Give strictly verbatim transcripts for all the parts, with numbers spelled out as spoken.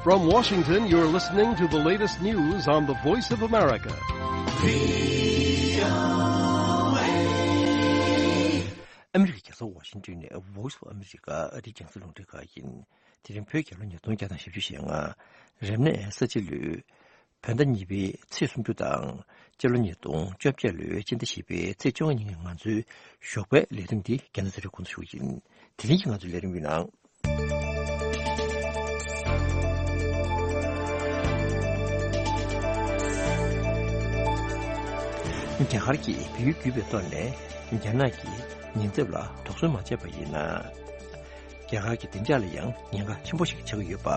From Washington, you're listening to the latest news on the Voice of America. ཨ་མི་རི་ཀའི་རྒྱལ་ས་ཝ་ཤིང་ཏོན་ནས་Voice of America ཨ་རིའི་རྒྱང་སྲིང་རླུང་འཕྲིན་ཁང་ཡིན། དེ་རིང་བོད་རྒྱལ་ལོ་ཉིས་སྟོང་བརྒྱ་དང་བཞི་བཅུ་ཞེ་ལྔ། རབ་གནས་ས་བྱི་ལོའི་བོད་ཟླ་གཉིས་པའི་ཚེས་སུམ་ཅུ་དང་། སྤྱི་ལོ་ཉིས་སྟོང་བཅོ་བརྒྱད་ལོའི་སྤྱི་ཟླ་བཞི་པའི་ཚེས་བཅོ་ལྔ་ཉིན་གྱི་ང་ཚོའི་ཞོགས་པའི་ལས་རིམ་འདི་རྒྱལ་ནང་ཚོ་རིག་ཁོང་དུ་ཞུགས་ཡིན། དེ་རིང་གི་ང་ཚོའི་ལས་རིམ་ཡིན་ནང་། རྒྱ་གར་གྱིས་བལ་ཡུལ་བརྒྱུད་པའི་ཐོག་ནས་རྒྱ་ནག་གི་ཉེན་ཚབས་ལ་དོགས་ཟོན་མ་བྱས་པ་ཡིན་ན། རྒྱ་གར་གྱི་བདེ་འཇགས་ལ་ཡང་ཉེན་ཁ་ཆེན་པོ་ཞིག་ཆགས་ཀྱི་ཡོད་པ།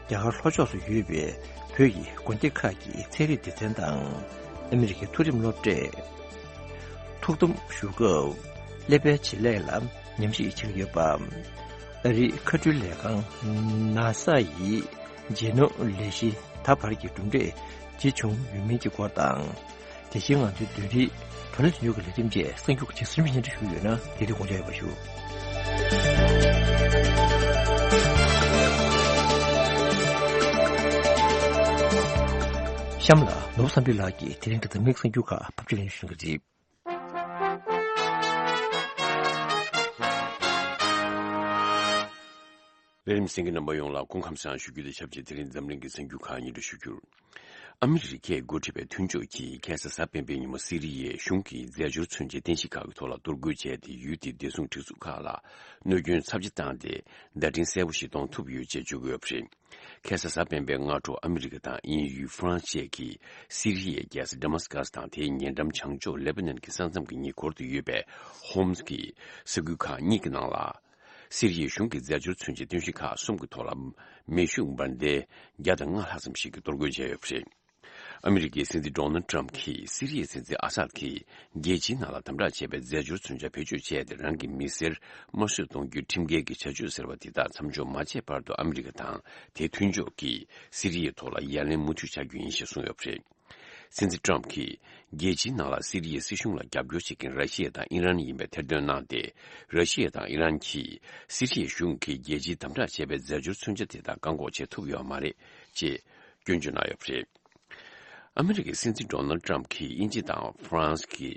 རྒྱ་གར་ལྷོ་ཕྱོགས་སུ་ཡོད་པའི་བོད་ཀྱི་དགོན་སྡེ་ཁག་གི་ཚན་རིག་སྡེ་ཚན་དང་ཨ་མི་རི་ཀའི་མཐོ་རིམ་སློབ་གྲྭས་ཐུགས་དམ་ཞུ་སྐབས་ཀླད་པའི་བྱེད་ལས་ལ་ཉམས་ཞིབ་བྱེད་ཀྱི་ཡོད་པ། ཨ་རིའི་མཁའ་འགྲུལ་ལས་ཁང་ནཱ་ས་ཡིས་རྗེས་སྣོན་ལས་གཞི་ད་བར་གྱི་གྲུབ་འབྲས་ཇི་བྱུང་ཡོད་མིན་གྱི་སྐོར་དང་། དེ་བཞིན་ང་ཚོའི་བདུན་རིག་བགྲོ་གླེང་ཞུ་སྙོག་གི་ལས་རིམ་བཅས་གསར་འགྱུར་གྱི་ཞིབ་ཕྲ་སྙན་སྒྲོན་ཞུ་ཡོད་ན་དེ་དུས་དགོངས་འཇགས་ཡོད་པ་ཞུ། གཤམ་ལ་ནོར་བུ་བསམ་འཕེལ་ལགས་ཀྱིས་དེ་རིང་གི་འཛམ་གླིང་གསར་འགྱུར་ཁག་ཕབ་སྒྱུར་ལེན་ཞུ་གི་རེད། ལས་རིམ་གསན་མཁན་རྣམ་པ་ཡོངས་ལ་སྐུ་ཁམས་བཟང་ཞུ་རྒྱུ་དང་ཆབས་ཅིག་དེ་རིང་འཛམ་གླིང་གི་གསར་འགྱུར་ཁག་སྙན་སྒྲོན་ཞུ་རྒྱུར། ཨ་མི་རི་ཀས་འགོ་ཁྲིད་པའི་མཐུན་ཕྱོགས་ཀྱིས་ཁ་སང་གཟའ་སྤེན་པའི་ཉིན་མོ་སི་རི་ཡའི་གཞུང་གི་རྫས་སྦྱོར་མཚོན་ཆའི་རྟེན་གཞི་ཁག་གི་ཐོག་ལ་གཏོར་རྒོལ་བྱས་ཏེ། ཡུལ་དེའི་བདེ་སྲུང་སྒྲིག་འཛུགས་ཁག་ལ་གནོད་སྐྱོན་ཚབས་ཆེ་བཏང་སྟེ། བརྡ་འཕྲིན་གསལ་པོ་ཞིག་གཏོང་ཐུབ་ཡོད་ཅེས་བརྗོད་ཀྱི་ཡོད་པ་རེད། ཁ་སང་གཟའ་སྤེན་པའི་སྔ་དྲོ་ཨ་མི་རི་ཀ་དང་དབྱིན་ཡུལ་ཧྥ་རན་སི་བཅས་ཀྱིས་སི་རི་ཡའི་རྒྱལ་ས་ཌ་མཱ་སི་ཀ་སི་དང་དེའི་ཉེ་འགྲམ་བྱང་ཕྱོགས་ལེ་པ་ནན་གྱི་ས་མཚམས་ཀྱི་ཉེ་འཁོར་དུ་ཡོད་པའི་ཧོམ་སི་གི་ས་ཁུལ་ཁག་གཉིས་ཀྱི་ནང་ལ། སི་རི་ཡའི་གཞུང་གི་རྫས་སྦྱོར་མཚོན་ཆའི་རྟེན་གཞི་ཁག་གསུམ་གྱི་ཐོག་ལ་མེ་ཤུགས་འབར་མདེལ་བརྒྱ་དང་ལྔ་ལྷག་ཙམ་ཞིག་གིས་གཏོར་རྒོལ་བྱས་ཡོད་པ་རེད། ཨ་མི་རི་ཀའི་སྲིད་འཛིན་ཌོ་ནལ་ཏྲམ་གྱིས་སི་རི་ཡའི་སྲིད་འཛིན་ཨ་སཱད་ཀྱིས་རྒྱལ་སྤྱིའི་ནང་ལ་དམ་དྲག་བྱས་པའི་རྫས་སྦྱོར་མཚོན་ཆ་བེད་སྤྱོད་བྱས་ཏེ། རང་གི་མི་སེར་དམར་གསོད་གཏོང་རྒྱུའི་ཁྲིམས་འགལ་གྱི་བྱ་སྤྱོད་ཟེར་བ་དེ་དག་མཚམས་འཇོག་མ་བྱས་བར་དུ། ཨ་མི་རི་ཀ་དང་དེའི་མཐུན་ཕྱོགས་ཀྱིས་སི་རི་ཡའི་ཐོག་ལ་ཡ་ལན་མུ་མཐུད་བྱ་རྒྱུ་ཡིན་ཞེས་གསུངས་ཡོད་པ་རེད། སྲིད་འཛིན་ཏྲམ་གྱིས་རྒྱལ་སྤྱིའི་ནང་ལ་སི་རི་ཡའི་སྲིད་གཞུང་ལ་རྒྱབ་སྐྱོར་བྱེད་མཁན་ར་ཤི་ཡ་དང་ཨི་རན་ཡིན་པའི་ཐེར་འདོན་གནང་སྟེ། ར་ཤི་ཡ་དང་ཨི་རན་གྱིས་སི་རི་ཡའི་གཞུང་གིས་རྒྱལ་སྤྱིའི་དམ་དྲག་བྱས་པའི་རྫས་སྦྱོར་མཚོན་ཆ་དེ་དག་བཀག་འགོག་བྱེད་ཐུབ་ཡོད་མ་རེད་ཅེས་སྐྱོན་བརྗོད་གནང་ཡོད་པ་རེད། ཨ་མི་རི་ཀའི་སྲིད་འཛིན་ཌོ་ནལ་ཏྲམ་གྱིས་དབྱིན་ཇི་དང་ཧྥ་རན་སི་གི་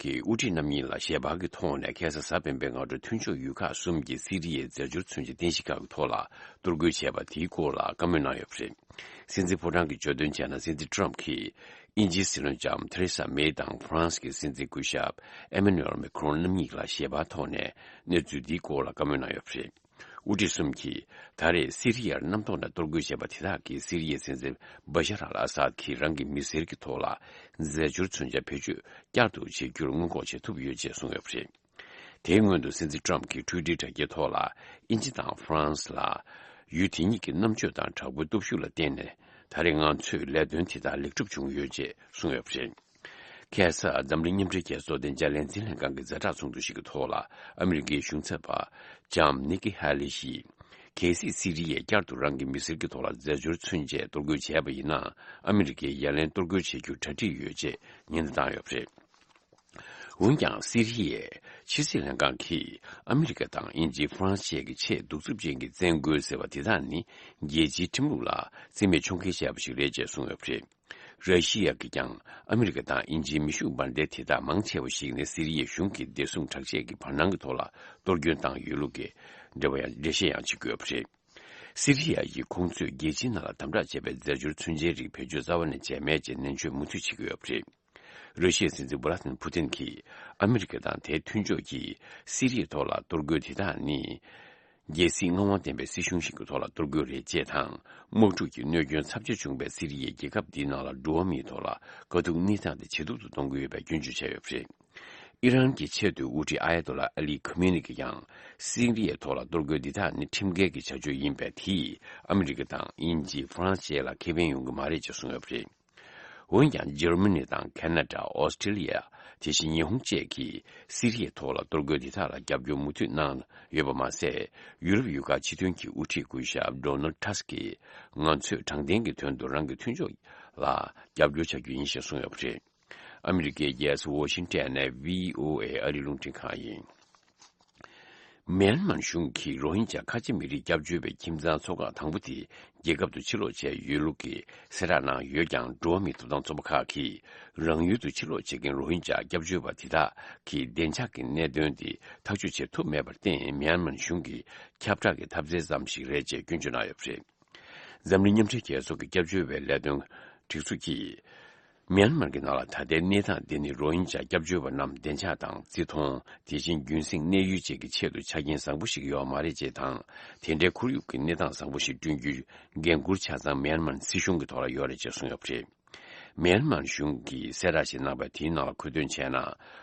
གི་དབུ་ཁྲིད་རྣམ་གཉིས་ལ་ཞལ་པར་གྱི་ཐོག་ནས། ཁ་སང་གཟའ་སྤེན་པའི་སྔ་དྲོ་མཐུན་ཕྱོགས་ཡུལ་ཁག་གསུམ་གྱིས་སི་རི་ཡའི་རྫས་སྦྱོར་མཚོན་ཆའི་རྟེན་གཞི་ཁག་གི་ཐོག་ལ་གཏོར་རྒོལ་བྱས་པ་དེའི་སྐོར་ལ་བཀའ་མོལ་གནང་ཡོད་པ་རེད། སྲིད་འཛིན་ཕོ་བྲང་གིས་བརྗོད་དོན་བྱས་ན། སྲིད་འཛིན་ཏྲམ་གྱིས་དབྱིན་ཇིའི་སྲིད་བློན་ལྕམ་ཐེ་རེ་ས་མེ་དང་ཧྥ་རན་སི་གི་སྲིད་འཛིན་སྐུ་ཞབས་ཨེ་མ་ནུ་ཨེལ་མེ་ཁོ་རོན་རྣམ་གཉིས་ལ་ཞལ་པར་ཐོག་ནས་གནས་ཚུལ་འདིའི་སྐོར་ལ་བཀའ་མོལ་གནང་ཡོད་པ་རེད། དབུ་ཁྲིད་གསུམ་གྱིས་ད་རེས་སི་རི་ཡར་གནམ་ཐོག་ནས་གཏོར་རྒོལ་བྱས་པ་དེ་དག་གིས་སི་རི་ཡའི་སྲིད་འཛིན་བ་ཤར་ཨལ་ཨ་སཱད་ཀྱིས་རང་གི་མི་སེར་གྱི་ཐོག་ལ་རྫས་སྦྱོར་མཚོན་ཆ་བེད་སྤྱོད་བསྐྱར་དུ་བྱེད་རྒྱུར་སྔོན་འགོག་བྱེད་ཐུབ་ཡོད་ཅེས་གསུངས་ཡོད་པ་རེད། དེའི་སྔོན་དུ་སྲིད་འཛིན་ཏྲམ་གྱིས་ཊུའི་ཊར་དྲ་རྒྱའི་ཐོག་ལ། དབྱིན་ཇི་དང་ཧྥ་རན་སི་ལ་ཡུལ་དེ་གཉིས་ཀྱི་རྣམ་དཔྱོད་དང་དྲག་པོའི་སྟོབས་ཤུགས་ལ་བརྟེན་ནས། ད་རེས་ང་ཚོས་ལས་དོན་དེ་དག་ལེགས་གྲུབ་བྱུང་ཡོད་ཅེས་གསུངས་ཡོད་པ་རེད། ཁ་སང་འཛམ་གླིང་མཉམ་འབྲེལ་རྒྱལ་ཚོགས་དང་རྒྱ་ལས་འཛིན་ལྷན་ཁང་གི་ཛ་དྲག་ཚོགས་འདུ་ཞིག་གི་ཐོག་ལ། ཨ་མི་རི་ཀའི་གཞུང་ཚབ་པ་ལྕམ་ནི་ཀི་ཧ་ལི་ཡིས། གལ་སྲིད་སི་རི་ཡས་བསྐྱར་དུ་རང་གི་མི་སེར་གྱི་ཐོག་ལ་རྫས་སྦྱོར་མཚོན་ཆས་གཏོར་རྒོལ་བྱས་པ་ཡིན་ན། ཨ་མི་རི་ཀས་ཡ་ལན་གཏོར་རྒོལ་བྱེད་རྒྱུར་གྲ་སྒྲིག་ཡོད་ཅེས་ཉེན་བརྡ་བཏང་ཡོད་པ་རེད། འོན་ཀྱང་། སི་རི་ཡའི་ཕྱི་སྲིད་ལྷན་ཁང་གིས། ཨ་མི་རི་ཀ་དང་དབྱིན་ཇི། ཧྥ་རན་སི་བཅས་ཀྱི་ཆེས་གདུག་རྩུབ་ཅན་གྱི་བཙན་རྒོལ་ཟེར་བ་དེ་དག་ནི། རྒྱལ་སྤྱིའི་ཁྲིམས་ལུགས་ལ་བརྩི་མེད་ཕྱོགས་འགལ་བྱས་པ་ཞིག་རེད་ཅེས་གསུངས་ཡོད་པ་རེད། ར་ཤི་ཡ་གིས་ཀྱང་། ཨ་མི་རི་ཀ་དང་དབྱིན་ཇིའི་མེ་ཤུགས་འབར་མདེལ་དེ་དག་མང་ཆེ་བ་ཞིག་ནི། སི་རི་ཡའི་གཞུང་གི་བདེ་སྲུང་དྲག་ཆས་ཀྱི་བར་སྣང་གི་ཐོག་ལ་གཏོར་སྐྱོན་བཏང་ཡོད་ལུགས་ཀྱི་འགྲེལ་བ་ཡང་། འགྲེལ་བཤད་ཡང་བྱེད་ཀྱི་ཡོད་པ་རེད། སི་རི་ཡ་ཡིས་ཁོང་ཚོས་རྒྱལ་སྤྱིའི་ནང་ལ་དམ་དྲག་བྱས་པའི་རྫས་སྦྱོར་མཚོན་ཆའི་རིགས་བེད་སྤྱོད་རྩ་བ་ནས་བྱས་མེད་ཅེས་ནན་བརྗོད་མུ་མཐུད་བྱེད་ཀྱི་ཡོད་པ་རེད། ར་ཤི་ཡའི་སྲིད་འཛིན་ཝ་ལ་ཏི་མིར་ཕུ་ཏིན་གྱིས། ཨ་མི་རི་ཀ་དང་དེའི་མཐུན་ཕྱོགས་ཀྱིས་སི་རི་ཡའི་ཐོག་ལ་གཏོར་རྒོལ་དེ་དག་ནི། རྒྱལ་སྲིད་མངའ་དབང་ལྡན་པའི་སྲིད་གཞུང་ཞིག་གི་ཐོག་ལ་གཏོར་རྒོལ་རེད་ཅེས་དང་། དམག་འཁྲུག་གི་གནོད་སྐྱོན་ཚབས་ཆེ་བྱུང་བའི་སི་རི་ཡའི་རྒྱལ་ཁབ་འདིའི་ནང་ལ་འགྲོ་བ་མིའི་ཐོག་ལ་དཀའ་སྡུག་གནས་སྟངས་དེ་ཇེ་སྡུག་ཏུ་གཏོང་གི་ཡོད་པའི་སྐྱོན་བརྗོད་བྱས་ཡོད་པ་རེད། ཨི་རན་གྱི་ཆེས་མཐོའི་དབུ་ཁྲིད་ཨ་ཡ་ཏོ་ལ་ཨ་ལི་ཁ་མེ་ནི་གིས་ཀྱང་། སི་རི་ཡའི་ཐོག་ལ་གཏོར་རྒོལ་འདི་དག་ནི་ཁྲིམས་འགལ་གྱི་བྱ་སྤྱོད་ཡིན་པས། དེས་ཨ་མི་རི་ཀ་དང་དབྱིན་ཇི། ཧྥ་རན་སི་བཅས་ལ་ཁེ་ཕན་ཡོང་གི་མ་རེད་ཅེས་གསུངས་ཡོད་པ་རེད། འོན་ཀྱང་། འཇར་མ་ནི་དང་ཁ་ན་ཌ། ཨོ་སི་ཀྲི་ལི་ཡ། དེ་བཞིན་ཉི་ཧོང་བཅས་ཀྱིས་སི་རི་ཡའི་ཐོག་ལ་གཏོར་རྒོལ་འདི་དག་ལ་རྒྱབ་སྐྱོར་མུ་མཐུད་གནང་ཡོད་པ་མ་ཟད། ཡུ་རོབ་ཡུལ་ཁག་སྤྱི་མཐུན་གྱི་དབུ་ཁྲིད་སྐུ་ཞབས་ཌོ་ནལ་ཏྲ་སི་ཀིས། ང་ཚོས་དྲང་བདེན་གྱི་དོན་དུ་རང་གི་མཐུན་ཕྱོགས་ལ་རྒྱབ་སྐྱོར་བྱ་རྒྱུ་ཡིན་ཞེས་གསུངས་ཡོད་པ་རེད། ཨ་མི་རི་ཀའི་རྒྱལ་ས་ཝ་ཤིང་ཊོན་ནས་བྷི་ཨོ་ཨེ་ཨ་རིའི་རླུང་འཕྲིན་ཁང་ཡིན། མིའན་མཱར་གཞུང་གིས་རོ་ཧིན་ཇཱ་ཁ་ཆེ་མི་རིགས་སྐྱབས་བཅོལ་བའི་ཁྱིམ་ཚང་ཚོགས་ཁག་དང་པོ་དེ་རྒྱལ་ཁབ་ཏུ་ཕྱིར་ལོག་བྱས་ཡོད་ལུགས་ཀྱི་གསལ་བསྒྲགས་གནང་ཡོད་ཀྱང་། འགྲོ་བ་མིའི་ཐོབ་ཐང་ཚོགས་པ་ཁག་གིས་རང་ཡུལ་དུ་ཕྱིར་ལོག་བྱེད་མཁན་རོ་ཧིན་ཇཱ་སྐྱབས་བཅོལ་བ་དེ་དག་གི་བདེ་འཇགས་ཀྱི་གནད་དོན་དེ་ཐག་གཅོད་བྱེད་ཐུབ་མེད་པར་བརྟེན། མིའན་མཱར་གཞུང་གིས་ཁྱབ་བསྒྲགས་ཀྱི་ཐབས་རྩལ་ཙམ་ཞིག་རེད་ཅེས་སྐྱོན་བརྗོད་གནང་ཡོད་པ་རེད། འཛམ་གླིང་མཉམ་འབྲེལ་རྒྱལ་ཚོགས་ཀྱི་སྐྱབས་བཅོལ་བའི་ལས་དོན་སྒྲིག་འཛུགས་ཀྱིས། མིའན་མར་གྱི་ནང་ལ་ད་ལྟའི་གནས་སྟངས་འདི་ནི་རོ་ཧིན་ཇཱ་སྐྱབས་བཅོལ་བ་རྣམས་བདེ་འཇགས་དང་བརྩི་མཐོང་། དེ་བཞིན་རྒྱུན་སྲིང་གནས་ཡུལ་བཅས་ཀྱི་ཆེད་དུ་ཆ་རྐྱེན་བཟང་པོ་ཞིག་ཡོད་མ་རེད་ཅེས་དང་། དེ་འདྲའི་ཁོར་ཡུག་གི་གནས་སྟངས་བཟང་པོ་ཞིག་བསྐྲུན་རྒྱུའི་འགན་འཁུར་ཆ་ཚང་མིའན་མར་སྲིད་གཞུང་གི་ཐོག་ལ་ཡོད་རེད་ཅེས་གསུངས་ཡོད་པ་རེད། མིའན་མར་གཞུང་གིས་གསལ་བསྒྲགས་ཤིག་གནང་བའི་དེའི་ནང་ལ་མཁོ་འདོན་བྱས་ན།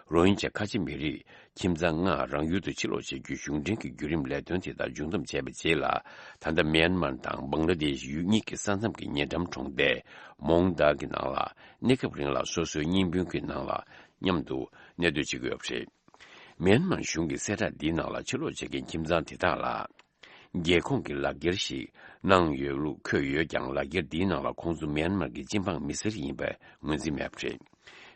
རོ་ཧིན་ཇཱ་ཁ་ཆེ་མི་རིགས་ཁྱིམ་ཚང་ལྔ་རང་ཡུལ་དུ་ཕྱིར་ལོག་བྱེད་རྒྱུའི་གཞུང་འབྲེལ་གྱི་བརྒྱུད་རིམ་ལས་དོན་དེ་དག་མཇུག་བསྡོམས་བྱས་པའི་རྗེས་ལ། ད་ལྟ་མིའན་མར་དང་བང་ལ་དེཤ་ཡུལ་གཉིས་ཀྱི་ས་མཚམས་ཀྱི་ཉེ་འགྲམ་གྲོང་རྡལ་མོང་དཱ་གི་ནང་ལ་གནས་སྐབས་རིང་ལ་སོ་སོའི་གཉེན་སྤུན་གྱི་ནང་ལ་མཉམ་དུ་གནས་སྡོད་བྱེད་ཀྱི་ཡོད་པ་རེད། མིའན་མར་གཞུང་གི་གསལ་བསྒྲགས་འདིའི་ནང་ལ་ཕྱིར་ལོག་བྱེད་མཁན་ཁྱིམ་ཚང་དེ་དག་ལ། རྒྱལ་ཁོངས་ཀྱི་ལག་འཁྱེར་ཞིག་གནང་ཡོད་ལུགས་འཁོད་ཡོད་ཀྱང་། ལག་འཁྱེར་འདིའི་ནང་ལ་ཁོང་ཚོ་མིའན་མར་གྱི་སྤྱི་འབངས་མི་སེར་ཡིན་པའི་ངོས་འཛིན་མེད་པ་རེད།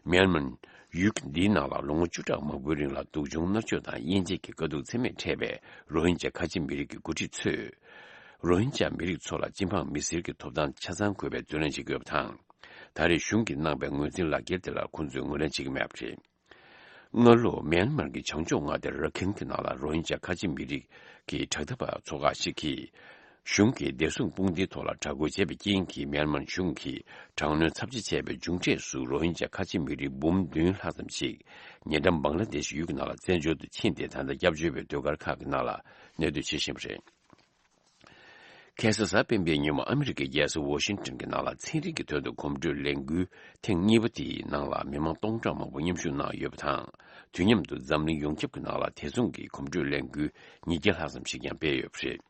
མིའན་མར་ཡུལ་འདིའི་ནང་ལ་ལོ་ངོ་བཅུ་ཕྲག་མང་པོའི་རིང་ལ་སྡུག་སྦྱོང་མནར་གཅོད་དང་དབྱེ་འབྱེད་ཀྱི་དཀའ་སྡུག་ཚད་མེད་འཕྲད་པའི་རོ་ཧིན་ཇཱ་ཁ་ཆེ་མི་རིགས་ཀྱི་འགོ་ཁྲིད་ཚོས། རོ་ཧིན་ཇཱ་མི་རིགས་ཚོ་ལ་སྤྱི་འབངས་མི་སེར་གྱི་ཐོབ་ཐང་ཆ་ཚང་དགོས་པའི་རྩོད་ལེན་བྱེད་ཀྱི་ཡོད་པ་དང་། ད་རེས་གཞུང་གིས་གནང་པའི་ངོས་འཛིན་ལག་འཁྱེར་དེ་ལ་ཁོང་ཚོས་ངོས་ལེན་བྱེད་ཀྱི་མེད་པ་རེད། སྔ་ལོ་མིའན་མར་གྱི་བྱང་ཕྱོགས་མངའ་སྡེ་ར་ཁིན་གྱི་ནང་ལ་རོ་ཧིན་ཇཱ་ཁ་ཆེ་མི་རིགས་ཀྱི་དྲག་འཐབ་པ་ཚོ་ཁག་ཅིག་གིས། གཞུང་གིས་བདེ་སྲུང་དཔུང་སྡེའི་ཐོག་ལ་དྲག་རྒོལ་བྱས་པའི་རྐྱེན་གྱིས། མིའན་མར་གཞུང་གིས་དྲག་གནོན་ཚབས་ཆེ་བྱས་པའི་མཇུག་འབྲས་སུ། རོ་ཧིན་ཇཱ་ཁ་ཆེ་མི་རིགས་འབུམ་བདུན་ལྷག་ཙམ་ཞིག་ཉེ་འགྲམ་བང་ལ་དེཤ་ཡུལ་གྱི་ནང་ལ་བཙན་བྱོལ་དུ་ཕྱིན་ཏེ། ད་ལྟ་སྐྱབས་བཅོལ་བའི་སྡོད་སྒར་ཁག་གི་ནང་ལ་གནས་སྡོད་བྱེད་བཞིན་པ་རེད། ཁ་སང་གཟའ་སྤེན་པའི་ཉིན་མོ་ཨ་མི་རི་ཀའི་རྒྱལ་ས་ཝ་ཤིང་ཊོན་གྱི་ནང་ལ་ཚན་རིག་གི་དོན་དུ་གོམ་བགྲོད་ལས་འགུལ་ཐེངས་གཉིས་པ་དེའི་ནང་ལ་མི་མང་སྟོང་ཕྲག་མང་པོ་མཉམ་ཞུགས་གནང་ཡོད་པ་དང་། དུས་མཉམ་དུ་འཛམ་གླིང་ཡོངས་ཁྱབ་ཀྱི་ནང་ལ་དེ་མཚུངས་ཀྱི་གོམ་བགྲོད་ལས་འགུལ་ཉིས་བརྒྱ་ལྷག་ཙམ་ཞིག་ཀྱང་སྤེལ་ཡོད་པ་རེད།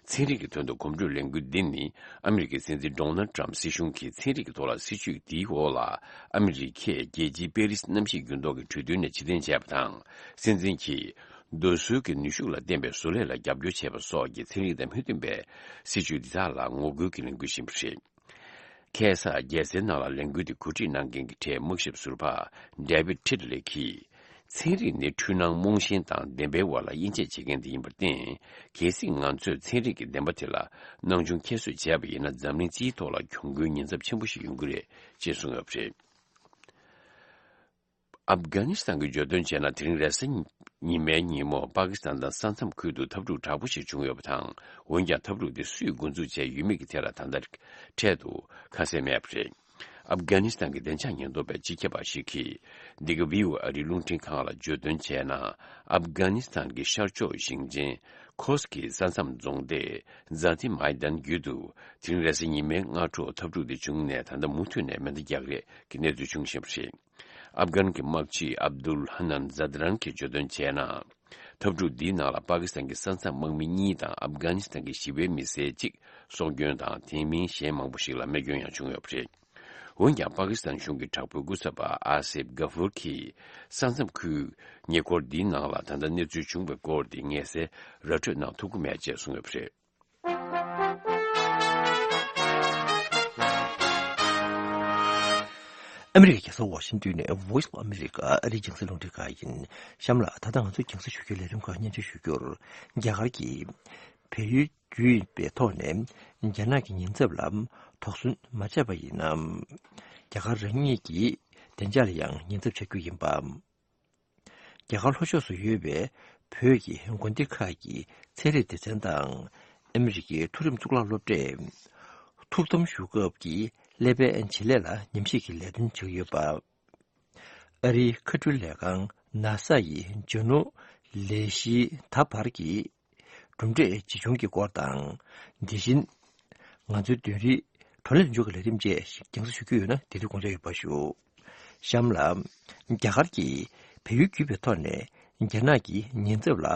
ཚན་རིག་གི་དོན་དུ་གོམ་བགྲོད་ལས་འགུལ་འདི་ནི་ཨ་མི་རི་ཀའི་སྲིད་འཛིན་ཌོ་ནལ་ཊམ་སྲིད་གཞུང་གིས་ཚན་རིག་གི་ཐོག་ལ་སྲིད་ཇུས་འདིའི་འོག་ལ་ཨ་མི་རི་ཀས་རྒྱལ་སྤྱིའི་པེ་རིས་གནམ་གཤིས་འགྱུར་ལྡོག་གི་གྲོས་མཐུན་ནས་ཕྱིར་འཐེན་བྱས་པ་དང་། སྲིད་འཛིན་གྱིས། རྡོ་སོལ་གྱི་ནུས་ཤུགས་ལ་བརྟེན་པའི་བཟོ་ལས་ལ་རྒྱབ་སྐྱོར་བྱས་པ་སོགས་ཀྱི་ཚན་རིག་དང་མི་མཐུན་པའི་སྲིད་ཇུས་འདི་དག་ལ་ངོ་རྒོལ་གྱི་ལས་འགུལ་ཞིག་ཡིན་པ་རེད། ཁ་སང་རྒྱལ་སའི་ནང་ལ་ལས་འགུལ་དེ་གོ་སྒྲིག་གནང་མཁན་གྱི་གྲས་དམག་ཞབས་ཟུར་པ་ཌེ་བིད་ཁྲིད་ལེ་གིས། ཚན་རིག་ནི་འཁྲུལ་སྣང་རྨོངས་ཞེན་དང་བདེན་པའི་དབར་ལ་དབྱེ་འབྱེད་བྱེད་མཁན་དེ་ཡིན་པར་བརྟེན། གལ་སྲིད་ང་ཚོས་ཚན་རིག་གི་བདེན་པ་དེ་ལ་སྣང་ཆུང་ཁྱད་གསོད་བྱས་པ་ཡིན་ན། འཛམ་གླིང་སྤྱིའི་ཐོག་ལ་གྱོང་གུན་ཉེན་ཚབས་ཆེན་པོ་ཞིག་ཡོང་གི་རེད་ཅེས་གསུངས་ཡོད་པ་རེད། ཨབ་གྷ་ནི་སི་ཐན་གྱི་བརྗོད་དོན་བྱས་ན། དེ་རིང་རེས་གཟའ་ཉི་མའི་ཉིན་མོ་པ་ཀི་སི་ཐན་དང་ས་མཚམས་ཁུལ་དུ་འཐབ་འཁྲུག་དྲག་པོ་ཞིག་བྱུང་ཡོད་པ་དང་། འོན་ཀྱང་འཐབ་འཁྲུག་དེ་སུས་འགོ་འཛུགས་བྱས་ཡོད་མེད་ཀྱི་ཐད་ལ་ད་ལྟ་འཕྲལ་དུ་ཁ་གསལ་མེད་པ་རེད། ཨབ་གྷ་ནི་སི་ཐན་གྱི་བདེ་འཇགས་ཉེན་རྟོག་པའི་སྤྱི་ཁྱབ་པ་ཞིག་གིས། འདི་ག་བྷི་ཨོ་ཨེ་ཨ་རིའི་རླུང་འཕྲིན་ཁང་ལ་བརྗོད་དོན་བྱས་ན། ཨབ་གྷ་ནི་སི་ཐན་གྱི་ཤར་ཕྱོགས་ཞིང་ཆེན་ཁོ་སི་ཀི་ས་མཚམས་རྫོང་སྡེ་ཛཱ་ཏི་མའི་དན་བརྒྱུད་དུ། དེ་རིང་རེས་གཟའ་ཉི་མའི་སྔ་དྲོ་འཐབ་འཁྲུག་དེ་བྱུང་ནས། ད་ལྟ་མུ་མཐུད་ནས་མེ་མདའ་རྒྱག་རེས་ཀྱི་གནས་ཚུལ་བྱུང་བཞིན་པ་རེད། ཨབ་གྷན་གྱི་དམག་སྤྱི་ཨབ་དུལ་ཧ་ནན་ཛཱ་དི་རན་གྱིས་བརྗོད་དོན་བྱས་ན། འཐབ་འཁྲུག་འདིའི་ནང་ལ་པ་ཀི་སི་ཐན་གྱི་ས་མཚམས་དམག་མི་གཉིས་དང་། ཨབ་གྷ་ནི་སི་ཐན་གྱི་ཞི་བའི་མི་སེར་གཅིག་སྲོག་སྐྱོན་དང་། དེ་མིན་གཞན་མང་པོ་ཞིག་ལ་རྨས་སྐྱོན་ཡང་བྱུང་ཡོད་པ་རེད། འོན་ཀྱང་པ་ཀི་སི་ཐན་གཞུང་གི་དྲག་པོའི་སྐུ་ཚབ་པ་ཨ་སིབ་གྷ་ཧྥུར་གྱིས། ས་མཚམས་ཁུལ་ཉེ་འཁོར་འདིའི་ནང་ལ་ད་ལྟ་གནས་ཚུལ་བྱུང་བའི་སྐོར་དེ་ངེས་གསལ་ར་སྤྲོད་གནང་ཐུབ་ཀྱི་མེད་ཅེས་གསུངས་ཡོད་པ་རེད། ཨ་མི་རི་ཀའི་རྒྱལ་ས་ཝ་ཤིང་ཏོན་ནས་Voice of America ཨ་རིའི་རྒྱང་སྲིང་རླུང་འཕྲིན་ཁང་ཡིན། གཤམ་ལ་ད་ལྟ་ང་ཚོས་རྒྱང་སྲིང་ཞུ་རྒྱུའི་ལས་རིམ་ཁག་སྙན་སྒྲོན་ཞུ་རྒྱུར། རྒྱ་གར་གྱིས་བལ་ཡུལ་བརྒྱུད་པའི་ཐོག་ནས་རྒྱ་ནག་གི་ཉེན་ཚབས་ལ་དོགས་ཟོན་མ་བྱས་པ་ཡིན་ན། རྒྱ་གར་རང་ཉིད་ཀྱི་བདེ་འཇགས་ལ་ཡང་ཉེན་ཚབས་ཆགས་རྒྱུ་ཡིན་པ། རྒྱ་གར་ལྷོ་ཕྱོགས་སུ་ཡོད་པའི་བོད་ཀྱི་དགོན་སྡེ་ཁག་གི་ཚན་རིག་སྡེ་ཚན་དང་། ཨ་མི་རི་ཀའི་མཐོ་རིམ་གཙུག་ལག་སློབ་གྲྭས་ཐུགས་དམ་ཞུ་སྐབས་ཀྱི་ཀླད་པའི་བྱེད་ལས་ལ་ཉམས་ཞིབ་ཀྱི་ལས་དོན་བྱེད་ཀྱི་ཡོད་པ། ཨ་རིའི་མཁའ་འགྲུལ་ལས་ཁང་ན་སཱ་ཡི་ཇོ་ནོ་ལས་གཞིའི་ད་བར་གྱི་གྲུབ་འབྲས་ཇི་བྱུང་གི་སྐོར་དང་། དེ་བཞིན་ང་ཚོའི་བདུན་རིག་བགྲོ་གླེང་འཇོག་གི་ལས་རིམ་བཅས་ཤིག་རྒྱང་སྲིང་ཞུ་རྒྱུ་ཡོད་ན། དེ་དུས་དགོངས་འཇགས་ཡོད་པ་ཞུ། གཤམ་ལ། རྒྱ་གར་གྱིས་བལ་ཡུལ་བརྒྱུད་པའི་ཐོག་ནས་རྒྱ་ནག་གི་ཉེན་ཚབས་ལ་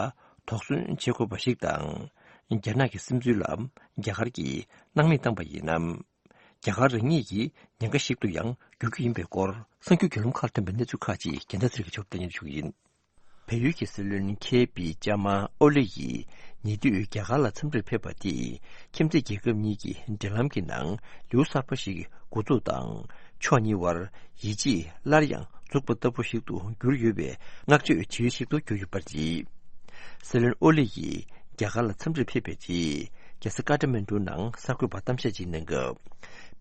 དོགས་ཟོན་བྱེད་དགོས་པ་ཞིག་དང་། རྒྱ་ནག་གི་བསམ་ཚུལ་ལ་རྒྱ་གར་གྱིས་སྣང་མེད་བཏང་པ་ཡིན་ན། རྒྱ་གར་རང་ཉིད་ཀྱི་ཉེན་ཁ་ཞིག་ཏུ་ཡང་འགྱུར་རྒྱུ་ཡིན་པའི་སྐོར། གསར་འགྱུར་བརྒྱུད་ལམ་ཁག་ལ་ཐོན་པའི་གནས་ཚུལ་ཁག་ཅིག་རྒྱལ་མཚན་ཚེ་རིང་གིས་ཕྱོགས་སྒྲིག་ཞུ་གི་ཡིན། བལ་ཡུལ་གྱི་སྲིད་བློན་ཁེ་པི་ཅ་མ་ཨོ་ལེ་ཡིས་ཉེ་དུས་རྒྱ་གར་ལ་འཚམས་འདྲིར་ཕེབས་པ་དེས། ཁྱིམ་མཚེས་རྒྱལ་ཁབ་གཉིས་ཀྱི་འབྲེལ་ལམ་གྱི་ནང་ལེའུ་གསར་པ་ཞིག་འགོ་འཛུགས་དང་། ཕྱོགས་གཉིས་དབར་ཡིད་ཆེས་སླར་ཡང་འཛུགས་པ་ལྟ་བུ་ཞིག་ཏུ་གྱུར་ཡོད་པའི་བསྔགས་བརྗོད་བྱེད་ཡུལ་ཞིག་ཏུ་གྱུར་ཡོད་པར་བརྩིས། སྲིད་བློན་ཨོ་ལི་ཡིས་རྒྱ་གར་ལ་འཚམས་འདྲིར་ཕེབས་པའི་རྗེས། རྒྱལ་ས་ཀ་ཏ་མན་གྲུ་ནང་གསར་འགོད་པར་གཏམ་བཤད་ཅིག་གནང་སྐབས།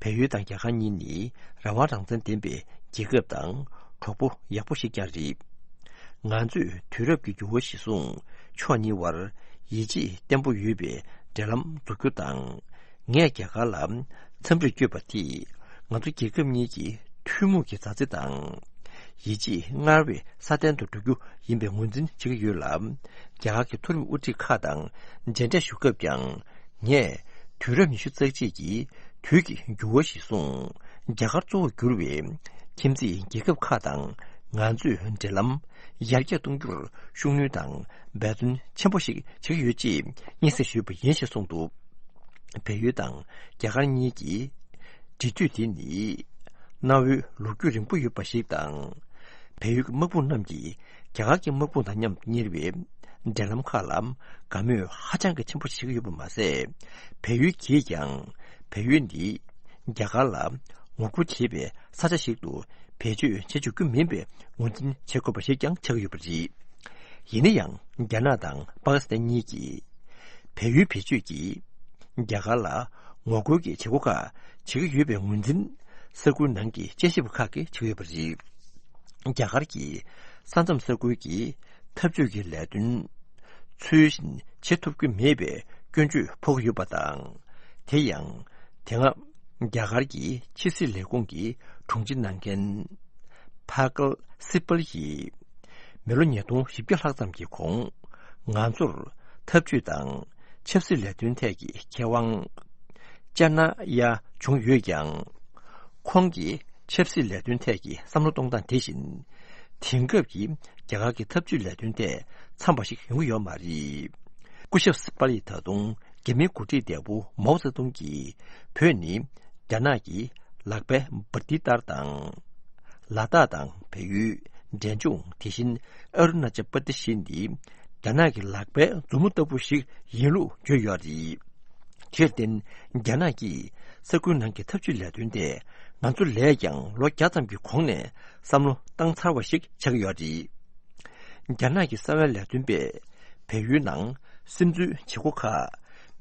བལ་ཡུལ་དང་རྒྱ་གར་གཉིས་ནི་རང་དབང་རང་བཙན་ལྡན་པའི་རྒྱལ་ཁབ་དང་གྲོགས་པོ་ཡག་པོ་ཞིག་ཀྱང་རེད། ང་ཚོས་དུས་རབས་ཀྱི་འགྱུར་བ་གཞིར་བཟུང་ཕྱོགས་གཉིས་དབར་ཡིད་ཆེས་བརྟན་པོ་ཡོད་པའི་འབྲེལ་ལམ་འཛུགས་རྒྱུ་དང་། ངས་རྒྱ་གར་ལ་འཚམས་འདྲིར་བསྐྱོད་པ་དེས་ང་ཚོ་རྒྱལ་ཁབ་གཉིས་ཀྱི་ཐུན་མོང་གི་མཛའ་བརྩེ་དང་། ཡིད་ཆེས་སྔར་བས་སྲ་བརྟན་དུ་འགྲོ་རྒྱུ་ཡིན་པའི་ངོས་འཛིན་བྱེད་ཀྱི་ཡོད་ལ། རྒྱ་གར་གྱི་མཐོ་རིམ་དབུ་ཁྲིད་ཁག་དང་མཇལ་འཕྲད་ཞུ་སྐབས་ཀྱང་། ངས་དུས་རབས་ཉི་ཤུ་རྩ་གཅིག་གི་དུས་ཀྱི་འགྱུར་བ་གཞིར་བཟུང་རྒྱ་གར་གཙོ་བོར་གྱུར་པའི་ཁྱིམ་མཚེས་རྒྱལ་ཁབ་ཁག་དང་ང་ཚོས་འབྲེལ་ལམ་ཡར་རྒྱས་གཏོང་རྒྱུར་ཤུགས་སྣོན་དང་འབད་བརྩོན་ཆེན་པོ་ཞིག་བྱེད་ཀྱི་ཡོད་ཅེས་སྙན་སེང་ཞུས་པ་ཡིན་ཞེས་གསུངས་འདུག། བལ་ཡུལ་དང་རྒྱ་གར་གཉིས་ཀྱི་འབྲེལ་མཐུད་དེ་ནི་གནའ་བོའི་ལོ་རྒྱུས་རིང་པོ་ཡོད་པ་ཞིག་དང་། བལ་ཡུལ་གྱི་དམག་དཔུང་རྣམས་ཀྱིས་རྒྱ་གར་གྱི་དམག་དཔུང་དང་མཉམ་དུ་གཉེར་བའི་འབྲེལ་ལམ་ཁག་ལ་དགའ་མོས་ཧ་ཅང་གི་ཆེན་པོ་བྱེད་ཀྱི་ཡོད་པ་མ་ཟད། བལ་ཡུལ་གྱིས་ཀྱང་བལ་ཡུལ་འདི་རྒྱ་གར་ལ་ངོ་རྒོལ་བྱེད་པའི་ས་ཆ་ཞིག་ཏུ་བེད་སྤྱོད་བྱེད་བཅུག་རྒྱུ་མིན་པའི་ངོས་འཛིན་བྱེད་དགོས་པ་ཞིག་ཀྱང་ཆགས་ཀྱི་ཡོད་པ་རེད། ཡིན་ན་ཡང་རྒྱ་ནག་དང་པ་ཀི་སི་ཐན་གཉིས་ཀྱིས་བལ་ཡུལ་བེད་སྤྱོད་ཀྱིས་རྒྱ་གར་ལ་ངོ་རྒོལ་གྱི་བྱེད་སྒོ་ཁག་བྱེད་ཀྱི་ཡོད་པའི་ངོས་འཛིན་ས་ཁུལ་ནང་གི་དཔྱད་ཞིབ་པ་ཁག་གིས་བྱེད་ཀྱི་ཡོད་པ་རེད། རྒྱ་གར་གྱི་ས་མཚམས་ས་ཁུལ་གྱི་འཐབ་ཇུས་ཀྱི་ལས་དོན་ཚུལ་བཞིན་བྱེད་ཐུབ་ཀྱི་མེད་པའི་སྐྱོན་བརྗོད་ཕོག་གི་ཡོད་པ་དང་། དེ་ཡང་དེ་སྔ་རྒྱ་གར་གྱི་ཕྱི་སྲིད་ལས་ཁུངས་ཀྱི་དྲུང་ཆེ་གནང་མཁན་ཕ་ཀལ་སི་པལ་ཡིས་མི་ལོ་ཉིས་སྟོང་བཞི་བརྒྱ་ལྷག་ཙམ་གྱི་གོང་ང་ཚོར་འཐབ་ཇུས་དང་ཆབ་སྲིད་ལས་དོན་ཐད་ཀྱི་མཁས་དབང་ཅ་ན་ཡ་བྱུང་ཡོད་ཀྱང་། ཁོང་གིས་ཆབ་སྲིད་ལས་དོན་ཐད་ཀྱི་བསམ་བློ་གཏོང་སྟངས་དེ་བཞིན་དེང་སྐབས་ཀྱི་རྒྱ་གར་གྱི་འཐབ་ཇུས་ལས་དོན་ཐད་འཚམ་པ་ཞིག་ཡོང་གི་ཡོད་མ་རེད། སྐུ་ཞབས་སི་པལ་ཡིས་ད་དུང་རྒྱ་མིའི་འགོ་ཁྲིད་འདས་པོ་མའོ་ཙེ་ཏུང་གིས་བོད་ནི་རྒྱ་ནག་གི་ལག་པའི་འབར་མདེལ་ལྟར་དང་། ལ་དྭགས་དང་བལ་ཡུལ། འབྲས་ལྗོངས། དེ་བཞིན་ཨ་རུ་ན་ཅལ་པར་དེ་ཤི་འདི་རྒྱ་ནག་གི་ལག་པའི་མཛུབ་མོ་ལྟ་བུ་ཞིག་ཡིན་ལུགས་བརྗོད་ཡོད་རེད། དེར་བརྟེན་རྒྱ་ནག་གིས་ས་ཁུལ་ནང་གི་འཐབ་ཇུས་ལས་དོན་དེ་ང་ཚོ་ལས་ཀྱང་ལོ་བརྒྱ་ཙམ་གྱི་གོང་ནས་བསམ་བློ་བཏང་ཚར་བ་ཞིག་ཆགས་ཡོད་རེད། རྒྱ་ནག་གི་གསང་བའི་ལས་དོན་པས་བལ་ཡུལ་ནང་སིམ་འཛུལ་བྱེད་སྒོ་ཁག་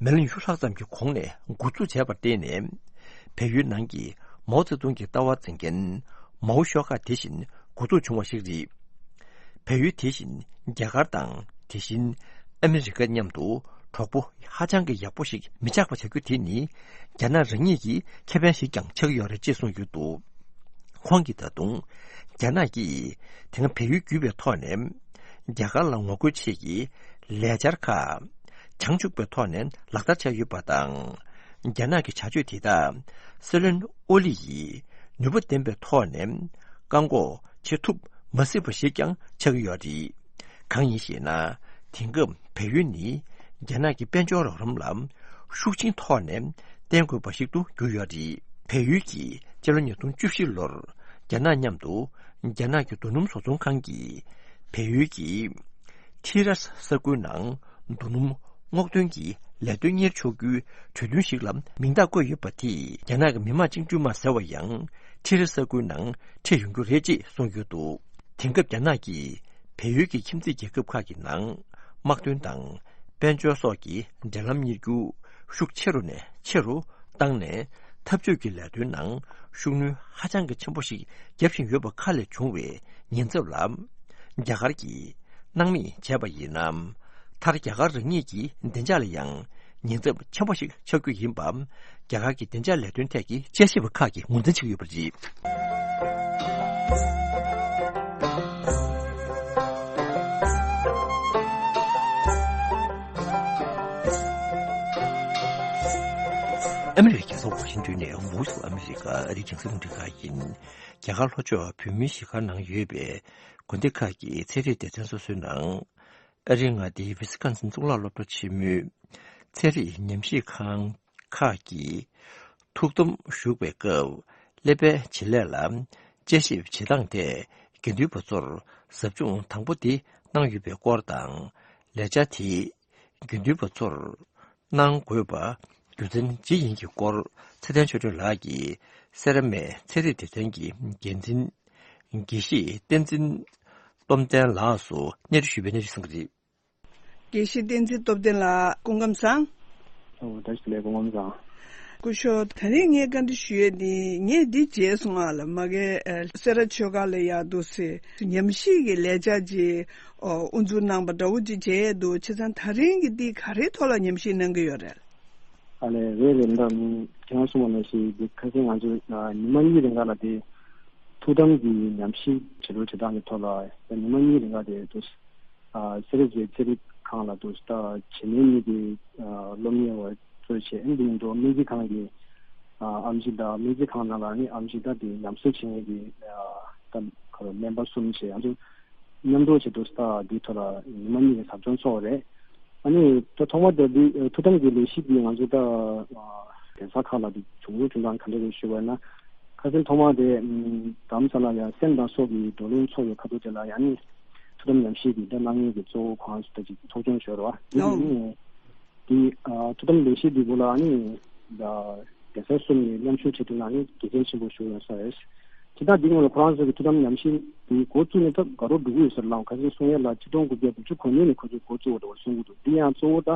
མི་ལོ་ཉི་ཤུ་ལྷག་ཙམ་གྱི་གོང་ནས་འགོ་འཛུགས་བྱས་པར་བརྟེན་ནས། བལ་ཡུལ་ནང་གི་མའོ་ཙེ་ཏུང་གི་ལྟ་བ་འཛིན་མཁན་མའོ་ཤོག་ཁ་དེ་བཞིན་འགོ་འཛུགས་བྱུང་བ་ཞིག་རེད། བལ་ཡུལ་དེ་བཞིན་རྒྱ་གར་དང་དེ་བཞིན་ཨ་མི་རི་ཀ་མཉམ་དུ་གྲོགས་པོ་ཧ་ཅང་གི་ཡག་པོ་ཞིག་མི་ཆགས་པ་བྱ་རྒྱུ་དེ་ནི་རྒྱ་ནག་རང་ཉིད་ཀྱི་ཁེ་ཕན་ཞིག་ཀྱང་ཆགས་ཀྱི་ཡོད་རེད་ཅེས་གསུངས་ཡོད་འདུག། ཁོང་གིས་ད་དུང་རྒྱ་ནག་གིས་དེ་སྔ་བལ་ཡུལ་བརྒྱུད་པའི་ཐོག་ནས་རྒྱ་གར་ལ་ངོ་རྒོལ་ཆེད་ཀྱི་ལས་འཆར་ཁག་བྱང་ཆུབ་པའི་ཐོག་ནས་ལག་བསྟར་བྱས་ཡོད་པ་དང་། རྒྱ་ནག་གི་བྱ་སྤྱོད་དེ་དག་སྲིད་བློན་ཨོ་ལི་ཡིས་ནུས་པ་ལྡན་པའི་ཐོག་ནས་བཀག་འགོག་བྱེད་ཐུབ་མ་སྲིད་པ་ཞིག་ཀྱང་ཆགས་ཀྱི་ཡོད་རེད། གང་ཡིན་ཞེ་ན། དེང་སྐབས་བལ་ཡུལ་ནི་རྒྱ་ནག་གི་དཔལ་འབྱོར་རོགས་རམ་ལ་ཤུགས་ཆེན་ཐོག་ནས་བརྟེན་དགོས་པ་ཞིག་ཏུ་གྱུར་ཡོད་རེད། བལ་ཡུལ་གྱིས་སྤྱི་ལོ་ཉིས་སྟོང་བཅུ་བཞི་ལོར་རྒྱ་ནག་མཉམ་དུ་རྒྱ་ནག་གི་རྡོ་སྣུམ་བཟོ་ཚོང་ཁང་གིས་བལ་ཡུལ་གྱི་ཐི་ར་ས་ཁུལ་ནང་རྡོ་སྣུམ་སྔོག་འདོན་གྱི་ལས་དོན་གཉེར་ཆོག་རྒྱུའི་གྲོས་མཐུན་ཞིག་ལ་མིང་རྟགས་བཀོད་ཡོད་པ་དེས་རྒྱ་ནག་གི་མི་དམངས་བཅིངས་འགྲོལ་དམག་ཟེར་བ་ཡང་ཐི་ར་ས་ཁུལ་ནང་ཁྲིད་ཡོང་རྒྱུ་རེད་ཅེས་གསུངས་ཡོད་འདུག། དེང་སྐབས་རྒྱ་ནག་གིས་བལ་ཡུལ་གྱི་ཁྱིམ་མཚེས་རྒྱལ་ཁབ་ཁག་གི་ནང་དམག་དོན་དང་དཔལ་འབྱོར་སོགས་ཀྱི་འབྲེལ་ལམ་གཉེར་རྒྱུ་ཤུགས་ཆེ་རུ་ནས་ཆེ་རུ་བཏང་ནས། འཐབ་ཇུས་ཀྱི་ལས་དོན་ནང་ཤུགས་སྣོན་ཧ་ཅང་གི་ཆེན་པོ་ཞིག་བརྒྱབ་བཞིན་ཡོད་པ་ཁ་ལས་བྱུང་བའི་ཉེན་ཚབས་ལ་རྒྱ་གར་གྱིས་སྣང་མེད་བྱས་པ་ཡིན་ན། མཐར་རྒྱ་གར་རང་ཉིད་ཀྱི་བདེ་འཇགས་ལ་ཡང་ཉེན་ཚབས་ཆེན་པོ་ཞིག་ཆགས་རྒྱུ་ཡིན་པ། རྒྱ་གར་གྱི་བདེ་འཇགས་ལས་དོན་ཐད་ཀྱི་དཔྱད་ཞིབ་པ་ཁག་གིས་ངོས་འཛིན་བྱེད་ཀྱི་ཡོད་པ་རེད། ཨ་མི་རི་ཀའི་རྒྱལ་ས་ཝ་ཤིང་ཏོན་ནས་Voice of America ཨ་རིའི་རྒྱང་སྲིང་རླུང་འཕྲིན་ཁང་ཡིན། རྒྱ་གར་ལྷོ་ཕྱོགས་བོད་མིའི་གཞིས་སྒར་ནང་ཡོད་པའི་དགོན་སྡེ་ཁག་གི་ཚན་རིག་སྡེ་ཚན་སོ་སོའི་ནང་། ཨ་རིའི་མངའ་སྡེའི་ཝི་སི་ཀོན་སིན་གཙུག་ལག་སློབ་གྲྭ་ཆེན་མོའི་ཚན་རིག་ཉམས་ཞིབ་ཁང་ཁག་གིས་ཐུགས་དམ་བཞུགས་པའི་སྐབས་ཀླད་པའི་བྱེད་ལས་ལ་དཔྱད་ཞིབ་བྱེད་སྟངས་ཐད་དགེ་འདུན་པ་ཚོར་ཟབ་སྦྱོང་དང་པོ་དེ་གནང་ཡོད་པའི་སྐོར་དང་། ལས་འཆར་དེས་དགེ་འདུན་པ་ཚོར་གནང་དགོས་པ་རྒྱུ་མཚན་ཇི་ཡིན་གྱི་སྐོར་ཚེ་བརྟན་ཆོས་སྒྲོན་ལགས་ཀྱིས་སེ་ར་སྨད་ཚན་རིག་སྡེ་ཚན་གྱི་འགན་འཛིན་དགེ་བཤེས་བསྟན་འཛིན་སྟོབས་ལྡན་ལགས་སུ་གནས་འདྲི་ཞུས་པའི་གནས་ཚུལ་གསན་གྱི་རེད། དགེ་བཤེས་བསྟན་འཛིན་སྟོབས་ལྡན་ལགས་སྐུ་ཁམས་བཟང་། ཨོ་བཀྲ་ཤིས་བདེ་ལེགས། སྐུ་ཁམས་བཟང་། སྐུ་ཞབས་ད་རིང་ངས་བཀའ་འདྲི་ཞུ་ཡས་འདི་ངས་འདི་མཇལ་སོང་ང་ལ་མ་གི་སེ་ར་ཆོས་སྒར་ལ་ཡག་འདུག་སེ་ཉམས་ཞིབ་ཀྱི་ལས་འཆར་ཅིག་དབུ་འཛུགས་གནང་པ་འདྲ་བོ་ཅིག་མཇལ་ཡས་འདུག་བྱས་ཙང་ད་རིང་གི་འདི་ག་རེའི་ཐོག་ལ་ཉམས་ཞིབ་གནང་གི་ཡོད་རེད། ཨ་ལས་རེད་རེད། ད་ཁྱེད་རང་གསུངས་པ་ནང་བཞིན་འདི་ཁ་སང་ང་ཚོ་ཉི་མ་གཉིས་རིང་ག་ལ་དེ་ཐུགས་དམ་གྱི་ཉམས་ཞིབ་བྱེད་རོགས་བྱེད་སྟངས་ཀྱི་ཐོག་ལ་ཉི་མ་གཉིས་རིང་ག་དེ་དུ་སེ་ར་བྱེས་ཚན་རིག་ཁང་ལ་དུ་ད་བྱེས་སྨན་གཉིས་ཀྱི་སློབ་གཉེར་བ་གཙོས་བྱས་ཨ་ནི་འདི་ཡིན་འགྲོ་སྨན་རྩིས་ཁང་གི་ཨམ་ཆི་དང་སྨན་རྩིས་ཁང་ནང་ལ་ནི་ཨམ་ཆི་ད་དེ་ཉམས་གསོ་བྱེད་མཁན་གྱི་ད་ཁ་ལོ་སྨན་པ་གསུམ་བྱས་ང་ཚོ་མཉམ་དུ་བྱེད་དུ་ད་འདིའི་ཐོག་ལ་ཉི་མ་གཉིས་ཀྱི་ཟབ་སྦྱོང་ཚོགས་པ་རེད། ཨ་ནི་ད་ཐོག་མ་དེ་འདི་ཐུགས་དམ་གྱི་ལས་གཞི་འདི་ང་ཚོ་ད་གདན་ས་ཁག་ལ་འདི་བྱུང་རོགས་བྱུང་སྟངས་ག་འདྲ་རེད་ཞུས་པ་ན། ཁ་སང་ཐོག་མ་དེ་རྡ་རམ་ས་ལ་ཡང་སེམས་དང་སྲོག་གི་བགྲོ་གླེང་ཚོགས་པའི་ཁ་ཐུག་དེ་ལ་ཡང་ནི་ཐུགས་དམ་ཉམས་ཞིབ་ཀྱི་ད་གནང་མཁན་གྱི་གཙོ་བོ་ཁོང་ཚོ་ད་ཅིག་ཚོགས་ཆུང་ཞུ་རོགས་ཨ་ནི། དེ་ཨ་ཐུགས་དམ་ལས་གཞི་འདི་གུ་ལ་ནི་ད་གདན་ས་གསུམ་ནས་མཉམ་ཞུགས་བྱེད་ཐུབ་ན་ནི་དགེ་མཚན་ཆེན་པོ་ཞིག་ཡོང་ས་རེད། དེ་དག་འདི་སྔོན་ལ་ཁོ་རང་ཚོ་གི་ཐུགས་དམ་ཉམས་ཞིབ་འདི་འགོ་བཙུགས་ནས་ད་དགའ་རབ་འགྲོ་གི་ཡོད་ས་རེད་ལ་ཁ་སང་གསུང་ཡས་ལ་ཆིག་སྟོང་དགུ་བརྒྱ་དགུ་བཅུ་གོ་གཉིས་ནས་ཁོ་ཚོས་འགོ་བཙུགས་པ་འདྲ་བོ་གསུང་གི་འདུག་འདི་ཡང་གཙོ་བོ་ད་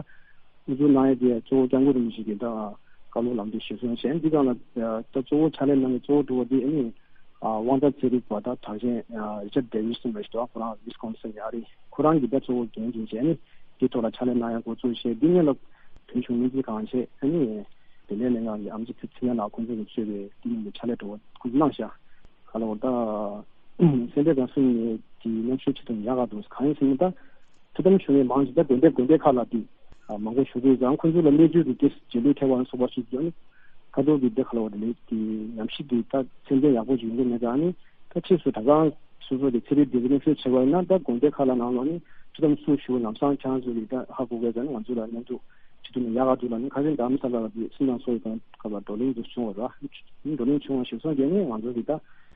དབུ་འཛུགས་གནང་ཡས་དེ་གཙོ་བོ་སྐྱབས་མགོན་རིན་པོ་ཆེ་གི་ད་བཀའ་སློབ་ལམ་སྟོན་གཞིར་བཟུང་བྱས་འདི་སྒང་ལ་ད་གཙོ་བོ་ཕྱག་ལས་གནང་མཁན་གཙོ་བོ་དྲུག་པ་འདི་ཨ་ནི། ཨ་དབང་ཐང་ཚན་རིག་པ་དང་གྲགས་ཅན་ཨ་རི་ཅར་ཌེ་ཝི་སི་གསུངས་པ་ཞིག་འདུག་ཁོ་རང་ཝི་སི་ཀོན་སིན་ནས་ཨ་རི། ཁོ་རང་གིས་ད་གཙོ་བོ་འགན་བཞེས་བྱས་ནས་དེའི་ཐོག་ལ་ཕྱག་ལས་གནང་ཡག་འགོ་ཚུགས་བྱས་འདི་སྔོན་ལ་བོད་གཞུང་སྨན་རྩིས་ཁང་བྱས་ཨ་ནི་བདེ་ལེགས་ལས་འགུལ་གྱི་ཨམ་ཆི་ཚེ་བརྟན་ལགས་ཁོང་ཚོ་གིས་གཙོས་པའི་འདི་ཡིན་པའི་ཕྱག་ལས་འགྲོ་བ་ཁོང་ཚོ་གནང་ཤག་ག་ལ་བར་ད་སེམས་པའི་སྒང་གསུམ་ནས་ཀྱི་མཉམ་ཞུགས་བྱེད་ཐུབ་ཡག་ག་འདུག་གང་ཡིན་ཟེར་ན་ད། ཐུགས་དམ་ཞུ་མཁན་མང་ཞིག་ད་དགོན་སྡེ་དགོན་སྡེ་ཁག་ལ་དེ་མང་པོ་ཞུགས་ཀྱི་ཡོད་ཙང་ཁོང་ཚོ་ལ་གནས་ཚུལ་དེ་ཏོག་ཙམ་རྒྱུས་ལོན་ཐེབས་པ་སོགས་པ་ཞིག་ཡོད་ནི། ཁ་ཐོར་གྱི་སྡེ་ཁག་ལ་བ་དེ་ལས་དེ་ཉམས་ཞིབ་དེ་ད་ཚད་ལྡན་ཡག་པོ་ཞིག་ཡོང་གི་མེད་ཙང་ནི་ད་ཕྱིས་སུ་ད་གང་སོ་སོ་གི་ཚན་རིག་སྡེ་ཚན་ནས་ཤོད་བྱེད་པ་ཡིན་ན་ད་དགོན་སྡེ་ཁག་ལ་ནང་ལོགས་ནི་ཐུགས་དམ་སུ་ཞུ་ལམ་སང་ཁྱེད་རང་ཚོ་གི་ད་ཧ་གོ་དགོས་ཙང་ནི་ང་ཚོ་ལ་མཉམ་དུ་ཁྲིད་ཐུབ་ན་ཡག་ག་འདུག་ལ་ནི་ཁ་སང་རྡ་རམ་ས་ལ་ལ་དེ་སེམས་ནང་སོ་ཡི་གང་སྐབས་ལ་བགྲོ་གླེང་དུ་བྱུང་བ་ར་བགྲོ་གླེང་བྱུང་བ་ཞིག་སོང་རྗེས་ནི་ང་ཚོ་གི་ད།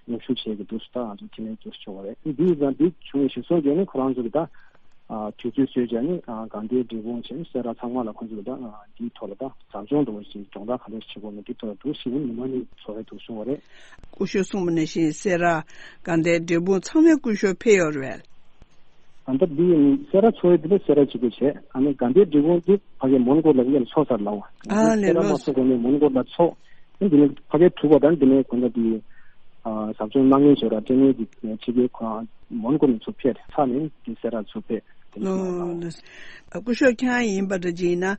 མཉམ་ཞུགས་བྱེད་ཀྱི་འདུག་ཟེར་ད་ང་ཚོ་འཕྲིན་ལས་འདུག་ཆོག་པ་རེད། འདི་ཡིན་ཙང་འདི་བྱུང་བའི་གཞིར་བཟུང་བྱས་ནས་ཁོ་རང་ཚོ་གི་ད་དུས་ཚོད་བཟོས་བྱས་ནས་དགའ་ལྡན་འབྲས་སྤུངས་བྱས་ནས་སེ་ར་ཚང་མ་ལ་ཁོ་ཚོ་གི་ད་འདིའི་ཐོག་ལ་ད་ཟབ་སྦྱོང་འདྲ་བོ་ཞིག་སྦྱོང་བརྡར་ག་འདྲ་བྱེད་དགོས་མིན་འདིའི་ཐོག་ལ་འདུག་ཞིག་ནི་ཉི་མ་གཉིས་ཚོགས་རེ་འདུག་བྱུང་བ་རེད། སྐུ་ཞབས་གསུངས་པ་ནང་བཞིན་སེ་ར་དགའ་ལྡན་འབྲས་སྤུངས་ཚང་མའི་སྐུ་ཞབས་ཕེབས་ཡོད་རེད། ཨ་ད་འདི་ཡིན་སེ་ར་ཚོགས་རེ་འདི་ལ་སེ་ར་གཅིག་པུ་བྱས་ཨ་ནི་དགའ་ལྡན་འབྲས་སྤུངས་འདི་ཕ་གི་མོན་གྷོ་ལ་ཡར་ཚོགས་ཚར་ལ་བ། ཨ་ལས་སེ་ར་ལོ་མ་ཚོགས་གོང་ནས་མོན་གྷོ་ལ་ཚོགས། འདི་ནས་ཕ་གིའི་དྲུག་པ་དང་འདི་ནས་དགོན་པ་འདི་ཟབ་སྦྱོང་གནང་མཁན་ཞོར་ལ་སྤྲད་མཁན་གྱི་ཕྱི་རྒྱལ་ཁོ་རང་མོན་གྷོ་ནས་ཚུར་ཕེབས་ཚར་ནས་འདི་སེ་ར་ཚུར་ཕེབས་དེ་འདྲ་ཞིག་གནང་། ལགས། སྐུ་ཞབས་ཁྱེད་རང་ཡིན་པ་འདྲ་ཅིག་ཡིན་ན་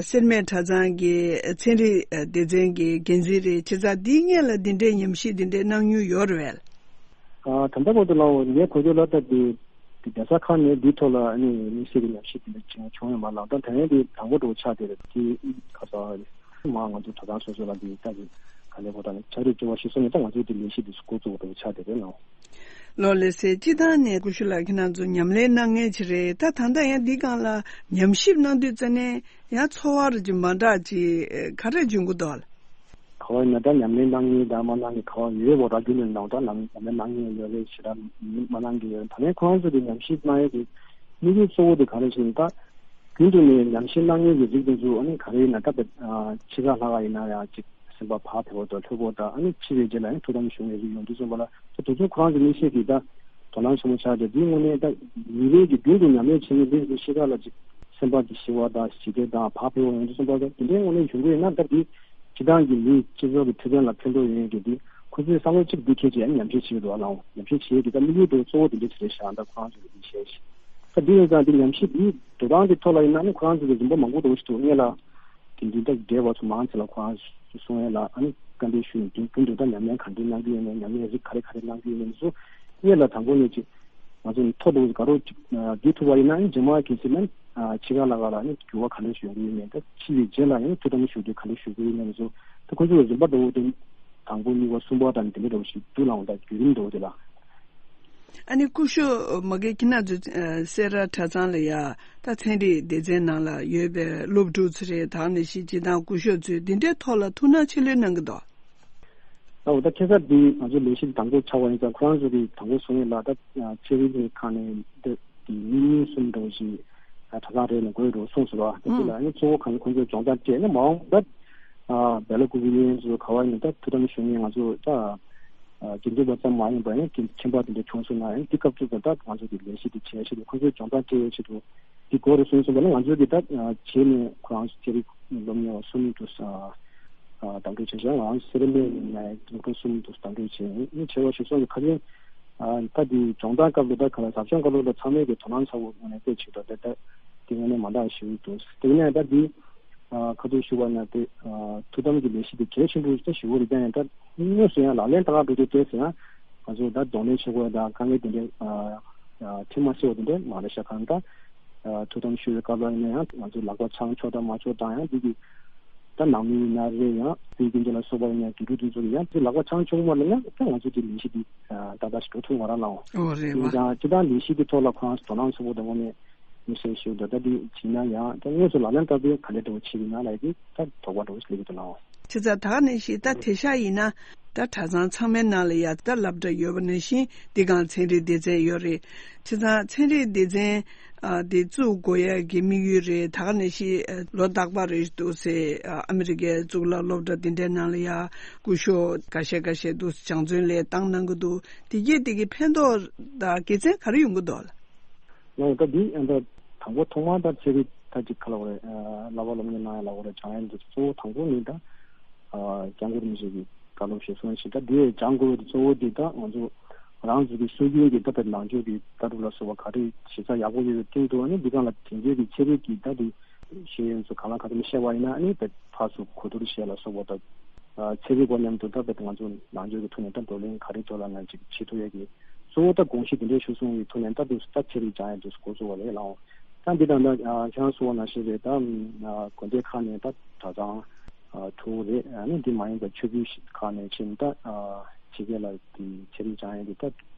སེར་སྨད་གྲྭ་ཚང་གི་ཚན་རིག་སྡེ་ཚན་གྱི་འགན་འཛིན་རེད་བྱས་ཙང་འདིའི་སྔོན་ལ་འདི་འདྲའི་ཉམས་ཞིབ་འདི་འདྲའི་གནང་མྱོང་ཡོད་རེད་བས། ད་ལྟ་བར་དུ་ལའོ་ངས་གོ་རྒྱུ་ལ་ལྟ་དེ་དེ་གདན་ས་ཁག་ནས་འདིའི་ཐོག་ལ་ནི་དམིགས་བསལ་གྱི་ཉམས་ཞིབ་དེ་འདྲ་བྱུང་ཡོད་མ་ལགས། ད་དེ་རིང་དེ་དང་པོ་འགྲོ་ཆགས་དེ་རེད། དེ་ཁ་ས་མ་ང་ཚོ་གྲྭ་ཚང་སོ་སོ་ལ་དེ་ལྟ་གི་ག་ལེ་བོ་ད་ནི་ཆ་རེ་བཅོ་བ་ཞིག་སོང་ནས་ད་ང་ཚོའི་དེ་ལས་གཞི་དེ་འགོ་བཙུགས་འགྲོ་ཆགས་དེ་རེད་ལའོ། ལོ་ལེ་སེ་སྤྱི་བཏང་ནས་སྐུ་ཞབས་ལགས་ཁྱེད་རང་ཚོ་ཉམས་ལེན་གནང་མཁན་ཅིག་རེད། ད་ད་ལྟ་ཡང་འདི་སྒང་ལ་ཉམས་ཞིབ་གནང་དུས་ཙ་ནས་ཡང་ཚོར་བ་རེ་ཅིག་མ་འདྲ་ཅིག་ག་རེ་བྱུང་གི་འདུག་ལགས། ག་བ་ཡིན་ན་ད་ཉམས་ལེན་གནང་མཁན་དང་མ་གནང་མཁན་ག་བ་ཡོད་པ་ར་རྒྱུན་ནས་ནང་ད་ལམ་ཉམས་ལེན་གནང་མཁན་ཡོད་རེད་ཞེ་དྲག་མི་མ་གནང་མཁན་ཡོད་རེད། ད་ལན་ཁོ་རང་ཚོ་གི་ཉམས་ཞིབ་གནང་ཡས་ཀྱི་དམིགས་ཡུལ་གཙོ་བོ་དེ་ག་རེ་ཞེ་ན་ད་རྒྱུན་དུ་ནས་ཉམས་ཞིབ་གནང་མཁན་གྱི་རིགས་དེ་ཚོ་ཨ་ནི་ག་རེ་ཡིན་ན་ད་ཕྱི་ཁ་ལྷག་ག་ཡིན་ན་ཡང་ཅིག་སེམས་པ་བག་ཕེབས་པ་དང་ལྷོད་པོ་དང་ཨ་ནི་འཆི་བའི་རྗེས་ལ་ཡང་ཐུགས་དམ་བཞུགས་མཁན་རིགས་ཡོང་དུས་ཙམ་པ་ལ་ད་དེ་ཚོ་ཁོ་རང་ཚོ་དམིགས་བསལ་གྱི་ད་དོ་སྣང་ཆེན་པོ་ཆགས་ཏེ་དེའི་དངོས་གནས་ད་ཉིན་རེ་གི་རྒྱུན་དུ་ཉམས་ལེན་བྱེད་མཁན་དེ་ཚོ་ཤི་ཁ་ལ་ཅིག་སེམས་པ་གི་ཞི་བ་དང་ཞི་བདེ་དང་བག་ཕེབས་པ་ཡོང་དུས་ཙམ་པ་ད་དེ་འདྲའི་དངོས་གནས་བྱུང་གི་ཡོད་ན་ད་དེ། སྤྱི་བཏང་གི་མིའི་སྤྱི་ཚོགས་ཀྱི་འཕྲོད་བསྟེན་ལ་ཕན་ཐོགས་ཡོད་མཁན་གྱི་འདི་ཁོ་ཚོའི་བསམ་བློ་གཅིག་འདི་འཁྱེར་བྱས་ཉམས་ཞིབ་བྱེད་ཀྱི་འདུག་ཨ་ལའང་ཉམས་ཞིབ་བྱེད་ཀྱི་ད་དམིགས་ཡུལ་དུ་གཙོ་བོ་དེ་འདྲ་ཞིག་རེད་ཤག་ད་ཁོ་རང་ཚོ་གི་འདི་བཤད་ཤག་ད་འདི་ཡིན་ཙང་འདི་ཉམས་ཞིབ་འདི་འགྲོ་སྟངས་ཀྱི་ཐོག་ལ་ཡིན་ན་ནི་ཁོ་རང་ཚོ་གི་རིམ་པ་མང་པོ་འདྲ་བོ་ཞིག་འདུག་སྔོན་ལ་དེ་འདི་ད་འབྲེལ་བ་ཚོ་མང་ཆེ་ལ་ཁོ་རང་ཚོ་གསུང་ཡས་ལ་ཨ་ནི་བཀའ་འདྲི་ཞུས་ནས་དུས་རྒྱུན་དུ་ད་ཉམས་ལེན་ག་འདྲ་གནང་གི་ཡོད་མེད་ཉམས་ལེན་རིགས་ག་རེ་ག་རེ་གནང་གི་ཡོད་མེད་ཚོ་སྔོན་ལ་དང་པོ་ནས་ཅིག་ང་ཚོ་ཐོ་འདུག་དགའ་རོགས་ཅིག་བསྡུ་ཐུབ་པ་ཡིན་ན་ཨ་ནི་རྗེས་མ་གལ་སྲིད་ན་ཕྱི་ཁ་ལ་ག་ལ་ནི་འགྱུར་བ་ག་འདྲ་ཞིག་ཡོང་གི་ཡོད་མེད་ད་འཆི་བའི་རྗེས་ལ་ཡང་ཐུགས་དམ་ཞུ་དུས་ག་འདྲ་ཞུ་གི་ཡོད་མེད་ཚོ་ད་ཁོ་ཚོས་རིམ་པ་འདྲ་བོ་དེ་དང་པོ་གཉིས་པ་གསུམ་པ་དང་དེ་འདྲ་འདྲ་བོ་ཞིག་བསྡུ་ལའང་ད་བརྒྱུད་རིམ་འདྲ་བོ་དེ་ལ། ཨ་ནི་སྐུ་ཞབས་མ་གི་ཁྱེད་རང་ཚོ་སེ་ར་གྲྭ་ཚང་ལ་ཡ་ད་ཚན་རིག་སྡེ་ཚན་ནང་ལ་ཡོད་པའི་སློབ་ཕྲུག་ཚོ་རེད་ད་ནི་ཤི་ཅི་དང་སྐུ་ཞབས་ཚོས་འདི་འདྲའི་ཐོག་ལ་ཐུགས་སྣང་ཆེ་ལོས་གནང་གི་འདུག་ད་འོ་ད་ཁ་སང་འདི་ང་ཚོ་ལས་གཞི་དང་པོ་ཆགས་པ་ཡིན་ཙང་ཁོ་རང་ཚོ་གི་དང་པོ་གསུང་ཡས་ལ་ད་ཆེད་ལས་ཀྱི་ཁང་ནས་འདི་འདི་མི་གཉིས་གསུམ་འདྲ་བོ་ཞིག་གྲྭ་ཚང་རེ་ནས་དགོས་འགྲོ་གསུངས་སོང་བ། དེ་ཚོ་ལ་ནི་གཙོ་བོ་གང་ཁོང་ཚོས་སྦྱོང་བརྡར་སྤྲད་ན་མ་འོངས་ད་སྦེལ་ཀོབ་ཀྱི་གཡས་གཡོན་ཚོ་ག་བ་ཡིན་ད་ཐུགས་དམ་བཞུགས་མཁན་ང་ཚོ་ད་དགེ་འདུན་པ་ཙམ་མ་ཡིན་པ་ཡང་དགེ་ཁྱིམ་པ་དེ་འདྲ་བྱུང་སོང་ན་ཡང་འདི་སྐབས་བཅུ་ཙམ་ད་ང་ཚོ་གི་ལས་གཞི་དེ་བྱས་ཆེད་དུ་ཁོང་ཚོས་སྦྱོང་བརྡར་སྤྲད་ཡས་ཆེད་དུ། འདི་གོ་རུ་སོང་སོང་བ་ལ་ང་ཚོ་གི་ད་རྗེས་ནས་ཁོ་རང་ཚོ་ཚན་རིག་སློབ་གཉེར་བ་གསུམ་དུ་ཨ་དམ་འབུལ་བྱས་ཤག་ང་རང་ཚོ་སེ་ར་སྨད་ནས་སློབ་ཕྲུག་གསུམ་དུ་དམ་འབུལ་བྱས་ཡིན། ཆེ་བ་ཞིག་སོང་གི་ཁ་ཆེན་ཨ་ད་འདི་སྦྱོང་བརྡར་སྐབས་ལ་ད་ག་ལ་ཟབ་སྦྱོང་སྐབས་ལ་ད་ཚང་མས་ཀྱི་དོ་སྣང་ཚ་བོ་ངོས་ནས་བསྟན་བྱེད་དོ། ད་ད་འདི་ངོས་ནས་མ་འདང་ཞུ་འདུག་དེ་ནས་ད་འདི་ཨ་ཁ་ཐུག་ཞུ་བ་ན་དེ་ཨ་ཐུགས་དམ་གྱི་ལས་གཞི་དེ་གལ་ཆེན་པོ་ཞིག་ད་ཞུ་བོ་རེད། ད་ཡང་ད་དངོས་སུ་ཡང་ལག་ལེན་བསྟར་འགྲོ་དུས་དེ་ཟེར་ན་ང་ཚོ་ད་གདོང་ལེན་བྱེད་དགོས་ད་དཀའ་ངལ་དེ་འདྲ་ཨ་ཨ་འཕྲད་མ་སྲིད་པ་དེ་འདྲ་མ་རེད་ཤག་གང་ད་ཨ་ཐུགས་དམ་ཞུ་བའི་སྐབས་ལ་ཡིན་ན་ཡང་ང་ཚོ་ལག་པ་འཆང་ཆོག་དང་མ་ཆོག་དང་ཡང་འདི་གི་ད་ནང་མི་ཡིན་ན་རེད། ཡང་དཔེ་རྒྱུན་ལ་སོགས་པ་ཡིན་ན་དགེ་ཕྲུག་དེ་ཚོ་གི་ཡང་དེ་ལག་པ་འཆང་ཆོག་མ་རེད་ན་ད་ང་ཚོ་དེ་ལས་གཞི་འདི་ཏག་ཏག་ཞིག་འགྲོ་ཐུབ་མ་རེད་ལགས། ཨོ་རེད་བ། ཡིན་ཀྱང་སྤྱི་བཏང་ལས་གཞི་འདི་ཐོག་ལ་ཁོ་རང་ཚོ་དོ་སྣང་ཚ་བོ་དང་དངོས་གནས་མི་སེར་ཞིག་འདུག་ད་འདི་བྱས་ན་ཡང་ད་དངོས་སུ་ལག་ལེན་བསྟར་དུས་ག་འདྲ་འདྲ་བོ་བྱེད་ཀྱི་ན་ལབ་ཡ་དེ་ད་དོགས་པ་འདྲ་བོ་ཞིག་སླེབས་ཀྱི་འདུག་ལགས། བྱས་ཙང་ད་ག་ནང་བཞིན་ད་དེང་སང་ཡིན་ན་ད་གྲྭ་ཚང་ཚང་མའི་ནང་ལ་ཡ་ད་སློབ་གྲྭ་ཡོད་པ་ནང་བཞིན་འདི་སྒང་ཚན་རིག་སྡེ་ཚན་ཡོད་རེད། བྱས་ཙང་ཚན་རིག་སྡེ་ཚན་ཨ་འདི་བཙུགས་དགོས་ཡ་གི་དམིགས་ཡུལ་རེད། ད་ག་ནང་བཞིན་ཨ་ལོ་རྟག་པར་རེད་འདུག་ཟེར་ཨ་ཨ་མི་རི་ཀའི་གཙུག་ལག་སློབ་གྲྭ་འདི་འདྲའི་ནང་ལ་ཡ་སྐུ་ཞབས་འགའ་ཤས་འགའ་ཤས་འདུག་སྦྱང་བརྩོན་ལས་བཏང་གནང་གི་འདུག་དེ་གས་དེ་གི་ཕན་ཐོགས་དང་དགེ་མཚན་ག་རེ་ཡོང་གི་འདུག་ལགས། ཡང་ད་འདི་ཡང་ད་དང་པོ་ཐོག་མར་ད་ཚན་རིག་ད་ཅིག་ག་ལ་བ་རེད། བསླབ་པ་སློབ་གཉེར་གནང་ཡ་ལ་བ་རེད། སྦྱང་ཡ་འདི་གཙོ་བོ་དང་པོ་ནི་ད་སྐྱབས་མགོན་རིན་པོ་ཆེ་གི་བཀའ་སློབ་ཞེས་གསུངས་ཤིང་ད་འདི་སྦྱང་དགོས་པའི་གཙོ་བོ་འདི་ད་ང་ཚོ་རང་ཚོ་གི་སྲོལ་རྒྱུན་གྱི་ད་ལྟ་ནང་ཆོས་ཀྱི་ལྟ་གྲུབ་ལ་སོགས་པ་ག་རེ་གཞི་རྩ་ཡག་པོ་ཡོད་པའི་སྟེང་དུ་ཨ་ནི་འདི་གང་ལ་དེང་དུས་ཀྱི་ཚན་རིག་གི་ད་འདི་ཤེས་ཡོན་ཚོ་གང་ལ་ག་ཚོད་ནས་བཤད་པ་ཡིན་ན་ཨ་ནི་ད་ཕར་ཚུར་གོ་བསྡུར་བྱས་ལ་སོགས་པ་ད། ཚན་རིག་པ་མཉམ་དུ་ད་ལྟ་ང་ཚོ་ནང་ཆོས་ཀྱི་ཐོག་ནས་ད་བགྲོ་གླེང་ག་རེ་ཐོག་ལ་ང་ཅིག་བྱེད་ཐུབ་ཡ་གི་གཙོ་བོ་ད་དགོངས་གཞི་དེ་འདྲའི་ཞུ་སོང་གི་ཐོག་ནས་ད་དུ་ད་ཚན་རིག་སྦྱང་ཡ་དུ་འགོ་བཙུགས་པ་རེད་ལགས། ད་འདི་དང་ད་ཁྱེད་རང་གསུངས་པ་ནང་བཞིན་རེད། ད་དགོན་སྡེ་ཁག་ནས་ད་གྲྭ་ཚང་དྲུག་རེད། ཨ་ནི་འདི་མ་ཡིན་པ་ཆོས་བརྒྱུད་ཁག་ནས་ཕྱིན་ད་ཕྱི་རྒྱལ་ལ་དེ་ཚན་རིག་སྦྱང་ཡ་དེ་ད་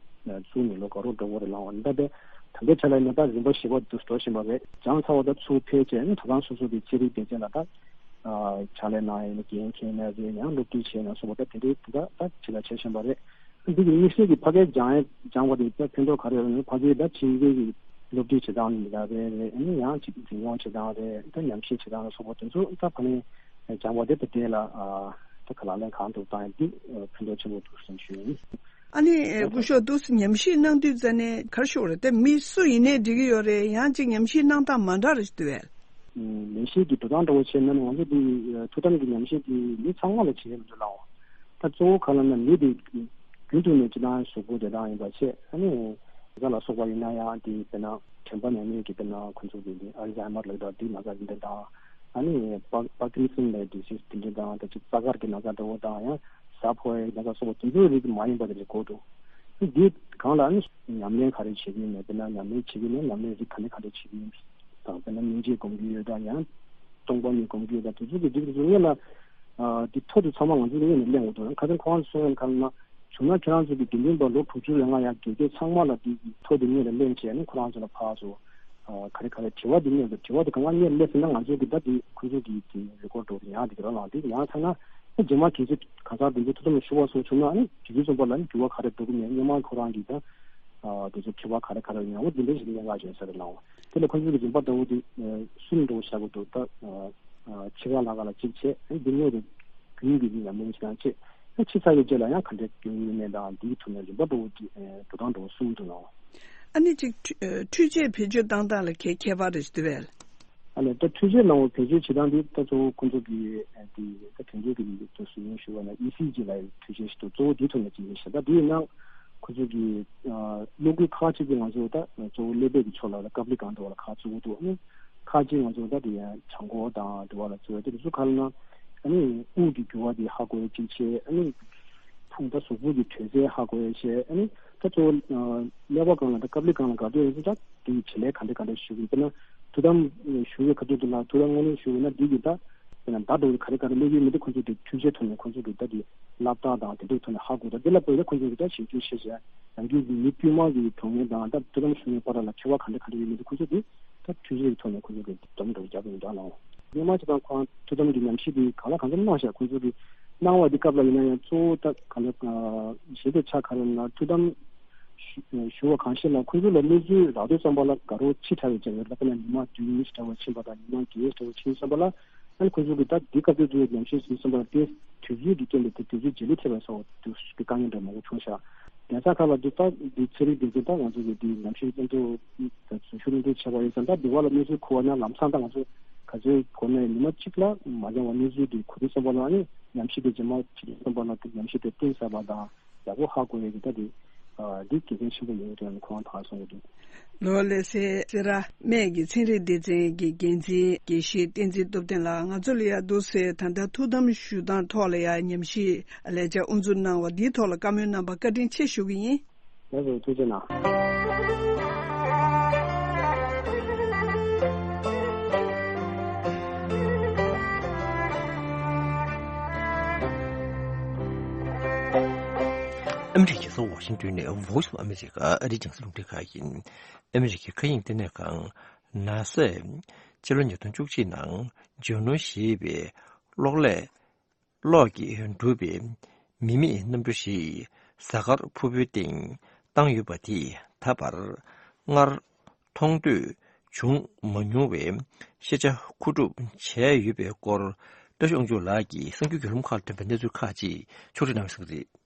བཙུགས་ནས་ལོ་འགའ་རོགས་འགྲོ་གི་རེད་ལགས། ད་ལྟ་ད་ལྟའི་ཆ་ལ་ཡིན་ན་ད་རིམ་པ་བཞི་པ་དུ་འགྲོ་བཞིན་པ་རེད། སྦྱངས་ཚར་བ་ད་ཚུར་ཕེབས་བྱས་ནས་གྲྭ་ཚང་སོ་སོ་གི་ཚན་རིག་སྡེ་ཚན་ལ་ད་ཕྱག་ལས་གནང་ཡས་ནས་འགན་འཁྱེར་ནས་རེད། ཡང་སློབ་ཁྲིད་བྱས་ནས་སོགས་པ་ད་དེ་འདྲའི་དེ་ད་ད་ཕྱི་ལ་བྱེད་བཞིན་པ་རེད། འདི་གི་དམིགས་བསལ་གྱི་ཕ་གིར་སྦྱང་ཡས་སྦྱངས་པ་དེ་ད་ཕན་ཐོགས་ག་རེ་ཡོད་ན་ཕ་གིར་ད་ཕྱི་རྒྱལ་གྱི་སློབ་ཁྲིད་བྱེད་སྟངས་ལ་རེད་རེད། ཨ་ནི་ཡང་ཅིག་འཛིན་སྐྱོང་བྱེད་སྟངས་རེད། ད་ཉམས་ཞིབ་བྱེད་སྟངས་ལ་སོགས་པ་དེ་ཚོ་ད་ཕ་ནས་སྦྱངས་པ་དེ་ད་དེ་ལ་ད་ག་ལག་ལེན་གང་ཐུབ་བཏང་ཡས་འདི་ཕན་ཐོགས་ཆེན་པོ་འདུག་བསམ་ཞུ་ཡིན། ཨ་ནི་སྐུ་ཞབས་འདུག་སེ་ཉམས་ཞིབ་གནང་དུས་ཙ་ནས་ག་རེ་ཞུ་དགོས་རེད། དེ་མི་སུ་ཡིན་ནའི་འགྲིག་གི་ཡོད་རེད། ཡང་ཅིག་ཉམས་ཞིབ་གནང་སྟངས་མ་འདྲ་རེ་ཞིག་འདུག་གས། ལས་གཞི་གི་འགྲོ་སྟངས་འདྲ་བོ་བྱས་ན་ང་ཚོ་འདི་ཐུགས་དམ་གྱི་ཉམས་ཞིབ་འདི་མི་ཚང་མ་ལ་བྱེད་ཡས་མི་འདུག་ལགས། ད་གཙོ་བོ་ག་ལ་ན་མི་འདི་རྒྱུན་དུ་ནས་སྤྱིར་བཏང་གཟུགས་པོ་དེ་དང་ཡིན་པ་བྱས། ཨ་ནི་ན་ཚ་ལ་སོགས་པ་ཡིན་ན་ཡང་འདི་དཔེར་ན་དྲན་པ་ཉམས་ཉེས་ཀྱི་དཔེར་ན་ཁོ་ཚོ་གི་འདི་ཨལ་ཛའི་མར་ལབ་དང་འདི་ན་ཚ་འདི་འདྲ་དང་། ཨ་ནི་པ་པར་ཀིན་སན་ལབ་ཌི་སིས་འདི་འདྲ་དང་། ད་ཅིག་རྩ་དཀར་གྱི་ན་ཚ་འདྲ་བོ་དང་ཡང་གཟའ་ཕོག་ཡའི་ན་ཚ་སོགས་པ་དེ་ཚོའི་རིགས་མ་ཡིན་པ་དེ་འདྲ་དགོས་འདུག་འདི་གང་ལ་ཨ་ནི་ཉམས་ལེན་ག་རེ་བྱེད་ཀྱི་ཡིན་མེད། དཔེར་ན་ཉམས་ལེན་བྱེད་ཀྱི་ཡིན་ན་ཉམས་ལེན་རིགས་ག་ནས་ག་འདྲ་བྱེད་ཀྱི་ཡིན་དང་། དཔེར་ན་སྙིང་རྗེ་སྒོམ་གྱི་ཡོད་དང་ཡང་སྟོང་པ་ཉིད་སྒོམ་གྱི་ཡོད་དང་། དེ་ཚོ་གི་རིགས་དེ་ཚོ་སྔོན་ལ་ཨ་དེ་ཐོ་དེ་ཚང་མ་ང་ཚོ་སྔོན་ནས་གླེང་དགོས་འདུག་ཁ་སང་ཁོང་གསུང་ཡོད་ཁ་ན་བྱུང་ན་ཁྱེད་རང་ཚོ་གི་དགེ་འདུན་པ་ལོ་དྲུག་ཅུ་རེ་ལྔ་ཡར་རྒས་རྒས་ཚང་མ་ལ་དེ་གི་ཐོ་དེ་སྔོན་ལ་གླེང་བྱས་ནས་ཁོ་རང་ཚོ་ལ་ཕར་ཚུར་ཨ་ག་རེ་ག་རེ་དྲི་བ་དེ་སྔོན་ལ་དྲི་བ་དེ་གང་ག་སྔོན་ལ་སླེབས་ཟིན་ན་ང་ཚོ་གི་ད་དེ་ཁོ་ཚོ་གི་དེ་རེ་ཀོར་འགྲོ་དེ་ཡང་དེ་གི་རོ་ལངས་དེ་ཡང་ཐ་ན་རྗེས་མ་གལ་སྲིད་གང་ཟག་དེ་ཚོ་ཐོ་དམ་ཞུ་བ་སོགས་བྱུང་ན་ཨ་ནི་དེ་དུས་ཙམ་པ་ལ་ནི་འགྱུར་བ་ག་རེ་འགྲོ་གི་མེད། སྔོན་མ་ཁོ་རང་གི་ད་ཨ་དེ་ཚོ་དྲི་བ་ག་རེ་ག་རེ་ཡོང་བ་དེ་འདྲ་ཞིག་གླེང་ག་བྱོན་ས་རེད་ལགས། དེ་ལ་ཁོ་ཚོ་གི་རིམ་པ་ལྟ་བུ་དེ་གསུམ་འདྲ་བོ་བཞག་དགོས་འདུག་ད་ཕྱི་རྒྱལ་ལ་ག་ལ་གཅིག་བྱས། ཨ་ནི་འདི་ནས་རུ་རྒྱུན་གྱི་ཉམས་ལེན་བྱེད་སྟངས་བྱས། ཨ་ཕྱི་ས་ཡོད་ཅེས་ལ་ཡང་ག་འདྲའི་སྐྱོན་ཡོད་མེད་དང་འདིའི་ཐོག་ནས་རིམ་པ་འདྲ་བོ་དེ་འགྲོ་སྟངས་འདྲ་བོ་གསུམ་འདུག་ལགས། ཨ་ནི་གཅིག་འཕྲུལ་ཆས་བེད་སྤྱོད་བཏང་སྟངས་ལ་ག་ཁྱད་པར་རེ་ཞིག་འདུག་པས། ཨ་ལས་ད་འཕྲུལ་ཆས་ནང་བ་བེད་སྤྱོད་བྱེད་སྟངས་འདི་ད་གཙོ་བོ་ཁོང་ཚོ་གི་ཨ་དེ་ད་དོན་གཅོད་ཀྱི་ལུགས་སུ་ཡིན་ཞུ་བ་ན་ཨི་སི་ཇི་ལབ་ཡའི་འཕྲུལ་ཆས་ཞིག་འདུག་གཙོ་བོ་འདིའི་ཐོག་ནས་བྱེད་ཀྱི་ཡིན་ཤག་ད་དེ་ཡིན་ན་ཁོང་ཚོ་གི་ཨ་གློག་སྐུད་ཁག་ཅིག་གི་ང་ཚོ་ད་གཙོ་བོ་ཀླད་པའི་གི་ཕྱོགས་ལ་ཀབ་ལི་ཀང་འདྲ་བ་ལ་ཁག་བཙུགས་འདུག་ཨ་ནི་ཁག་ཅིག་ང་ཚོ་ད་དེ་ཡང་བྱང་ཁོག་དང་འདྲ་བ་ལ་བཙུགས་ཡ་དེ་ཚོ་ག་ལ་ན་ཨ་ནི་དབུགས་ཀྱི་རྒྱུ་བ་དེ་ཧ་གོ་ཡ་གཅིག་བྱས། ཨ་ནི་ཕུང་ད་གཟུགས་པོ་གི་དྲོད་ཚད་ཧ་གོ་ཡ་བྱས། ཨ་ནི་ད་གཙོ་བོ་ཀླད་པ་སྒང་ལ་ད་ཀབ་ལི་ཀང་ལ་དགའ་སྤྲོ་ཡོད་ཚེ་ད་དེ་ཡི་བྱེད་ལས་ག་འདྲ་ག་འདྲ་ཞུ་གི་ཡིན། དཔེར་ན་ཐུགས་དམ་ཞུ་བའི་ཁ་ཐུག་ཏུ་ལ་ཐུགས་དམ་སྔོན་ལ་ཞུ་བ་ན་འདི་གི་ད་དཔེར་ན་ཟླ་འདྲ་བོ་ག་རེ་ག་རེ་སླེབས་ཡོད་མེད་དེ་ཁོང་ཚོ་གི་འཕྲུལ་ཆས་ཐོག་ནས་ཁོང་ཚོ་གི་ད་དེ་སློབ་རྟགས་དང་དེ་འདྲའི་ཐོག་ནས་ཧ་གོ། ད་དེ་ལ་བོད་ལ་ཁོང་ཚོ་གི་ད་ཞིབ་འཇུག་བྱེད་བྱས་རང་རྒྱུད་ཀྱི་མི་དཀྱུས་མ་གི་གྲོགས་ངན་དང་ད་ཐུགས་དམ་ཞུ་མཁན་བར་ལ་ཁྱད་པར་ག་འདྲ་ག་འདྲ་ཡོད་མེད་དེ་ཁོང་ཚོ་གི་ད་འཕྲུལ་ཆས་ཀྱི་ཐོག་ནས་ཁོང་ཚོ་གི་སྡོམ་འདྲ་བོ་རྒྱབ་ཡོད་འདྲ་ལགས། སྔོན་མ་ཅིག་དང་ཁོང་ཐུགས་དམ་གྱི་ཉམས་ཞིབ་དེ་གང་ལ་གང་འཚམ་གནང་ཤག་ཁོང་ཚོ་གི་གནང་བ་དེ་སྐབས་ལ་ཡིན་ན་ཡང་གཙོ་བོ་ད་ག་ལ་གཞི་དེ་ཆ་ག་རེ་ན་ཐུགས་དམ་ཞུ་བ་གང་ཤེས་ན་ཁོང་ཚོ་ལ་གནས་ཚུལ་རག་དུས་ཙམ་པ་ལ་དགའ་རབ་ཆེ་དྲགས་ཡོད་ཀྱང་ཡོད། ད་དཔེར་ན་ཉི་མ་བདུན་ཉི་ཤུ་འདྲ་བོ་ཕྱིན་པ་དང་ཉི་མ་བརྒྱད་འདྲ་བོ་ཕྱིན་ཙམ་པ་ལ་ཨ་ནི་ཁོང་ཚོ་གི་ད་འདི་སྐབས་དུས་ཚོད་ཉམས་ཞིབ་ཟིན་ཙམ་པ་ལ་དེ་དུས་ཚོད་ཀྱི་རྐྱེན་པས་དེ་དུས་ཚོད་བརྗེ་ལེན་ཐེབས་པ་སོགས་དུས་ཀྱི་དཀའ་ངལ་འདྲ་མང་པོ་བྱུང་ཤག་གདན་ས་ཁག་ལ་འདི་ལྟ་འདི་ཚན་རིག་འདི་ཚོ་ད་ང་ཚོ་གི་འདི་ཉམས་ཞིབ་སློབ་ཚན་ད་ཞུ་སློབ་ཚན་བྱས་པ་ཡིན་ཙང་ད་འདི་བ་ལ་གནས་ཚུལ་གོ་བ་ན་ལམ་སང་ད་ང་ཚོ་ག་ཚོད་གོ་ནས་ཉི་མ་གཅིག་ལ་མ་འགྱངས་པ་གནས་ཚུལ་འདི་གོ་དུས་ཙམ་པ་ལ་ནི་ཉམས་ཞིབ་དེ་རྗེས་མ་བྱེད་དུས་ཙམ་པ་ལ་དེ་ཉམས་ཞིབ་དེ་གཏིང་ཟབ་པ་དང་ཡག་པོ་ཧ་གོ་ཡས་ཀྱི་ད་དེ་འདི་དགེ་མཚན་ཆེན་པོ་ཡིན་འདྲ་ཁོང་ཕར་གསུང་གི་འདུག་ལོ་ལེ་སེ་སེ་ར་སྨད་ཀྱི་ཚན་རིག་སྡེ་ཚན་གྱི་འགན་འཛིན་དགེ་བཤེས་བསྟན་འཛིན་སྟོབས་ལྡན་ལགས། ང་ཚོ་ལ་ཡ་འདུག་སེ་ད་ལྟ་ཐུགས་དམ་ཞུ་སྟངས་ཐོག་ལ་ཡ་ཉམས་ཞིབ་ལས་བྱ་དབུ་འཛུགས་གནང་བ་འདིའི་ཐོག་ལ་བཀའ་མོལ་གནང་བ་བཀའ་དྲིན་ཆེ་ཞུ་གི་ཡིན། ལགས་སོ་ཐུགས་རྗེ་གནང་། ཨ་མི་རི་ཀའི་རྒྱལ་ས་ཝ་ཤིང་ཏོན་ནས་Voice of America ཨ་རིའི་རྒྱང་སྲིང་རླུང་འཕྲིན་ཁང་ཡིན། ཨ་མི་རི་ཀའི་མཁའ་དབྱིངས་ལྟེ་གནས་ཁང་ནཱ་སཱས་ཕྱི་ལོ་ཉིས་སྟོང་བཅུ་གཅིག་ནང་ཇུ་ནོ་ཞེས་པའི་གློག་ཀླད་གློག་གིས་གྲུབ་པའི་མི་མེད་གནམ་གྲུ་ཞིག་གཟའ་སྐར་ཕུར་བུའི་སྟེང་བཏང་ཡོད་པ་དེས་ད་བར་སྔར་མཐོང་ཐོས་བྱུང་མ་མྱོང་བའི་ཤེས་བྱ་མཁོ་སྒྲུབ་བྱས་ཡོད་པའི་སྐོར་བཀྲ་ཤིས་དབང་ཕྱུག་ལགས་ཀྱིས་གསར་འགྱུར་བརྒྱུད་ལམ་ཁག་ལ་བཏོན་པའི་གནས་ཚུལ་ཁག་ཅིག་ཕྱོགས་སྒྲིག་གནང་བའི་གསལ་བསྒྲགས་རེད།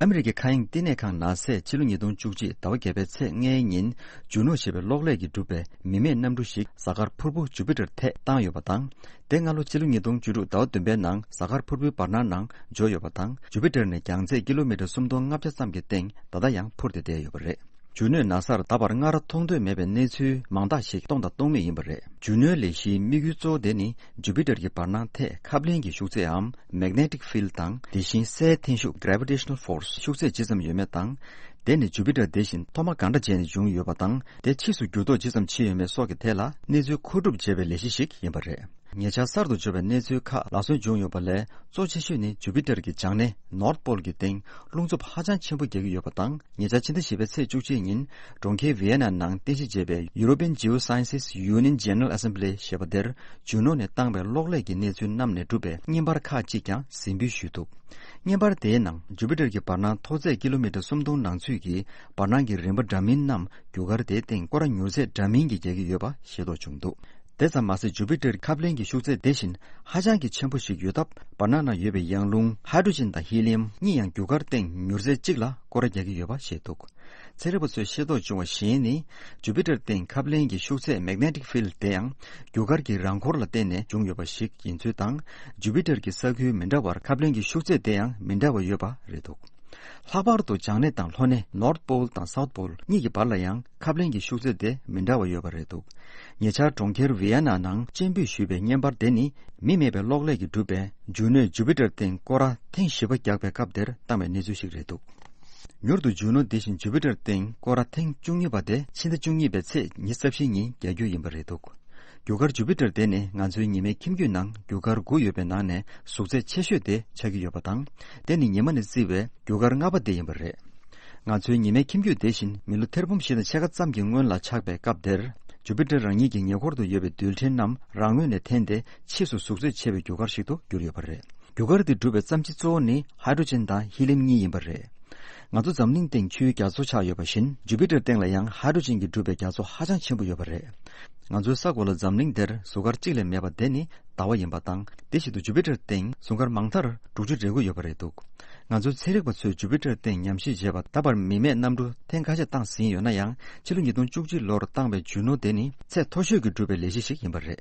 ཨ་མི་རི་ཀའི་མཁའ་དབྱིངས་ལྟེ་གནས་ཁང་ནཱ་སཱས་ཕྱི་ལོ་ཉིས་སྟོང་བཅུ་གཅིག་ཟླ་བ་བརྒྱད་པའི་ཚེས་ལྔའི་ཉིན་ཇུ་ནོ་ཞེས་པའི་གློག་ཀླད་ཀྱིས་གྲུབ་པའི་མི་མེད་གནམ་གྲུ་ཞིག་གཟའ་སྐར་ཕུར་བུ་ཇུ་པི་ཏར་ཐད་བཏང་ཡོད་པ་དང་། དེ་སྔ་ལོ་ཕྱི་ལོ་ཉིས་སྟོང་བཅུ་དྲུག་ཟླ་བ་བདུན་པའི་ནང་གཟའ་སྐར་ཕུར་བུའི་བར་སྣང་ནང་འབྱོར་ཡོད་པ་དང་། ཇུ་པི་ཏར་ནས་རྒྱང་ཚད་ཀི་ལོ་མི་ཊར་སུམ་སྟོང་ལྔ་བརྒྱ་ཙམ་གྱི་སྟེང་ད་ལྟ་ཡང་འཕུར་ཏེ་བསྡད་ཡོད་པ་རེད། ཇུ་ནོས་ནཱ་སཱར་ད་བར་སྔར་མཐོང་ཐོས་མེད་པའི་གནས་ཚུལ་མང་དག་ཞིག་མཐོང་དང་མཐོང་མུས་ཡིན་པ་རེད། ཇུ་ནོའི་ལས་གཞིའི་དམིགས་ཡུལ་གཙོ་བོ་དེ་ནི་ཇུ་པི་ཏར་གྱི་བར་སྣང་ཐད་ཁབ་ལེན་གྱི་ཤུགས་ཚད་འམ་Magnetic Field དང་། དེ་བཞིན་སའི་འཐེན་ཤུགས་Gravitational Force ཤུགས་ཚད་ཇི་ཙམ་ཡོད་མེད་དང་། དེ་ནི་ཇུ་པི་ཏར་དེ་བཞིན་ཐོག་མ་གང་འདྲ་བྱས་ནས་བྱུང་ཡོད་པ་དང་། དེ་ཕྱིས་སུ་འགྱུར་ལྡོག་ཇི་ཙམ་ཕྱིན་ཡོད་མེད་སོགས་ཀྱི་ཐད་ལ་གནས་ཚུལ་མཁོ་སྒྲུབ་བྱེད་པའི་ལས་གཞི་ཞིག་ཡིན་པ་རེད། ཉེ་ཆར་གསར་དུ་འབྱོར་བའི་གནས་ཚུལ་ཁག་ལག་སོན་བྱུང་ཡོད་པ་ལས། གཙོ་ཆེ་ཤོས་ནི་ཇུ་པི་ཏར་གྱི་བྱང་སྣེ་North Pole གྱི་སྟེང་རླུང་འཚུབ་ཧ་ཅང་ཆེན་པོ་རྒྱག་གི་ཡོད་པ་དང་། ཉེ་ཆར་ཕྱི་ཟླ་བཞི་པའི་ཚེས་བཅུ་གཅིག་ཉིན་གྲོང་ཁྱེར་Vienna ནང་རྟེན་གཞི་བྱས་པའི་European Geosciences Union General Assembly ཞེས་པ་དེར་ཇུ་ནོ་ནས་བཏང་བའི་གློག་ཀླད་ཀྱི་གནས་ཚུལ་རྣམས་ནས་གྲུབ་པའི་བརྙན་པར་ཁག་ཅིག་ཀྱང་གཟིགས་འབུལ་ཞུས་འདུག་བརྙན་པར་དེའི་ནང་ཇུ་པི་ཏར་གྱི་བར་སྣང་མཐོ་ཚད་ཀི་ལོ་མི་ཊར་སུམ་སྟོང་ནང་ཚུད་ཀྱི་བར་སྣང་གི་རིམ་པ་འདྲ་མིན་རྣམས་རྒྱུ་སྐར་དེའི་སྟེང་སྐོར་ར་མྱུར་ཚད་འདྲ་མིན་གྱིས་རྒྱག་གི་ཡོད་པ་ཤེས་རྟོགས་བྱུང་འདུག་དེ་ཙམ་མ་ཟད་ཇུ་པི་ཏར་ཁབ་ལེན་གྱི་ཤུགས་ཚད་དེ་བཞིན་ཧ་ཅང་གི་ཆེན་པོ་ཞིག་ཡོད་སྟབས། བར་སྣང་ན་ཡོད་པའི་ཡང་རླུང་ཧའི་ཌྲོ་ཇིན་དང་ཧི་ལི་ཡམ་གཉིས་ཡང་རྒྱུ་སྐར་སྟེང་མྱུར་ཚད་གཅིག་ལ་སྐོར་ར་རྒྱག་གི་ཡོད་པ་བཤད་འདུག་ཚན་རིག་པ་ཚོས་ཤེས་རྟོགས་བྱུང་བ་གཞན་ནི། ཇུ་པི་ཏར་སྟེང་ཁབ་ལེན་གྱི་ཤུགས་ཚད་Magnetic Field དེ་ཡང་རྒྱུ་སྐར་གྱི་རང་འཁོར་ལ་བརྟེན་ནས་བྱུང་ཡོད་པ་ཞིག་ཡིན་ཚུལ་དང་། ཇུ་པི་ཏར་གྱི་ས་ཁུལ་མི་འདྲ་བར་ཁབ་ལེན་གྱི་ཤུགས་ཚད་དེ་ཡང་མི་འདྲ་བ་ཡོད་པ་རེད་འདུག་ལྷག་པར་དུ་བྱང་སྣེ་དང་ལྷོ་སྣེ་North Pole དང་South Pole གཉིས་ཀྱི་བར་ལ་ཡང་ཁབ་ལེན་གྱི་ཤུགས་ཚད་དེ་མི་འདྲ་བ་ཡོད་པ་རེད་འདུག་ཉེ་ཆར་གྲོང་ཁྱེར་ཝི་ཡེ་ན་ནང་སྤྱན་འབུལ་ཞུས་པའི་བརྙན་པར་དེ་ནི་མི་མེད་པའི་གློག་ཀླད་ཀྱིས་གྲུབ་པའི་ཇུ་ནོས་ཇུ་པི་ཏར་སྟེང་སྐོར་ར་ཐེངས་བཞི་པ་རྒྱག་པའི་སྐབས་དེར་བཏང་བའི་གནས་ཚུལ་ཞིག་རེད་འདུག་མྱུར་དུ་ཇུ་ནོ་དེ་བཞིན་ཇུ་པི་ཏར་སྟེང་སྐོར་ར་ཐེངས་བཅུ་གཉིས་པ་དེ་ཕྱི་ཟླ་བཅུ་གཉིས་པའི་ཚེས་ཉི་ཤུ་རྩ་བཞི་ཉིན་རྒྱག་རྒྱུ་ཡིན་པ་རེད་འདུག་རྒྱུ་སྐར་ཇུ་པི་ཏར་དེ་ནི་ང་ཚོའི་ཉི་མའི་ཁྱིམ་རྒྱུད་ནང་རྒྱུ་སྐར་དགུ་ཡོད་པའི་ནང་ནས་གཟུགས་ཚད་ཆེ་ཤོས་དེ་ཆགས་ཀྱི་ཡོད་པ་དང་། དེ་ནི་ཉི་མ་ནས་བརྩིས་པའི་རྒྱུ་སྐར་ལྔ་པ་དེ་ཡིན་པ་རེད། ང་ཚོའི་ཉི་མའི་ཁྱིམ་རྒྱུད་དེ་བཞིན་མི་ལོ་ཐེར་འབུམ་བཞི་དང་ཕྱེད་ཀ་ཙམ་གྱི་སྔོན་ལ་ཆགས་པའི་སྐབས་དེར། ཇུ་པི་ཏར་རང་ཉིད་ཀྱི་ཉེ་འཁོར་དུ་ཡོད་པའི་རྡུལ་ཕྲན་རྣམས་རང་ངོས་ནས་འཐེན་ཏེ་ཕྱིས་སུ་གཟུགས་ཚད་ཆེ་བའི་རྒྱུ་སྐར་ཞིག་ཏུ་གྱུར་ཡོད་པ་རེད། རྒྱུ་སྐར་འདི་གྲུབ་པའི་ཙམ་ཆེ་གཙོ་བོ་ནི་ཧའི་ཌྲོ་ཇིན་དང་ཧི་ལི་ཡམ་གཉིས་ཡིན་པ་རེད། ང་ཚོ་འཛམ་གླིང་སྟེང་ཆུའི་རྒྱ་མཚོ་ཆགས་ཡོད་པ་བཞིན། ཇུ་པི་ཏར་སྟེང་ལ་ཡང་ཧའི་ཌྲོ་ཇིན་གྱིས་གྲུབ་པའི་རྒྱ་མཚོ་ཧ་ཅང་ཆེན་པོ་ཡོད་པ་རེད། ང་ཚོའི་ས་གོ་ལ་འཛམ་གླིང་འདིར་གཟུགས་སྐར་གཅིག་ལས་མེད་པ་དེ་ནི་ཟླ་བ་ཡིན་པ་དང་། དེ་བཞིན་དུ་ཇུ་པི་ཏར་སྟེང་གཟུགས་སྐར་མང་མཐར་དྲུག་ཅུ་རེ་དགུ་ཡོད་པ་རེད་འདུག་ང་ཚོའི་ཚན་རིག་པ་ཚོས་ཇུ་པི་ཏར་སྟེང་ཉམས་ཞིབ་བྱས་པ་ད་བར་མི་མེད་གནམ་གྲུ་ཐེངས་ཁ་ཤས་བཏང་ཟིན་ཡོད་ན་ཡང་། ཕྱི་ལོ་ཉིས་སྟོང་བཅུ་གཅིག་ལོར་བཏང་བའི་ཇུ་ནོ་དེ་ནི་ཚད་མཐོ་ཤོས་ཀྱིས་གྲུབ་པའི་ལས་གཞི་ཞིག་ཡིན་པ་རེད།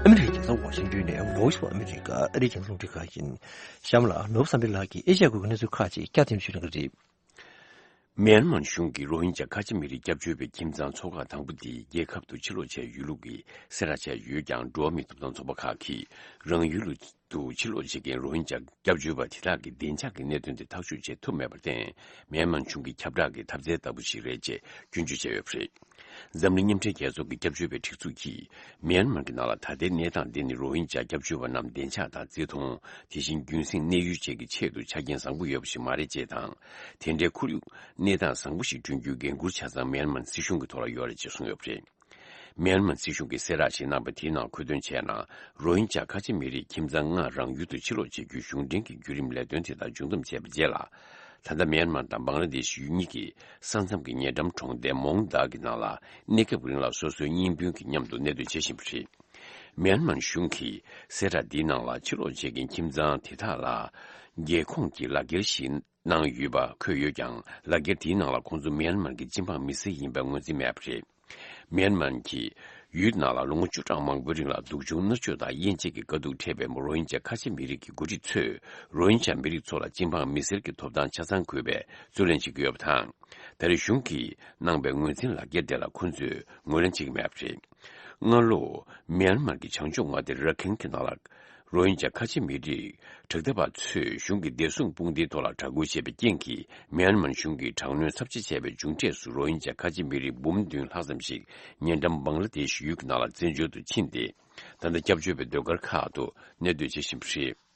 ཨ་མི་རི་ཀའི་རྒྱལ་ས་ཝ་ཤིང་ཏོན་ནས་Voice of America ཨ་རིའི་རྒྱང་སྲིང་རླུང་འཕྲིན་ཁང་ཡིན། གཤམ་ལ་ནོར་བུ་བསམ་འཕེལ་ལགས་ཀྱིས་ཨེ་ཤ་ཡ་ཁུལ་གྱི་གནས་ཚུལ་ཁག་ཅིག་བསྐྱར་ཟློས་ཞུ་གནང་གི་རེད། མེན་མར་གཞུང་གིས་རོ་ཧིན་ཇཱ་ཁ་ཆེ་མི་རིགས་སྐྱབས་བཅོལ་བའི་ཁྱིམ་ཚང་ཚོ་ཁག་དང་པོ་དེ་རྒྱལ་ཁབ་ཏུ་ཕྱིར་ལོག་བྱས་ཡོད་ལུགས་ཀྱི་གསལ་བསྒྲགས་བྱས་ཡོད་ཀྱང་། འགྲོ་བ་མིའི་ཐོབ་ཐང་ཚོགས་པ་ཁག་གིས་རང་ཡུལ་དུ་ཕྱིར་ལོག་བྱེད་མཁན་རོ་ཧིན་ཇཱ་སྐྱབས་བཅོལ་བ་དེ་དག་གི་བདེ་འཇགས་ཀྱི་གནད་དོན་དེ་ཐག་གཅོད་བྱེད་ཐུབ་མེད་པར་བརྟེན། མེན་མར་གཞུང་གི་ཁྱབ་བསྒྲགས་ཀྱི་ཐབས་རྩལ་ལྟ་བུ་ཞིག་རེད་ཅེས་སྐྱོན་བརྗོད་བྱས་ཡོད་པ་རེད། འཛམ་གླིང་མཉམ་འབྲེལ་རྒྱལ་ཚོགས་ཀྱི་སྐྱབས་བཅོལ་བའི་སྒྲིག་འཛུགས་ཀྱིས། མེན་མར་གྱི་ནང་ལ་ད་ལྟའི་གནས་སྟངས་འདི་ནི་རོ་ཧིན་ཇཱ་སྐྱབས་བཅོལ་བ་རྣམས་བདེ་འཇགས་དང་བརྩི་མཐོང་། དེ་བཞིན་རྒྱུན་སྲིང་གནས་ཡུལ་བཅས་ཀྱི་ཆེད་དུ་ཆ་རྐྱེན་བཟང་པོ་ཡོད་པ་ཞིག་མ་རེད་ཅེས་དང་། དེ་འདྲའི་ཁོར་ཡུག་གནས་སྟངས་བཟང་པོ་ཞིག་བསྐྲུན་རྒྱུའི་འགན་ཁུར་ཆ་ཚང་མེན་མར་སྲིད་གཞུང་གི་ཐོག་ལ་ཡོད་རེད་ཅེས་གསུངས་ཡོད་པ་རེད། མེན་མར་སྲིད་གཞུང་གིས་གསལ་བསྒྲགས་ཤིག་གནང་བ་དེའི་ནང་འཁོད་དོན་བྱས་ན། རོ་ཧིན་ཇཱ་ཁ་ཆེ་མི་རིགས་ཁྱིམ་ཚང་ལྔ་རང་ཡུལ་དུ་ཕྱིར་ལོག་བྱེད་རྒྱུའི་གཞུང་འབྲེལ་གྱི་བརྒྱུད་རིམ་ལས་དོན་དེ་དག་མཇུག་བསྡོམས་བྱས་པའི་རྗེས་ལ། ད་ལྟ་མིའན་མར་དང་བང་ལ་དེ་ཤི་ཡུལ་གཉིས་ཀྱི་ས་མཚམས་ཀྱི་ཉེ་འགྲམ་གྲོང་རྡལ་མོང་དཱ་གི་ནང་ལ་གནས་སྐབས་རིང་ལ་སོ་སོའི་གཉེན་སྤུན་གྱི་མཉམ་དུ་གནས་སྡོད་བྱེད་བཞིན་པ་རེད། མིའན་མར་གཞུང་གིས་གསལ་བསྒྲགས་འདིའི་ནང་ལ་ཕྱིར་ལོག་བྱེད་མཁན་ཁྱིམ་ཚང་དེ་དག་ལ་རྒྱལ་ཁོངས་ཀྱི་ལག་འཁྱེར་ཞིག་གནང་ཡོད་པ་འཁོད་ཡོད་ཀྱང་། ལག་འཁྱེར་དེའི་ནང་ལ་ཁོང་ཚོ་མིའན་མར་གྱི་སྤྱི་འབངས་མི་སེར་ཡིན་པའི་ངོས་འཛིན་མེད་པ་རེད། མིའན་མར་གྱི་ཡུལ་ནང་ལ་ལོ་ངོ་བཅུ་ཕྲག་མང་པོའི་རིང་ལ་སྡུག་སྦྱོང་མནར་གཅོད་དང་དབྱེ་འབྱེད་ཀྱི་དཀའ་སྡུག་འཕྲད་པའི་རོ་ཧིན་ཇཱ་ཁ་ཆེ་མི་རིགས་ཀྱི་འགོ་ཁྲིད་ཚོས་རོ་ཧིན་ཇཱ་མི་རིགས་ཚོ་ལ་སྤྱི་འབངས་མི་སེར་གྱི་ཐོབ་ཐང་ཆ་ཚང་དགོས་པའི་རྩོད་ལེན་བྱེད་ཀྱི་ཡོད་པ་དང་། ད་རེས་གཞུང་གིས་གནང་པའི་ངོས་འཛིན་ལག་འཁྱེར་དེ་ལ་ཁོ་ཚོས་ངོས་ལེན་བྱེད་ཀྱི་མེད་པ་རེད། སྔ་ལོ། མིའན་མར་གྱི་བྱང་ཕྱོགས་མངའ་སྡེ་ར་ཁེན་གྱི་ནང་ལ། རོ་ཧིན་ཇཱ་ཁ་ཆེ་མི་རིགས་དྲག་འཐབ་པ་ཚོས་གཞུང་གི་བདེ་སྲུང་དཔུང་སྡེའི་ཐོག་ལ་དྲག་རྒོལ་བྱས་པའི་རྐྱེན་གྱིས། མིའན་མར་གཞུང་གིས་དྲག་གནོན་ཚབས་ཆེ་བྱས་པའི་མཇུག་འབྲས་སུ། རོ་ཧིན་ཇཱ་ཁ་ཆེ་མི་རིགས་འབུམ་བདུན་ལྷག་ཙམ་ཞིག་ཉེ་འགྲམ་བང་ལ་དེ་ཤི་ཡུལ་གྱི་ནང་ལ་བཙན་བྱོལ་དུ་ཕྱིན་ཏེ། ད་ལྟ་སྐྱབས་བཅོལ་བའི་ཟློས་གར་ཁག་ཏུ་གནས་སྡོད་བྱེད་བཞིན་པ་རེད།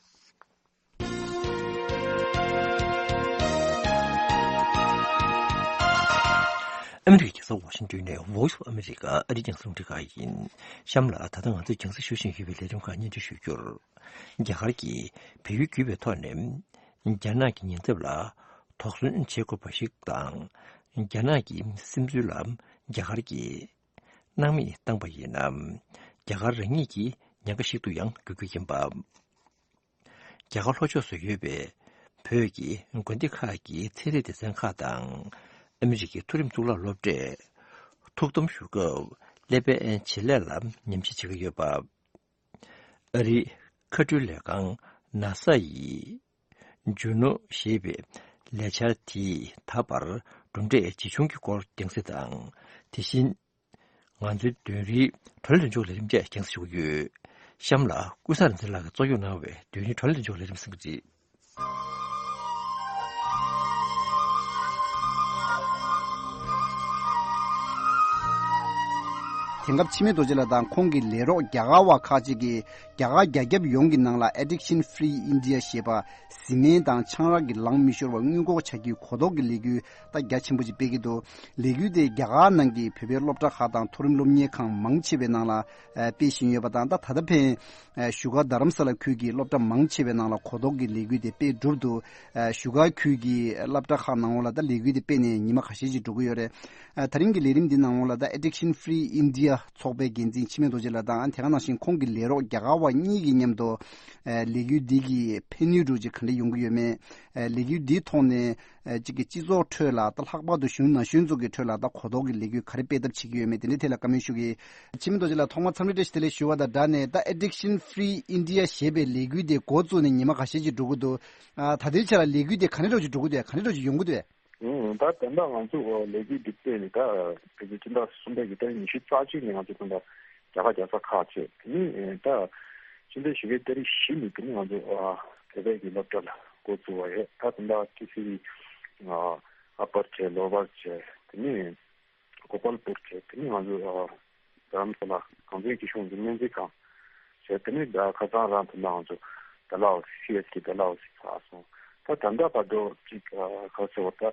ཨ་མི་རི་ཀའི་རྒྱལ་ས་ཝ་ཤིང་ཏོན་ནས་Voice of America ཨ་རིའི་རྒྱང་སྲིང་རླུང་འཕྲིན་ཁང་ཡིན། གཤམ་ལ་ད་ལྟ་ང་ཚོས་རྒྱང་སྲིང་ཞུ་བཞིན་ཡོད་པའི་ལས་རིམ་ཁག་སྙན་སྒྲོན་ཞུ་རྒྱུར། རྒྱ་གར་གྱིས་བལ་ཡུལ་བརྒྱུད་པའི་ཐོག་ནས་རྒྱ་ནག་གི་ཉེན་ཚབས་ལ་དོགས་ཟོན་བྱེད་དགོས་པ་ཞིག་དང་། རྒྱ་ནག་གི་སིམ་འཛུལ་ལ་རྒྱ་གར་གྱིས་སྣང་མེད་བཏང་པ་ཡིན་ན། རྒྱ་གར་རང་ཉིད་ཀྱི་ཉེན་ཁ་ཞིག་ཏུ་ཡང་འགྱུར་རྒྱུ་ཡིན་པ། རྒྱ་གར་ལྷོ་ཕྱོགས་སུ་ཡོད་པའི་བོད་ཀྱི་དགོན་སྡེ་ཁག་གི་ཚན་རིག་སྡེ་ཚན་ཁག་དང་། ཨ་མི་རི་ཀའི་མཐོ་རིམ་གཙུག་ལག་སློབ་གྲྭས་ཐུགས་དམ་ཞུ་སྐབས་ཀླད་པའི་བྱེད་ལས་ལ་ཉམས་ཞིབ་བྱེད་ཀྱི་ཡོད་པ། ཨ་རིའི་མཁའ་འགྲུལ་ལས་ཁང་ནཱ་ས་ཡིས་ཇུ་ནོ་ཞེས་པའི་ལས་འཆར་དེས་ད་བར་གྲུབ་འབྲས་ཇི་བྱུང་གི་སྐོར་རྒྱང་སྲིང་དང་། དེ་བཞིན། ང་ཚོའི་བདུན་རེའི་བགྲོ་གླེང་ལྷན་ཚོགས་ལས་རིམ་བཅས་རྒྱང་སྲིང་ཞུ་གི་ཡོད། གཤམ་ལ་ཀུན་བཟང་རིག་འཛིན་ལགས་ཀྱིས་རྩོམ་ཡིག་གནང་བའི་བདུན་རེའི་བགྲོ་གླེང་ལྷན་ཚོགས་ལས་རིམ་གསན་གྱི་རེད། དེང་སྐབས་འཆི་མེད་རྡོ་རྗེ་ལགས་དང་ཁོང་གི་ལས་རོགས་རྒྱ་གར་བ་ཁག་ཅིག་གིས་རྒྱ་གར་རྒྱ་ཁྱབ་ཡོངས་ཀྱི་ནང་ལ་Addiction Free India ཞེས་པ། བཟི་སྨན་དང་ཆང་རག་གི་ལམ་མི་ཤོར་བར་སྔོན་འགོག་བྱ་རྒྱུའི་གོ་རྟོགས་ཀྱི་ལས་འགུལ་ད་རྒྱ་ཆེན་པོ་ཅིག་སྤེལ་གྱི་འདུག་ལས་འགུལ་དེ་རྒྱ་གར་ནང་གི་བོད་པའི་སློབ་གྲྭ་ཁག་དང་མཐོ་རིམ་སློབ་གཉེར་ཁང་མང་ཆེ་བའི་ནང་ལ་ཨ་སྤེལ་བཞིན་ཡོད་པ་དང་། ད་ད་ལྟ་ཕན་ཨ་བཞུགས་སྒར་རྡ་རམ་ས་ལ་ཁུལ་གྱི་སློབ་གྲྭ་མང་ཆེ་བའི་ནང་ལ་གོ་རྟོགས་ཀྱི་ལས་འགུལ་དེ་སྤེལ་གྲུབ་འདུག་ཨ་བཞུགས་སྒར་ཁུལ་གྱི་སློབ་གྲྭ་ཁག་ནང་ལོགས་ལ་ད་ལས་འགུལ་དེ་སྤེལ་ནས་ཉི་མ་ཁ་ཤས་ཅིག་འགྲོ་གི་ཡོད་རེད། ཨ་ད་རིང་གི་ལས་རིམ་འདི་ནང་ལོགས་ལ་ད་Addiction Free India ཚོགས་པའི་འགན་འཛིན་འཆི་མེད་རྡོ་རྗེ་ལགས་དང་། ཨ་དེ་ག་ནང་བཞིན་ཁོང་གི་ལས་རོགས་རྒྱ་གར་བ་གཉིས་ཀྱི་མཉམ་དུ་ཨ་ལས་འགུལ་འདི་གི་ཕན་ནུས་འདྲ་ཅིག་ག་འདྲ་ཡོང་གི་ཡོད་མེད། ཨ་ལས་འགུལ་འདིའི་ཐོག་ནས། ཨ་གཅིག་གི་སྤྱི་ཚོགས་ཁྲོད་ལ་ད་ལྷག་པར་དུ་གཞོན་ནུ་ན་གཞོན་ཚོ་གི་ཁྲོད་ལ་ད་གོ་རྟོགས་ཀྱི་ལས་འགུལ་ག་རེ་སྤེལ་ཐབས་བྱེད་ཀྱི་ཡོད་མེད་དེ་འདྲའི་ཐད་ལ་བཀའ་མོལ་ཞུ་གི་ཡིན། འཆི་མེད་རྡོ་རྗེ་ལགས་ཐོག་མར་འཚམས་འདྲི་བཀྲ་ཤིས་བདེ་ལེགས་ཞུ་བ་དང་སྦྲགས་ནས། ད་Addiction Free India ཞེས་པའི་ལས་འགུལ་དེ་འགོ་བཙུགས་ནས་ཉི་མ་ཁ་ཤས་ཅིག་འགྲོ་གི་འདུག་ཨ་ད་ལྟའི་ཆ་ལ་ལས་འགུལ་དེ་ག་འདྲ་འདྲ་ཅིག་འགྲོ་གི་འདུག་ག་འདྲ་འདྲ་ཅིག་ཡོང་གི་འདུག་ཨུ། ད་ད་ལྟ་ང་ཚོ་ལས་འགུལ་འདི་སྤེལ་ནས་ད་ཕལ་ཆེར་སྤྱི་ཟླ་གསུམ་པའི་གི་ཏ་རིག་ཉི་ཤུ་རྩ་གཅིག་ནས་ང་ཚོ་ད་ལྟ་རྒྱ་གར་རྒྱལ་ས་ཁག་བྱས། དེ་ནས་ད་ཕྱི་ཟླ་བཞི་པའི་ཏ་རིག་བཞི་ནས་དེ་ནས་ང་ཚོ་ཨ་བོད་པའི་གི་སློབ་གྲྭ་ལ་འགོ་བཙུགས་པ་རེད། ད་ད་ལྟ་ཏི་སི་ཝི་ཨ་ཨ་པར་བྱས། ལོ་ཝར་བྱས། དེ་ནས་གོ་པལ་པུར་བྱས། དེ་ནས་ང་ཚོ་ཨ་རྡ་རམ་ས་ལ་གངས་ཅན་སྐྱིད་གཤོངས་ཀྱི་སྨན་རྩིས་ཁང་བྱས། དེ་ནས་ད་ཁ་སང་རང་དེ་ནང་ང་ཚོ་ཌལ་ཧོ་སི། སི་ཨེས་ཀེ་ཌལ་ཧོ་སི་ཚར་སོང་། ད་ད་ལྟ་བར་དུ་ཅིག་ཨ་ག་ཟེར་བ། ད་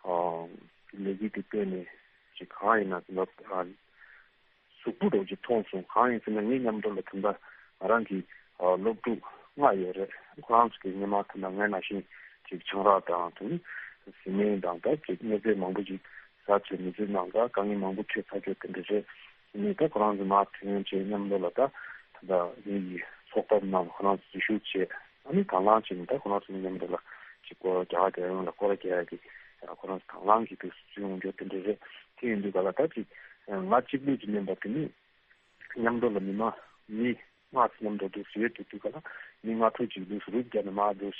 ཨ་ལས་འགུལ་དེ་སྤེལ་ནས་ཅིག་གང་ཡིན་ན་ད་ཨ་གཟུགས་པོ་འདྲ་ཅིག་མཐོང་སོང་། གང་ཡིན་ཟེར་ན་ངའི་མཉམ་དུ་ལ་ད་ལྟ་ང་རང་གི་ཨ་སློབ་ཕྲུག་ལྔ་ཡོད་རེད། ཁོ་རང་ཚོ་གི་སྔོན་མ་ད་ལྟ་ངའི་ནང་བཞིན་ཅིག་ཆང་རག་དང་དེ་ནས་བཟི་སྨན་དང་ད་ཅིག་གནོད་འཚེ་མང་པོ་ཅིག་ཟ་བྱས་མི་ཚེ་ནང་ད་དཀའ་ངལ་མང་པོ་འཕྲད་ཚར་གྱི་ཡོད། དེ་འདྲ་རེད། དེ་ནས་ད་ཁོ་རང་ཚོ་མར་ཐོན་བྱས་མཉམ་དུ་ལ་ད་ད་ལྟ་ངེད་ཀྱི་ཚོགས་པ་ནང་ཁོ་རང་ཚོ་འཛུལ་ཞུགས་བྱས། ཨ་ནི་དང་བླངས་བྱས་ནས་ད་ཁོ་རང་ཚོ་མཉམ་དུ་ལ་ཅིག་སྐོར་རྒྱ་གར་རྒྱལ་ཡོངས་ལ་སྐོར་ར་རྒྱག་ཡ་གི་ཁོ་རང་ཚོ་དང་བླངས་ཀྱིས་དུ་སུ་ཡོང་རྒྱུ་དེ་འདྲ་རེད། དེ་ཡིན་དུས་ག་ལ་ད་ཅིག་ང་གཅིག་པུ་ཅིག་མིན་པ་དེ་ནི་མཉམ་དུ་ལ་མི་མང་མི་ལྔ་ཙམ་མཉམ་དུ་འདུག་ཟེར་དུས་དུས་ག་ལ་མི་ལྔ་དྲུག་ཅིག་འདུག་ཟེར་རུབ་རྒྱག་ནས་མར་འདུག་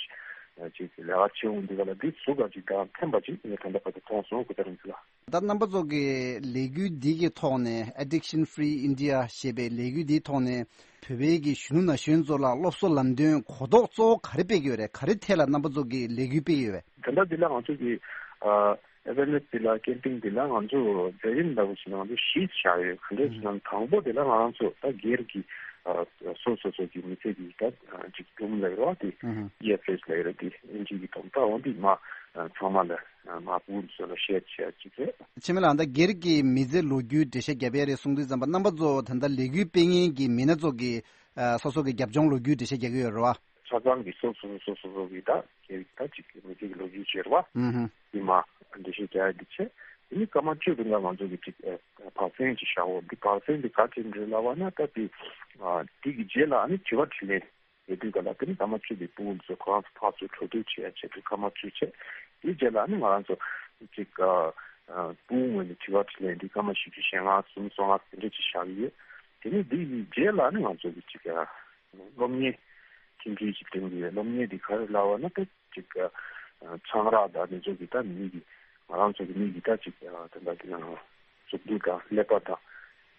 ཅིག་ལས་ཀ་བྱེད་འོང་དུས་ག་ལ་འདི་ཟུག་ག་ཅིག་དང་ཕན་པ་ཅིག་ངས་ད་ལྟ་བར་དུ་མཐོང་སོང་། སྐུ་ཚེ་རིང་ལགས། ད་རྣམ་པ་ཚོ་གི་ལས་འགུལ་འདི་གི་ཐོག་ནས། Addiction Free India ཞེས་པའི་ལས་འགུལ་འདིའི་ཐོག་ནས་བོད་པའི་གི་གཞོན་ནུ་ན་གཞོན་ཚོ་ལ་སློབ་གསོ་ལམ་སྟོན་གོ་རྟོགས་གཙོ་བོ་ག་རེ་སྤེལ་གྱི་ཡོད་རེད། ག་རེ་ཐད་ལ་རྣམ་པ་ཚོ་གི་ལས་འགུལ་སྤེལ་གྱི་ཡོད་རེད། ད་ལྟ་འདི་ལ་ང་ཚོ་གི་ཨ་ཨེ་ཝེར་ནེ་སི་འདི་ལ་ཀེམ་པེན་འདི་ལ་ང་ཚོ་མཛད་རིམ་འདྲ་བོ་ཞིག་ང་ཚོ་བཞི་བཞག་ཡོད། ག་འདྲས་ཟེར་ན་དང་པོ་འདི་ལ་ང་རང་ཚོ་ད་སྒེར་གྱི་ཨ་སོ་སོ་སོ་གི་མི་ཚེ་གི་ད་ཅིག་སྒྲུང་ལབ་ཡོད་རེད་བ། དེ་ཨི་ཨེཕ་ཨེས་ལབ་ཡོད་རེད། དེ་ཨིན་ཇི་གི་ཐོག་ད་འོ་འདི་མ་ཚང་མ་ལ་མ་བུ་སོ་ལ་ཤེར་བྱས་ཅིག་རེད། འཆི་མེད་ལགས། ད་སྒེར་གྱི་མི་ཚེ་ལོ་རྒྱུས་འགྲེལ་བཤད་རྒྱབ་ཡ་རེད་གསུང་དུས་ཙམ་པ། རྣམ་པ་ཚོ་ད་ལྟ་ལས་འགུལ་སྤེལ་མཁན་གྱི་མི་སྣ་ཚོ་གི་ཨ་སོ་སོ་གི་རྒྱབ་ལྗོངས་ལོ་རྒྱུས་འགྲེལ་བཤད་རྒྱག་གི་ཡོད་རེད་བ། ཆ་ཚང་གི་སོ་སོ་སོ་སོ་སོ་གི་ད་སྐད་ད་ཅིག་གི་མི་ཚེ་གི་ལོ་རྒྱུས་བྱེད་ར་བ། ཨུ་ཧུ། དེ་མ་འགྲེལ་བཤད་རྒྱག་ཡ་འདི་བྱས། དེ་ནི་སྐར་མ་བཅུ་དེ་འདྲ་ང་ཚོ་གི་ཅིག་ཨ་བག་ཟན་ཅིག་བཞག་འོ། འདི་བག་ཟན་འདི་ག་ཅིག་འདྲ་ལབ་པ་ན། ད་དེ་ཨ་དེ་གི་རྗེས་ལ་ཨ་ནི་དྲི་བ་དྲིས་ལན་ཡོད་དུས་ག་ལ། དེ་ནི་སྐར་མ་བཅུ་དེ་ཕྲུ་གུ་ཚོ་ཁོ་རང་ཚོ་ཕར་ཚུར་འགྲོ་འདུག་བྱེད་ཡ་ཆེད་དུ་སྐར་མ་བཅུ་བྱས། དེའི་རྗེས་ལ་ཨ་ནི་ང་རང་ཚོ་ཅིག་ཨ་ཨ་ཕྲུ་གུ་ངོས་ནས་དྲི་བ་དྲིས་ལན་འདི་སྐར་མ་བཞི་བཅུ་ཞེ་ལྔ་གསུམ་སོ་ལྔ་དེ་འདྲ་ཅིག་བཞག་གི་ཡོད། དེ་ནི་འདི་ཡི་རྗེས་ལ་ཨ་ནི་ང་ཚོ་གི་ཅིག་ཨ་སློབ་གཉེར་ཁྲིམས་སྒྲིག་ཅིག་སྟོན་གྱི་ཡོད། སློབ་གཉེར་འདི་ག་རེ་ལབ་པ་ན། ད་ཅིག་ཨ་ཆང་རག་དང་འདི་ཚོ་གི་ད་མི་གི་ང་རང་ཚོ་གི་མི་གི་ད་ཅིག་ཨ་ད་ད་གི་ན་གཟུགས་འདུག་དང་ཀླད་པ་དང་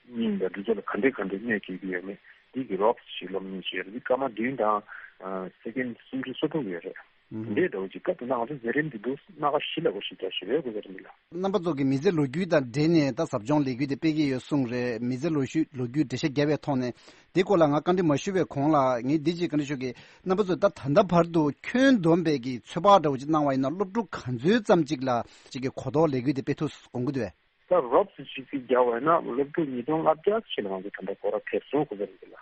སྙིང་དང་འདི་ཚོ་ལ་ག་འདྲས་ག་འདྲས་གནོད་སྐྱེལ་གྱི་ཡོད་མེད་འདི་གི་རོབ་ཅིག་སློབ་གཉེར་བྱས་ཡོད་རེད། འདི་སྐར་མ་བདུན་དང་ཨ་སེ་ཀེན་སུམ་ཅུ་སོ་དྲུག་ཡོད་རེད། ཨུ་ཧུ། འདི་འདྲ་བོ་ཅིག་ད་དེ་ན་ང་ཚོ་མཛད་རིམ་འདི་འདུག་སྣ་ཁ་བཞི་ལ་གོ་ཞིག་རྒྱག་ཞིག་རེད་གོ་ཟེར་འདི་ལ། རྣམ་པ་ཚོ་གི་མི་ཚེ་ལོ་རྒྱུས་དང་འབྲེལ་ནས་ད་ཟབ་སྦྱོང་ལས་འགུལ་དེ་སྤེལ་གྱི་ཡོད་གསུངས་རེད། མི་ཚེ་ལོ་རྒྱུས་ལོ་རྒྱུས་འགྲེལ་བཤད་བརྒྱབ་པའི་ཐོག་ནས། དེ་སྐོར་ལ་ང་བཀའ་འདྲི་མ་ཞུ་བའི་གོང་ལ་ངས་འདི་ཅིག་བཀའ་འདྲི་ཞུ་གི། རྣམ་པ་ཚོས་ད་ད་ལྟ་བར་དུ་ཁྱོན་བསྡོམས་པའི་གི་ཚོད་དཔག་འདྲ་བོ་ཅིག་གནང་བ་ཡིན་ན། སློབ་ཕྲུག་ག་ཚོད་ཙམ་ཅིག་ལ་ཅིག་གི་གོ་རྟོགས་ལས་འགུལ་དེ་སྤེལ་ཐུབ་དགོངས་ཀྱི་འདུག་གས། ད་རོབ་ཙམ་ཅིག་ཅིག་བརྒྱབ་པ་ཡིན་ན་སློབ་ཕྲུག་ཉིས་སྟོང་ལྔ་བརྒྱ་ཅིག་ལ་ང་ཚོ་ད་ལྟ་སྐོར་ར་ཕེབས་སོང་གོ་ཟེར་གི་ལ།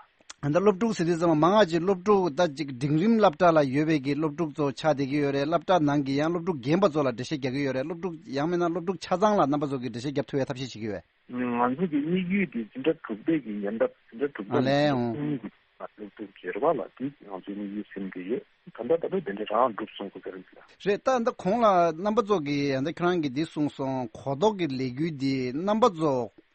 ད་སློབ་ཕྲུག་ཟེར་དུས་ཙམ་པ་མང་ང་ཅིག་སློབ་ཕྲུག་ད་ཅིག་འབྲིང་རིམ་སློབ་གྲྭ་ལ་ཡོད་པའི་གི་སློབ་ཕྲུག་ཚོ་ཆགས་བསྡད་ཀྱི་ཡོད་རེད། སློབ་གྲྭ་ནང་གི་ཡང་སློབ་ཕྲུག་རྒན་པ་ཚོ་ལ་འགྲེལ་བཤད་རྒྱག་གི་ཡོད་རེད། སློབ་ཕྲུག་ཡང་མིན་ན་སློབ་ཕྲུག་ཆ་ཚང་ལ་རྣམ་པ་ཚོ་གི་འགྲེལ་བཤད་རྒྱབ་ཐུབ་ཡའི་ཐབས་ཤེས་བྱེད་ཀྱི་ཡོད། ང་ཚོ་གི་དམིགས་ཡུལ་དེ་འཛིན་གྲྭ་དྲུག་པའི་གི་ཡན་ལྡབ་འཛིན་གྲྭ་དྲུག་ཨ་པའི་ལས་གི་ཨོ། སློབ་ཕྲུག་བརྗེ་རེད་བ་ལ། དེ་ང་ཚོའི་དམིགས་ཡུལ་ཟིན་གྱི་ཡོད། ད་ལྟ་ད་ལྟ་དེ་འདྲ་རང་གྲུབ་སོང་གོ་ཟེར་གི་ལ། རེད། ད་ད་གོང་ལ་རྣམ་པ་ཚོ་གིས་ད་ཁྱོད་རང་གིས་འདི་གསུངས་སོང་། གོ་རྟོགས་ཀྱི་ལས་འགུལ་འདི་རྣམ་པ་ཚོ་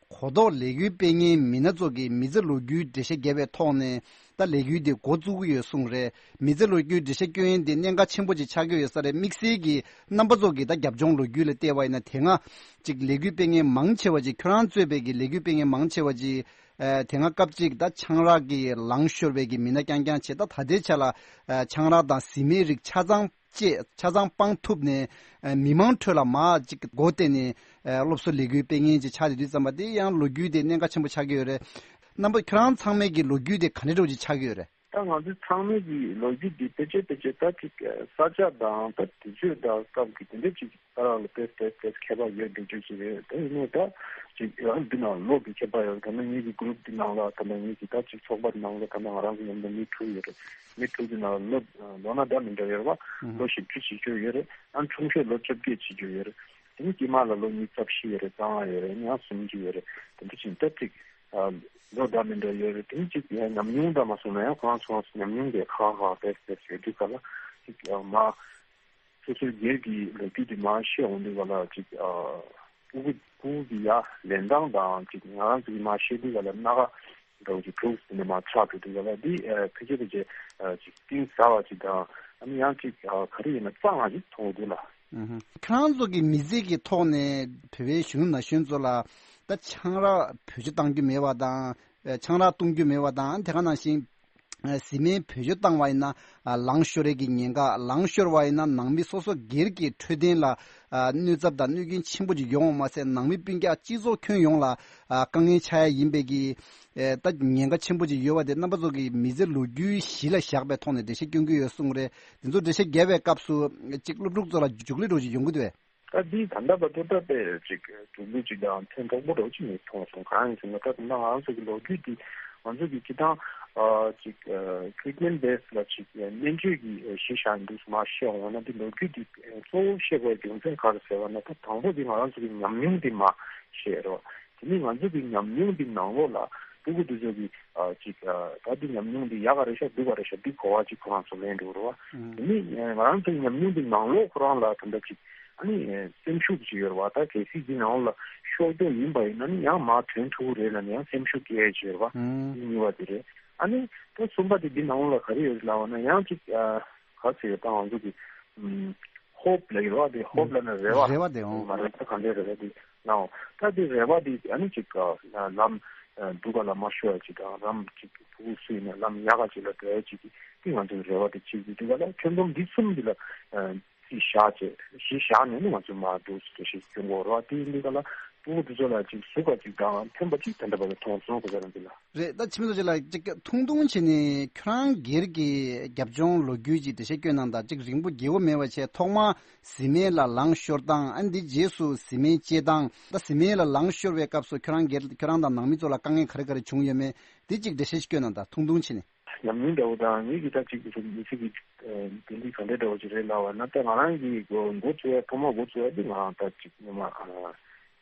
གོ་རྟོགས་ལས་འགུལ་སྤེལ་མཁན་མི་སྣ་ཚོ་གིས་མི་ཚེ་ལོ་རྒྱུས་འགྲེལ་བཤད་བརྒྱབ་པའི་ཐོག་ནས་ད་ལས་འགུལ་འདི་འགོ་བཙུགས་ཀྱི་ཡོད་གསུངས་རེད། མི་ཚེ་ལོ་རྒྱུས་འགྲེལ་བཤད་སྐྱོན་ཡིན་འདི་གནད་འགག་ཆེན་པོ་ཅིག་ཆགས་ཀྱི་ཡོད་ས་རེད། དམིགས་བསལ་གྱིས་རྣམ་པ་ཚོ་གིས་ད་རྒྱབ་ལྗོངས་ལོ་རྒྱུས་ལ་བལྟས་པ་ཡིན་ན། དེ་སྔ་ཅིག་ལས་འགུལ་སྤེལ་མཁན་མང་ཆེ་བ་ཅིག་ཁྱོད་རང་གཙོས་པའི་གི་ལས་འགུལ་སྤེལ་མཁན་མང་ཆེ་བ་ཅིག་ཨ་དེ་སྔ་སྐབས་གཅིག་ད་ཆང་རག་གི་ལང་ཤོར་བའི་གི་མི་སྣ་རྐྱང་རྐྱང་བྱས། ད་ད་ལྟའི་ཆ་ལ་ཨ་ཆང་རག་དང་བཟི་སྨན་རིགས་ཆ་ཚང་བཅད། ཆ་ཚང་སྤང་ཐུབ་ནས་ཨ་མི་མང་ཁྲོད་ལ་མར་ཅིག་སྒོ་བསྟན་ནས་ཨ་སློབ་གསོ་ལས་འགུལ་སྤེལ་མཁན་ཅིག་ཆགས་བསྡད་དུས་ཙམ་པ། དེ་ཡང་ལོ་རྒྱུས་དེ་གནད་འགག་ཆེན་པོ་ཆགས་ཀྱི་ཡོད་རེད། རྣམ་པ་ཁྱོད་རང་ཚང་མའི་གི་ལོ་རྒྱུས་དེ་ག་འདྲ་འདྲ་བོ་ཅིག་ཆགས་ཀྱི་ཡོད་རེད། ད་ང་ཚོ་ཚང་མའི་གི་ལོ་རྒྱུས་འདི་ཕལ་ཆེར་ཕལ་ཆེར་ད་ཅིག་ས་ཆ་དང་ད་དུས་ཚོད་དང་སྐབས་ཀྱི་དེ་འདྲ་ཅིག་ད་རང་ལ་ཏོག་ཙམ་ཏོག་ཙམ་ཁྱད་པར་ཡོད་འགྲོ་རྒྱུ་ཞིག་རེད། དེ་ཡིན་ནའི་ད་ཅིག་ཡང་འདི་ནང་ལོགས་ཀྱི་ཁྱད་པར་ཡོད། ད་ནི་ངེད་ཀྱི་གུ་རུབ་འདི་ནང་ལ་ད་ནི་ངེད་ཀྱི་ད་ཅིག་ཚོགས་པ་ནང་ལ་ད་ནི་ང་རང་གི་མཉམ་དུ་མི་དྲུག་ཡོད་རེད། མི་དྲུག་འདི་ནང་ལ་ལོ་ལོ་ན་འདྲ་མི་འདྲ་ཡོད་རེད་བ། ལོ་བཞི་བཅུ་བྱེད་རྒྱུ་ཡོད་རེད། ཨ་ཆུང་ཤོས་ལོ་བཅོ་བརྒྱད་བྱེད་རྒྱུ་ཡོད་རེད། དེ་ནི་དཀྱིལ་མ་ལ་ལོ་ཉི་ཤུ་རྩ་བཞི་ཡོད་རེད། རྩ་ལྔ་ཡོད་རེད། ཡང་སུམ་ཅུ་ཡོད་རེད། དེ་འདྲ་ཅིག་ད་ཅིག་ལོ་འདྲ་མི་འདྲ་ཡོད་རེད། དེ་ནི་ཅིག་ཡང་ཉམས་མྱོང་འདྲ་མ་སོང་ན་ཡང་ཁོ་རང་ཚོ་ཉམས་མྱོང་དེ་ཁག་ཁག་ཏོག་ཙམ་ཡོད་དུས་ག་ལ་ཅིག་མ། སོ་སོའི་སྒེར་གྱི་ལོ་རྒྱུས་དེ་མར་བཤད་འོང་དུས་ག་ལ་ཅིག་ཨ་ཕྲུ་གུ་ཕྲུ་གུ་གི་ཡ་ལེན་སྟངས་དང་ཅིག་ང་རང་ཚོ་གི་མར་བཤད་དུས་ག་ལ་སྣ་ཁ་འདྲ་བོ་ཅིག་དྲུག་ཟིན་ནས་མར་ཆགས་འགྲོ་དུས་ག་ལ། འདི་ཨ་ཕལ་ཆེར་ཕལ་ཆེར་ཨ་ཅིག་གཏིང་ཟབ་པ་ཅིག་དང་། ཨ་ནི་ཡང་ཅིག་ཨ་ག་རེ་ཡིན་ན་གཙང་བ་ཅིག་མཐོང་གི་འདུག་ལ། ཨུ་ཧུ། ཁྱེད་རང་ཚོ་གི་མི་ཚེ་གི་ཐོག་ནས་བོད་པའི་གཞོན་ནུ་ན་གཞོན་ཚོ་ལ་ད་ཆང་རག་བེད་སྤྱོད་གཏང་རྒྱུ་མེད་པ་དང་། ཨ་ཆང་རག་བཏུང་རྒྱུ་མེད་པ་དང་། དེ་ག་ནང་བཞིན། ཨ་བཟི་སྨན་བེད་སྤྱོད་བཏང་བ་ཡིན་ན་ཨ་ལང་ཤོར་ཡས་ཀྱི་ཉེན་ཁ། ལང་ཤོར་བ་ཡིན་ན་ནང་མི་སོ་སོ་སྒེར་གྱི་འཕྲོད་བསྟེན་ལ་ཨ་གནོད་ཚབས་དང་གནོད་སྐྱོན་ཆེན་པོ་ཅིག་ཡོང་བ་མ་ཟད། ནང་མི་སྤུན་ཀྱག་སྤྱི་ཚོགས་ཁྱོན་ཡོངས་ལ་ཨ་དཀའ་ངལ་ཆགས་ཡ་ཡིན་པའི་གི་ཨེ་ད་ཉེན་ཁ་ཆེན་པོ་ཅིག་ཡོད་པ་དེ་རྣམ་པ་ཚོ་གི་མི་ཚེ་ལོ་རྒྱུས་གཞི་ལ་བཞག་པའི་ཐོག་ནས་འགྲེལ་བཤད་སྐྱོན་གྱི་ཡོད་གསུངས་རེད། དེ་ཚོ་འགྲེལ་བཤད་བརྒྱབ་པའི་སྐབས་སུ་ཅིག་སློབ་ཕྲུག་ཚོ་ལ་འཇུག་ལས་འགྲོ་ཅིག་ཡོང་གི་འདུག་གས། ད་འདི་ད་ལྟ་བར་དུ་ད་དཔེ་ཅིག་གྲུབ་འབྲས་ཅིག་དང་ཕན་ཐོགས་པོ་འདྲ་ཅིག་ནི་མཐོང་སོང་། གང་ཡིན་ཟེར་ན་ད་ད་ང་རང་ཚོ་གི་ལོ་རྒྱུས་འདི་ང་ཚོ་གི་སྤྱི་བཏང་ཨ་ཅིག་ཨ་treatment base ལ་ཅིག་སྨན་བཅོས་ཀྱི་གཞི་བཞག་འདུག་མ་བཤད་འོང་ན། འདི་ལོ་རྒྱུས་འདི་གཙོ་བོ་བཤད་དགོས་རྒྱུ་མཚན་ག་རེ་ཟེར་བ་ན། ད་དང་པོ་འདི་ང་རང་ཚོ་གི་ཉམས་མྱོང་འདི་མ་བཤད་རོགས། དེ་ནི་ང་ཚོ་གི་ཉམས་མྱོང་འདི་ནང་ལོགས་ལ་ཕྲུ་གུ་འདི་ཚོ་གི་ཨ་ཅིག་ཨ་ད་འདི་ཉམས་མྱོང་འདི་ཡག་ག་རེད་ཤག་སྡུག་ག་རེད་ཤག་འདི་གོ་བ་ཅིག་ཁོ་རང་ཚོ་ལེན་འགྲོ་རོགས། དེ་ནི་ང་རང་ཚོ་གི་ཉམས་མྱོང་འདི་ནང་ལོགས་ཁོ་རང་ལ་ད་ལྟ་ཅིག་ཨ་ནི་སེམས་ཤུགས་ཅིག་ཡོད་རེད་བ། ད་གལ་སྲིད་འདི་ནང་ལ་ཤོར་རྒྱུ་ཡིན་པ་ཡིན་ན་ནི་ཡང་མར་ཐོན་ཐུབ་ཀྱི་རེད་ལབ་ནས་ཡང་སེམས་ཤུགས་སྐྱེ་ཡ་ཅིག་ཡོད་རེད་བ། ཨང་། འདི་གཉིས་པ་དེ་རེད། ཨ་ནི་ད་གསུམ་པ་དེ་འདི་ནང་ལ་ག་རེ་ཡོད་རེད་ལབ་པ་ན། ཡང་ཅིག་ཨ་ག་ཟེར་ཡོད། ད་ང་ཚོ་གི་ཨམ་ཧོབ་ལབ་ཀྱི་རེད་བ། དེ་ཧོབ་ལབ་ན་རེ་བ། རེ་བ་དེ། ཨང་། མ་རེད། ད་ག་འདྲའི་རེ་བ་དེ་ནའོ། ད་དེ་རེ་བ་དེ་ཨ་ནི་ཅིག་ཨ་ལམ་ཨ་སྡུག་ག་ལ་མ་ཤོར་ཡ་ཅིག་དང་། ལམ་ཅིག་ཕྲུ་གུ་སུ་ཡིན་ན་ལམ་ཡག་ག་ཅིག་ལ་འགྲོ་ཡ་ཅིག་གི་དེ་ང་ཚོ་གི་རེ་བ་དེ་བྱེད་ཀྱི་འདུག་ག་ལ། ཁྱོན་བསྡོམས་འདི་གསུམ་འདི་ལ་ཨ་རྩིས་བཞག་བྱས་གཞི་བཞག་ནས་ནི་ང་ཚོ་མར་འགྲོ་སྲིད་འགྲོ་ཞེས་སྐྱོན་དགོས་རེད་བ། དེ་ཡིན་དུས་ག་ལ་ཕྲུ་གུ་དེ་ཚོ་ལ་ཅིག་ཟུག་ག་ཅིག་དང་ཕན་པ་ཅིག་དེ་འདྲ་བ་ལ་མཐོང་སོང་གོ་ས་རང་འདི་ལ། རེད། ད་འཆི་མེད་རྡོ་རྗེ་ལགས་ཅིག་ཐུང་ཐུང་བྱས་ནས་ཁྱོད་རང་སྒེར་གྱི་རྒྱབ་ལྗོངས་ལོ་རྒྱུས་ཅིག་འགྲེལ་བཤད་སྐྱོན་གནང་དང་། ཅིག་རིང་པོ་རྒྱས་པོ་མེད་པ་བྱས། ཐོག་མར་བཟི་སྨན་ལ་ལང་ཤོར་སྟངས། ཨ་འདི་རྗེས་སུ་བཟི་སྨན་བཅད་སྟངས། ད་བཟི་སྨན་ལ་ལང་ཤོར་བའི་སྐབས་སུ་ཁྱོད་རང་སྒེར་ཁྱོད་རང་དང་ནང་མི་ཚོ་ལ་དཀའ་ངལ་ག་རེ་ག་རེ་བྱུང་ཡོད་མེད་འདི་ཅིག་འགྲེལ་བཤད་སྐྱོན་གནང་དང་། ཐུང་ཐུང་བྱས་ནས། ལམ་རིམ་འདྲ་བོ་དང་ངེད་ཀྱི་ད་ཅིག་མི་ཚེ་གི་དེ་འདྲའི་ག་འདྲ་འདྲ་བོ་ཅིག་རེད་ལབ་པ་ན། ད་ང་རང་གི་འགོ་འགོ་བཙུགས་ཡ་ཐོག་མ་འགོ་བཙུགས་ཡ་དེ་ང་རང་ད་ཅིག་སྔོན་མ་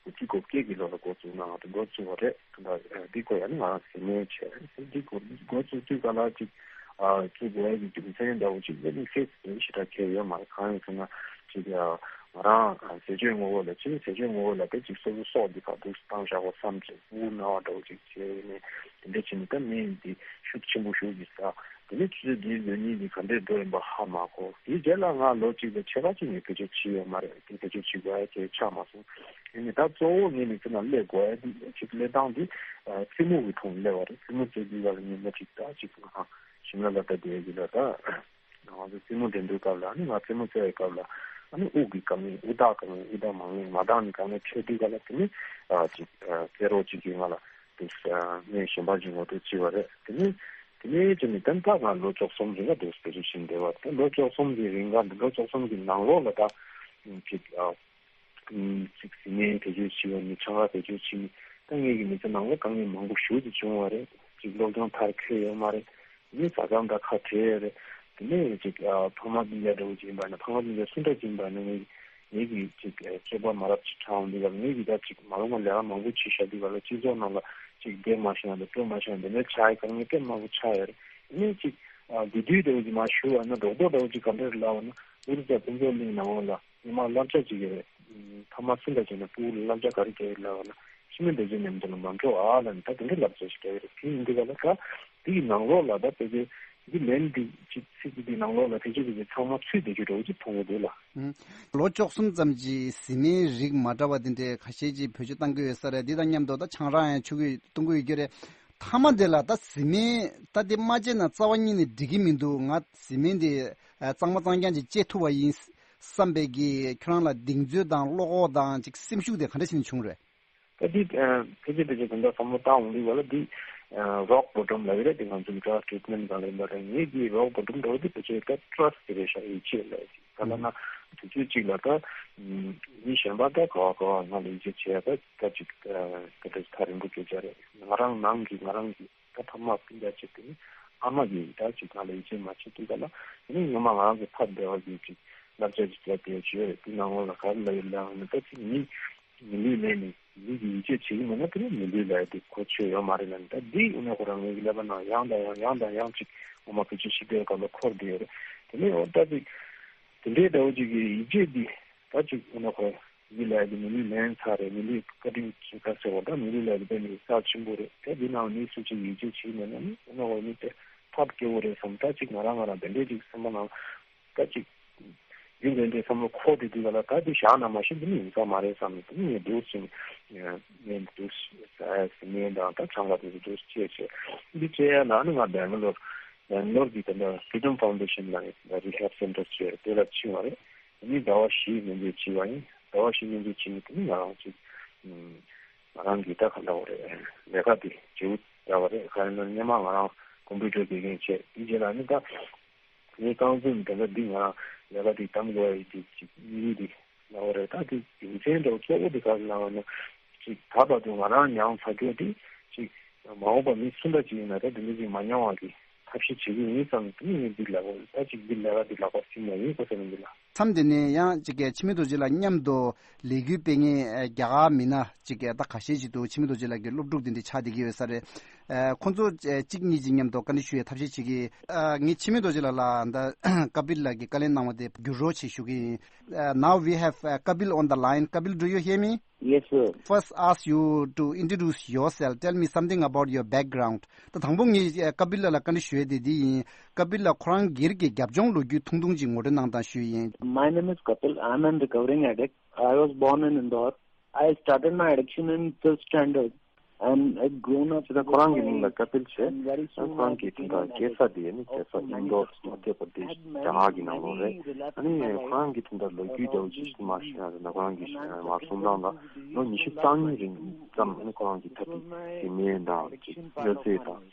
དགུ་བཅུ་གོ་བརྒྱད་ཀྱི་ལོ་ལ་འགོ་བཙུགས་ན་ང་ད་འགོ་བཙུགས་པ་རེད། ད་འདི་གོ་ཡ་ནི་ང་རང་གཟིགས་མོལ་བྱས་རེད། འདི་གོ་འགོ་བཙུགས་དུས་ག་ལ་ཅིག་བཙུགས་དགོས་ཡ་གི་རྒྱུ་མཚན་འདྲ་བོ་ཅིག་ཡ་ནི་ཤེས་ཞེ་དྲག་གལ་ཡོད་མ་རེད། གང་ཡིན་ཟེར་ན་ཅིག་ང་རང་ཟས་སྤྱོད་ངོ་བོ་ལ་ཅིག་ཟས་སྤྱོད་ངོ་བོ་ལ་ད་ཅིག་སོ་སོ་སྲོག་འདི་ག་འདུག་བཏང་བཞག་པ་བསམ་ཅིག་སྤུ་གུ་ན་བ་འདྲ་བོ་ཅིག་བྱས་ནས་དེ་འདྲ་བྱས་ནས་ད་མི་འདི་ཤུགས་ཆེན་པོ་ཞིག་གིས་ད། དེ་ནས་ཆུ་ཚོད་འདིའི་ལོ་གཉིས་ཀྱི་ག་འདྲས་འགྲོ་ཡིན་པ་ཧ་མ་གོ། དེའི་རྗེས་ལ་ང་ལོ་གཅིག་དང་ཕྱེད་ཀ་ཅིག་ངས་བེད་སྤྱོད་བྱས་ཡོད་མ་རེད། དེ་བེད་སྤྱོད་བྱེད་དགོས་ཡ་གལ་ཆགས་མ་སོང་། ཡིན་ནའི་ད་གཙོ་བོ་ངས་མི་ཚེ་ནང་སླེབས་དགོས་ཡ་འདི་ཅིག་སླེབས་སྟངས་འདི་རྩེད་མོ་གི་ཐོག་ནས་སླེབས་པ་རེད། རྩེད་མོ་རྩེ་དུས་ལ་ཉི་མ་གཅིག་ད་ཅིག་ང་ཞིང་ལ་ལ་ད་བསྡད་ཡོད་ལ་ད་ང་ཚོ་རྩེད་མོ་འགྲན་བསྡུར་སྐབས་ལ་ནི་ང་རྩེད་མོ་རྩེ་བའི་སྐབས་ལ་ཨ་ནི་དབུགས་ཀྱི་དཀའ་ངལ་དབུགས་ཐག་དཀའ་ངལ་དབུགས་ཐག་མ་ངེས་མ་འདང་ནི་དཀའ་ངལ་འཕྲད་དུས་ག་ལ་དེ་ནི་ཅིག་རྩེད་རོགས་ཅིག་གིས་ང་ལ། དེ་ངས་གཞན་པ་ཅིག་ངོ་སྤྲོད་བྱས་པ་རེད། དེ་ནས་དེ་ནས་ཅི་ནས་ད་ལྟ་ང་ལོ་བཅུ་གསུམ་རིང་ལ་འདུག་བེད་སྤྱོད་བྱས་བསྡད་པ་དེ། ལོ་བཅུ་གསུམ་གྱི་རིང་ག་འདི་ལོ་བཅུ་གསུམ་གྱི་ནང་ལོགས་ལ་ད་ཅིག་ཅིག་ཟི་མེན་བེད་སྤྱོད་བྱས་པ་ནི་ཆང་རག་བེད་སྤྱོད་བྱས་ནི་ད་ངེད་ཀྱི་མི་ཚེ་ནང་ལ་དཀའ་ངལ་མང་པོ་ཞེ་ཅིག་བྱུང་བ་རེད། ཅིག་སློབ་སྦྱོང་མཐར་འཁྱོལ་ཡོད་མ་རེད། དེ་ནས་ཟ་ཁང་དང་ཁ་བྲལ་ཡོད་རེད། དེ་ནས་ཅིག་ཕ་མ་སྤུན་ཀྱག་འདྲ་བོ་ཅིག་ཡིན་པ་ན་ཕ་མ་སྤུན་ཀྱག་སུ་འདྲ་ཅིག་ཡིན་པ་ན་ངེད་ངེད་ཀྱི་ཅིག་སྤྱོད་པ་མ་རབས་ཅིག་དྲངས་འདུག་ག་ལ། ངེད་ཀྱི་ད་ཅིག་མ་འོངས་པ་ལས་ཀ་མང་པོ་བྱེད་བཞག་འདུག་ག་ལ། སྤྱི་ཚོགས་ནང་ལ་ཅིག་བསྡད་མ་ཤེས་ན་དང་སྤྲོད་མ་ཤེས་ན་དེ་འདྲ་ཆགས་ཡ་དཀའ་ངལ་དཔེ་མང་པོ་ཆགས་ཡོད་རེད། དེ་ནས་ཅིག་དགེ་འདུན་འདྲ་བོ་ཅིག་མར་ཞུ་བ་ན་རྡོག་རྡོག་འདྲ་བོ་ཅིག་ག་འདྲ་རེད་ལབ་པ་ན། ཨོ་རི་ས་ཕུན་ཚོགས་གླིང་ནང་ལ་ཉི་མ་བསླབ་བྱ་ཅིག་ཡོད་རེད། ཕ་མ་སུ་འདྲ་ཅིག་ན་སྤུ་གུ་ལ་བསླབ་བྱ་ག་རེ་རྒྱག་ཡོད་ལབ་པ་ན་ཤི་མི་འདོད་ཆེན་མཉམ་དུ་ལ་མ་འགྲོ་ཨ་ལབ་ནས་ད་དེ་འདྲ་བསླབ་བྱ་ཞིག་རྒྱག་ཡོད་རེད། དེ་ཡིན་དུས་ག་ལ་ད་དེ་ཡི་ནང་ལོགས་ལ་ད་དཔེ་དེ་འདི་ལན་འདི་ཅིག་ཚིག་འདི་ནང་ལོགས་ལ་དེ་ཅིག་དེ་ཚང་མ་ཚུད་བསྡད་རྒྱུ་འདྲ་བོ་ཅིག་མཐོང་གི་འདུག་ལ། ལོ་བཅུ་གསུམ་ཙམ་གྱི་ཟི་མའི་རིགས་མ་འདྲ་བ་དེ་འདྲའི་ཁ་ཤས་ཀྱིས་བེད་སྤྱོད་བཏང་གི་ཡོད་ས་རེད། འདི་དང་མཉམ་དུ་ད་ཆང་རག་ཡང་ཆུ་གིས་བཏུང་གི་ཡོད་རྒྱུ་རེད། མཐའ་མ་དེ་ལ་ད་ཟི་མའི་ད་དེ་མ་བརྗེས་ན་རྩ་བ་ཉིད་ནས་འགྲིག་གི་མི་འདུག་ང་ཟི་མའི་འདི་གཙང་མ་གཙང་རྐྱང་ཅིག་བརྗེ་ཐུབ་པ་ཡིན་བསམ་པའི་གི་ཁྱོད་རང་ལ་གདེང་ཚོད་དང་བློ་ཁོག་དང་ཅིག་སེམས་ཤུགས་དེ་ག་འདྲ་ཞིག་ནས་བྱུང་རེད། ད་འདི་ཕལ་ཆེར་ཕལ་ཆེར་དེ་འདྲ་བསམ་བློ་བཏང་འོང་དུས་ག་ལ་འདི་རོག་བོ་ཊམ་ལབ་ཡོད་རེད། དེ་ང་ཚོའི་ཌག་ཊྲི་ཊི་མེན་ཊི་སྒང་ལ་ཡིན་པ་རེད། ངེད་ཀྱི་རོག་བོ་ཊམ་འདྲ་བོ་དེ་ཕལ་ཆེར་ད་ཊྲ་སི་ཊི་དེ་རེད་ཤག་ཡིད་ཆེས་ལབ་ཡ་ཅིག་ག་ལ་ན་དུས་ཚོད་ཅིག་ལ་ད་མི་གཞན་པ་ད་ག་བ་ག་བ་ང་ལ་ཡིད་ཆེས་བྱེད་ཡ་ད་ད་ཅིག་ད་ད་ཐག་རིང་པོ་སྐད་ཆ་རེད། ང་རང་ནང་གི་ང་རང་གི་ད་ཕ་མ་སྤུན་ཀྱག་ཅིག་དེ་ནི་ཨ་མ་གིས་ད་ཅིག་ང་ལ་ཡིད་ཆེས་མ་བྱེད་དུས་ག་ལ་དེ་ནི་ངོ་མ་ང་རང་གི་ཕ་བདེ་བ་གི་ཅིག་བསླབ་བྱ་ཅིག་བྱས་ཏེ་བྱོས་དེ་ནང་ལོགས་ལ་ག་རེ་ལབ་ཡོད་ལབ་ན་ད་ཅིག་མི་མི་ལུས་ལེན་ནས་མི་གི་ཡིད་ཆེས་བྱེད་ཀྱི་མེད་ན་དེ་ནི་མི་ལུས་ལ་ཡ་དེ་གོ་ཆོད་ཡོད་མ་རེད་ལབ་ནས། ད་འདི་ཡིན་ན་ཁོ་རང་ངེད་ཀྱི་ཀླད་པ་ནང་ཡང་དང་ཡང་ཡང་དང་ཡང་ཅིག་ངོ་མ་བེད་སྤྱོད་བྱེད་པའི་སྐབས་ལ་འཁོར་བསྡད་ཡོད་རེད། དེ་ནས་འོ་ད་ཅིག་དེ་འདྲའི་འདྲ་བོ་ཅིག་གི་ཡིད་ཆེས་འདི་ད་ཅིག་ཡིན་ན་ཁོ་མི་ལ་ཡ་དེ་མི་ལུས་ལེན་ཚར་རེད། མི་ལུས་བཀའ་དྲིན་ཆེ་ཁ་ཟེར་བ་ད་མི་ལུས་ལ་ཡ་དེ་དཔེ་མི་རྩ་ཆེན་པོ་རེད། ད་འདི་ནང་མི་སུ་ཅིག་ཡིད་ཆེས་བྱེད་ཀྱི་མེད་ན་ནི་ཡིན་ན་ཁོ་མི་དེ་ཐབས་སྐྱོ་བོ་རེད་བསམ། ད་ཅིག་ང་རང་ང་རང་དེ་འདྲའི་ཅིག་སེམས་པ་ནང་ད་ཅིག་རྒྱུན་དེ་འདྲའི་བསམ་བློ་འཁོར་ཏེ་འདུག་ག་ལ། ད་དེ་བཞག་ན་མ་ཤེས་འདི་ནི་ཡིན་ས་མ་རེད་བསམ་ནས་དེ་ནི་ངས་འདུག་ཟིན་ངས་འདུག་ཟིན་ངས་དང་ད་ཆང་ལ་དེ་འདུག་བྱས་བྱས་འདི་བྱས་ཡ་ལ་ནི་ང་སྦེང་ལོར་སྦེང་ལོར་གྱི་དེ་འདྲ་Freedom Foundation ལ་རི་ཧེབ་སེན་ཊར་བྱས་དེ་ལ་ཕྱིན་པ་རེད། དེ་ནི་ཟླ་བ་བཞི་སྨན་བཅོས་བྱས་པ་ཡིན། ཟླ་བ་བཞི་སྨན་བཅོས་བྱས་ནས་དེ་ནི་ང་རང་ཅིག་ང་རང་གི་ད་ག་འདྲ་བ་རེད། ལས་ཀ་དེ་བྱེའུ་འདྲ་བ་རེད། ག་རེ་ན་སྔོན་མ་ང་རང་ཀོམ་པུ་ཊར་དགེ་རྒན་བྱས་དེ་རྗེས་ལ་ནི་ད། ངའི་རྐང་འཛིན་དེ་འདྲ་འདི་ང་ལས་ཀ་འདི་གདམ་དགོས་ཡ་ཡིན་དེ་ཅིག་དམིགས་ཡུལ་འདི་ལབ་པ་རེད། ད་དེ་རྒྱུ་མཚན་འདྲ་བོ་གཙོ་བོ་འདི་ག་རེ་ལབ་པ་ན་ཅིག་ད་བར་དུ་ང་རང་མྱངས་ཚར་རྒྱུ་འདི་ཅིག་མ་འོངས་པ་མི་སུ་འདྲ་ཅིག་ཡིན་ན་ད་དེ་འདྲ་ཅིག་མ་མྱོང་བ་གི་ཐབས་ཤེས་བྱེད་ཀྱི་ཡིན་བསམ་ནས་དེ་ནས་ངས་འདི་ལབ་པ་རེད། ད་ཅིག་འདི་ལས་ཀ་འདི་ལག་པ་ཟིན་ཡ་ཡིན་ཁོ་ཚོ་ནས་འདི་ལ། མཚམས་དེ་ནས་ཡང་ཅིག་འཆི་མེད་རྡོ་རྗེ་ལགས་མཉམ་དུ་ལས་འགུལ་སྤེལ་མཁན་རྒྱ་གར་མི་སྣ་ཅིག་ད་ཁ་ཤས་ཅིག་འདུག་འཆི་མེད་རྡོ་རྗེ་ལགས་ཀྱི་སློབ་ཕྲུག་འདི་འདྲ་ཆགས་བསྡད་ཀྱི་ཡོད་ས་རེད། ཁོང་ཚོ་གཅིག་གཉིས་ཀྱི་མཉམ་དུ་བཀའ་འདྲི་ཞུ་ཡའི་ཐབས་ཤེས་བྱེད་ཀྱི། ངས་འཆི་མེད་རྡོ་རྗེ་ལགས་ལ་ད་ཀ་པིལ་ལགས་ཀྱིས་བཀའ་ལན་གནང་བ་དེ་བསྒྱུར་རོགས་བྱེད་ཞུ་གི་ཡིན། Now we have Kapil on the line. Kapil, do you hear me? Yes, sir. First, ask you to introduce yourself. Tell me something about your background. ད་དང་པོ་ངས་ཀ་པིལ་ལགས་ལ་བཀའ་འདྲི་ཞུ་ཡས་དེ་འདི་ཡིན། ཀ་པིལ་ལགས་ཁོ་རང་སྒེར་གྱི་རྒྱབ་ལྗོངས་ལོ་རྒྱུས་ཐུང་ཐུང་ཅིག་ངོ་སྤྲོད་གནང་དང་ཞུ་ཡས་ཡིན། My name is Kapil. I'm a recovering addict. I was born in Indore. I started my addiction in fifth standard and had grown up. ད་ཁོ་རང་གི་མིང་ལ་ཀ་པིལ་བྱས། ཁོ་རང་གི་དེ་འདྲ་སྐྱེས་ས་དེ་ནི་སྐྱེས་ས་ཨིན་དོར་མ་ཐེ་པར་དེ་རྒྱ་གར་གྱི་ནང་ལོགས་རེད། ཨ་ནི་ཁོ་རང་གི་དེ་འདྲ་ལོ་རྒྱུས་འདྲ་བོ་ཅིག་མར་ཞུས་ན་ད་ཁོ་རང་གི་མར་གསུང་སྟངས་ལ་ལོ་ཉི་ཤུ་རྩ་གཉིས་རིང་ཙམ་ཨ་ནི་ཁོ་རང་གི་ད་དེ་དེ་ནས་དང་ཅིག་གཡོ་ཟོལ་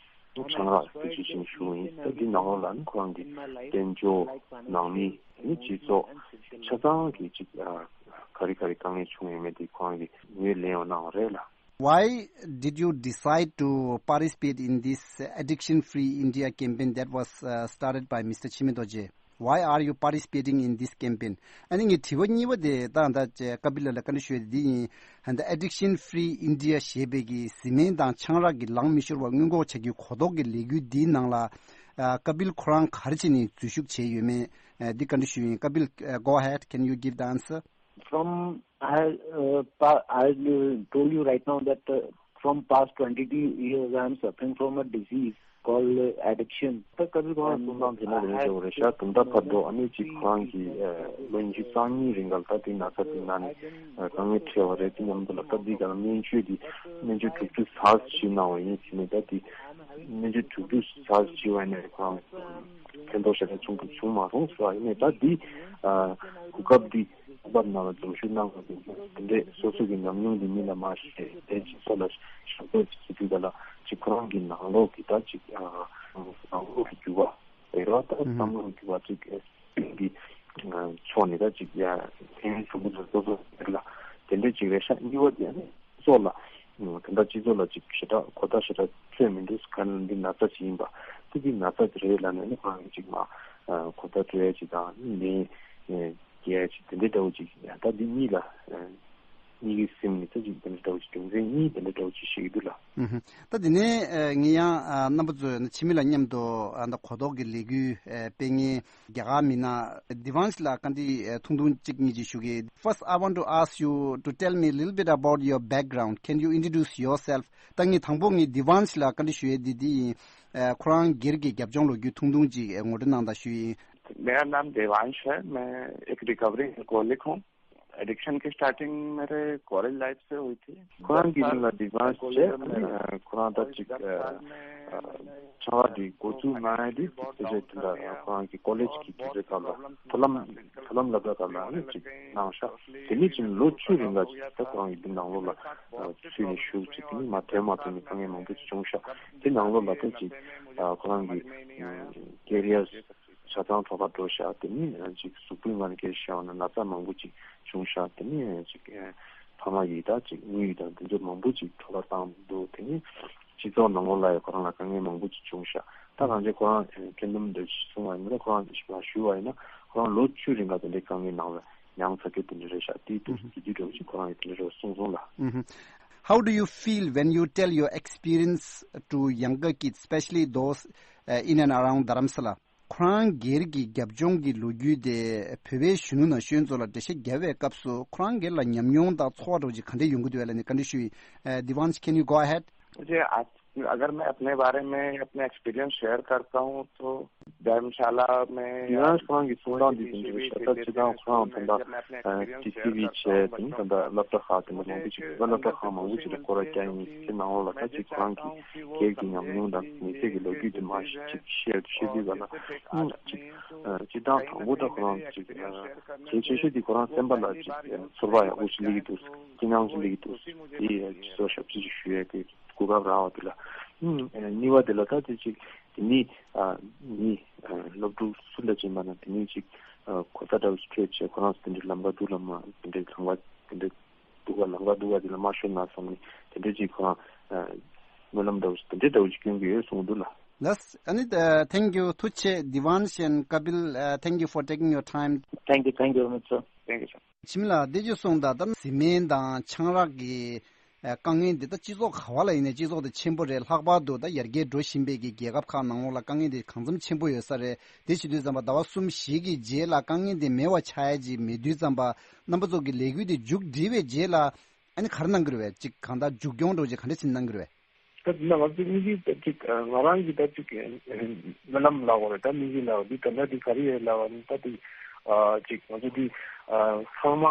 དང་ཆང་རག་དེ་ཚོ་ཅིག་ཞུ་ཡིན། ད་འདི་ནང་ལོགས་ལ་ནི་ཁོ་རང་གི་དཔལ་འབྱོར་ནང་མི་ཨ་ནི་སྤྱི་ཚོགས་ཆ་ཚང་གི་ཅིག་ག་རེ་ག་རེ་དཀའ་ངལ་བྱུང་ཡོད་མེད་དེ་ཁོ་རང་གི་ངོས་ལེན་ཡོང་གནང་བ་རེད་ལ། Why did you decide to participate in this addiction free India campaign that was uh, started by Mister Chimi Dorji? Why are you participating in this campaign? ཨ་ནི་ངའི་དྲི་བ་གཉིས་པ་དེ་ད་ད་ཀ་པིལ་ལ་ལ་བཀའ་འདྲི་ཞུ་ཡ་དེ་འདི་ཡིན། ད་Addiction Free India ཞེས་པའི་གི་བཟི་སྨན་དང་ཆང་རག་གི་ལམ་མི་ཤོར་བར་སྔོན་འགོག་བྱ་རྒྱུའི་གོ་རྟོགས་ཀྱི་ལས་འགུལ་འདིའི་ནང་ལ་ཨ་ཀ་པིལ་ཁོ་རང་ག་རེ་བྱས་ནས་འཛུལ་ཞུགས་བྱས་ཡོད་མེད་ཨ་འདི་བཀའ་འདྲི་ཞུ་ཡིན། ཀ་པིལ uh, go ahead, can you give the answer? From I uh, pa- I uh, told you right now that uh, from past twenty-two years I am suffering from a disease called uh, addiction. ད་ཀ་པིལ་ཁོ་རང་གསུང་སྟངས་དེ་ནང་རེད་འདྲ་བོ་རེད་ཤག་དུམ་བར་དུ་ཨ་ནི་གཅིག་ཁོ་རང་གི་ལོ་ཉི་ཤུ་རྩ་གཉིས་རིང་ག་ལ་ད་དེ་ན་ཚ་དེ་ན་ནས་དཀའ་ངལ་འཕྲད་པ་རེད། དེ་མཉམ་དུ་ལ་ད་འདི་ག་ལ་སྨན་བཅོས་དེ་སྨན་བཅོས་དྲུག་ཅུ་ཙམ་བྱས་གནང་བ་ཡིན་ཟེར་ནས། ད་དེ་སྨན་བཅོས་དྲུག་ཅུ་ཙམ་བྱས་པ་ནས་ཁོ་རང་ཕན་ཐོགས་ཞེ་དྲག་བྱུང་གི་བྱུང་མ་རུང་ཟེར་བ་ཡིན་ནས། ད་འདི་གོ་སྐབས་འདི་ཁོག་པ་ནང་ལ་འཛུལ་ཞུགས་གནང་དགོས་ཀྱི་འདུག་དེ་འདྲས་སོ་སོ་གི་ཉམས་མྱོང་འདི་མི་ལ་མ་བཤད། དེ་སྤྱི་ཚོགས་ལ་ཞབས་ཏོག་ཅིག་བྱེད་དུས་ག་ལ་ཅིག་ཁོ་རང་གི་ནང་ལོགས་ཀྱི་ད་ཅིག་ནང་ལོགས་ཀྱི་འགྱུར་བ་དེ་ར་ད་བསམ་བློ་འགྱུར་བ་ཅིག་གི་ཕྱོགས་ནས་ད་ཅིག་ཕན་ཡོན་ཆེན་པོ་འདུག་སོ་སོ་དེ་ལ་དེ་འདྲས་ཅིག་རེད་ཤག་གཉིས་པ་དེ་ནི་སྤྱི་ཚོགས་ལ་ད་ལྟ་སྤྱི་ཚོགས་ལ་ཅིག་ཞེ་དྲག་གོ་བརྡ་ཞེ་དྲག་ཐོས་མི་འདུག་ག་ནི་འདི་ན་ཚ་ཞིག་ཡིན་པ། དེ་འདི་ན་ཚ་དེ་རེད་ལབ་ནས་ནི་ཁོ་རང་གིས་ཅིག་མ་གོ་བརྡ་སྤྲོད་ཡ་ཅིག་དང་ནི་ལན་རྒྱག་ཡ་ཅིག་དེ་འདྲའི་འདྲ་བོ་ཅིག་ཡང་ད་འདི་གཉིས་ལ་གཉིས་ཀའི་སེམས་ནས་ད་ཅིག་དེ་འདྲའི་འདྲ་བོ་ཅིག་རྒྱུ་མཚན་གཉིས་དེ་འདྲའི་འདྲ་བོ་ཅིག་བཤད་ཀྱི་འདུག་ལ། ཨུ་ཧུ། ད་དེ་ནས་ངས་ཡང་རྣམ་པ་ཚོ་འཆི་མེད་ལགས་མཉམ་དུ་ད་གོ་རྟོགས་ཀྱི་ལས་འགུལ་སྤེལ་མཁན་རྒྱ་གར་མི་སྣ་དི་ཝན་ལ་བཀའ་འདྲི་ཐུང་ཐུང་གཅིག་གཉིས་ཅིག་ཞུ་གི། First, I want to ask you to tell me a little bit about your background. Can you introduce yourself? ད་ངས་དང་པོ་ངས་དི་ཝན་ལ་བཀའ་འདྲི་ཞུ་ཡས་འདི་འདི་ཡིན། ཁོ་རང་སྒེར་གྱི་རྒྱབ་ལྗོངས་ལོ་རྒྱུས་ཐུང་ཐུང་ཅིག་ངོ་སྤྲོད་གནང་དང་ཞུ་ཡིན། मेरा नाम देवांश है। मैं एक recovering alcoholic हूँ। एडिक्शन की स्टार्टिंग मेरे college life से हुई थी। ཁོ་རང་གི་མིང་ལ་དི་ཝན་བྱས། ཁོ་རང་ད་ཅིག་ཆང་རག་འདི་འགོ་འཛུགས་གནང་ཡ་དེ་དེ་འདྲ་དེ་འདྲ་ཁོ་རང་གི་ཀོ་ལེཇ་གི་དུས་ཚོད་སྐབས་ལ་མཐོ་ལམ་མཐོ་ལམ་སློབ་གྲྭ་སྐབས་ལ་ནི་ཅིག་གནང་ཤག་དེ་ནས་ཅིག་ལོ་བཅུ་རིང་ལ་ཅིག་ད་ཁོ་རང་གི་འདི་ནང་ལོགས་ལ་ཚུད་ནས་བཞུགས། ཅིག་དེ་ནས་མ་ཐོན་མ་ཐོན་ནས་དཀའ་ངལ་མང་པོ་ཅིག་བྱུང་ཤག་དེ་ནང་ལོགས་ལ་ད་ཅིག་ཁོ་རང་གི་ཀེ་རི་ཡར་ཆ་ཚང་འཕྲོ་བརླག་འགྲོ་ཤག་དེ་ནས་ཅིག་གཟུགས་པོའི་ངང་ནས་སྐད་ཆ་བཤད་པ་ན་ན་ཚ་མང་པོ་ཅིག་བྱུང་ཤག་དེ་ནས་ཅིག་ཕ་མ་ཡི་དྭགས་ཅིག་དངུལ་ཡི་དྭགས་འདི་ཚོ་མང་པོ་ཅིག་འཕྲོ་བརླག་བཏང་འདུག་དེ་ནས་སྤྱི་ཚོགས་ནང་ལོགས་ལ་ཡང་ཁོ་རང་ལ་དཀའ་ངལ་མང་པོ་ཅིག་བྱུང་ཤག་ད་གང་ཅི་ཁོ་རང་འཕྲིན་ལམ་འདི་གསུང་བ་ཡིན་ན། ཁོ་རང་ཞིག་ལ་ཞུ་བ་ཡིན་ན་ཁོ་རང་ལོ་བཅུ་རིང་ལ་དེ་འདྲའི་དཀའ་ངལ་ནང་ལ་མྱངས་ཚར་གི་དེ་འདྲ་རེད་ཤག་དེའི་དུས་དེ་དུས་འདྲ་བོ་ཅིག་ཁོ་རང་ཡང་དེ་འདྲ་རེ་བ་གསུངས་སོང་ལ། ཨུ་ཧུ། How do you feel when you tell your experience to younger kids, especially those uh, in and around Dharamsala? ཁོ་རང་སྒེར་གྱི་རྒྱབ་ལྗོངས་ཀྱི་ལོ་རྒྱུས་དེ་བོད་པའི་གཞོན་ནུ་ན་གཞོན་ཚོ་ལ་འགྲེལ་བཤད་རྒྱབ་པའི་སྐབས་སུ་ཁོ་རང་སྒེར་ལ་ཉམས་མྱོང་དང་ཚོར་བ་འདྲ་བོ་ཅིག་ག་འདྲ་ཡོང་གི་འདུག་ལབ་ནས་བཀའ་འདྲི་ཞུས་ཡིན། Divansh, can you go ahead? मुझे आज अगर मैं अपने बारे में अपने एक्सपीरियंस शेयर करता हूँ तो धर्मशाला में या ཡང་ཁོ་རང་གི་གསུང་སྟངས་འདི་དེ་འདྲ་རེད་ཤག་ད་སྤྱིར་བཏང་ཁོ་རང་ད་ལྟ་ཊི་སི་ཝི་བྱས་དེ་ནི་ད་ལྟ་སློབ་གྲྭ་ཁག་དེ་འདྲ་མང་པོ་ཅིག་བོད་པ་སློབ་གྲྭ་ཁག་མང་པོ་ཅིག་ལ་སྐོར་ར་རྒྱག་ཡིན། དེ་ནང་ལོགས་ལ་ད་ཅིག་ཁོ་རང་གི་སྒེར་གྱི་ཉམས་མྱོང་དང་མི་ཚེ་གི་ལོ་རྒྱུས་དེ་མར་ཅིག་བཤད་བཤད་དུས་ག་ལ་ཅིག་སྤྱིར་བཏང་དང་པོ་ད་ཁོ་རང་ཅིག་གལ་ཆེ་ཤོས་དེ་ཁོ་རང་སེམས་པ་ལ་ཅིག་ཚོར་བ་ཡག་པོ་ཞིག་སླེབས་ཀྱི་འདུག་སྐྱིད་སྣང་ཞིག་སླེབས་ཀྱི་འདུག་དེ་ཅིག་ཚོར་ཞབས་ཕྱི་ཞིག་ཞུ་ཡས་དེ། གོ་སྐབས་རག་པ་དེ་ལ། ཨུམ། ཨ། གཉིས་པ་དེ་ལ་ད་དེ་ཅིག་དེ་ནི་ཨ་ནི་ཨ་སློབ་ཕྲུག་སུ་འདྲ་ཅིག་ཡིན་པ་ན་དེ་ནི་ཅིག་ཨ་གོ་ས་འདྲ་བོ་ཞིག་འཕྲོད་བྱས་ཁོ་རང་ཚོ་དེ་འདྲའི་ལམ་ཁ་འདུག་ལ་མ་དེ་འདྲའི་ལམ་ཁ་དེ་འདྲའི་འདུག་ག་ལམ་ཁ་འདུག་ག་དེ་ལ་མ་ཤོར་ན་བསམ་ནས་དེ་འདྲའི་ཅིག་ཁོ་རང་ཨ་སྨོན་ལམ་འདྲ་བོ་ཞིག་དེ་འདྲའི་འདྲ་བོ་ཞིག་སྐྱོན་གྱི་ཡོད་གསུངས་འདུག་ལ། Yes, and uh, thank you. ཐུགས་རྗེ་ཆེ། Divansh and Kapil, uh, thank you for taking your time. Thank you, thank you very much, sir. Thank you, sir. འཆི་མེད་ལགས་འདི་ཅིག་གསུངས་དང་། ད་བཟི་སྨན་དང་ཆང་རག་གི་ཨ་དཀའ་ངལ་འདི་ད་སྤྱི་ཚོགས་ག་བ་ལ་ཡིན་ནའི་སྤྱི་ཚོགས་དེ་ཆེན་པོ་རེད། ལྷག་པར་དུ་ད་ཡར་རྒྱས་འགྲོ་བཞིན་པའི་གི་རྒྱལ་ཁབ་ཁག་ནང་ལོགས་ལ་དཀའ་ངལ་འདི་གང་འཚམ་ཆེན་པོ་ཡོད་ས་རེད། དེ་བྱེད་དུས་ཙམ་པ་ཟླ་བ་གསུམ་བཞི་གི་རྗེས་ལ་དཀའ་ངལ་འདི་མེད་པ་ཆགས་ཡ་ཅིག་མེད་དུས་ཙམ་པ་རྣམ་པ་ཚོ་གི་ལས་འགུལ་འདི་མཇུག་སྒྲིལ་བའི་རྗེས་ལ་ཨ་ནི་ག་རེ་གནང་གི་རེད་བས། ཅིག་གང་ལྟར་མཇུག་སྐྱོང་འདྲ་བོ་ཅིག་ག་འདྲ་ཅིག་གནང་གི་རེད་བས། ད་དེ་ན་ང་ཚོ་དམིགས་ཡུལ་ད་ཅིག་ང་རང་གི་ད་ཅིག་སྨོན་ལམ་ལབ་དགོས་རེད། ད་དམིགས་ཡུལ་ལབ་དེ་ད་ལྟ་དེ་ག་རེ་ཡོད་ལབ་པ་ནི་ད་དེ་ཨ་ཅིག་ང་ཚོ་དེ་ཨ་ཚང་མ་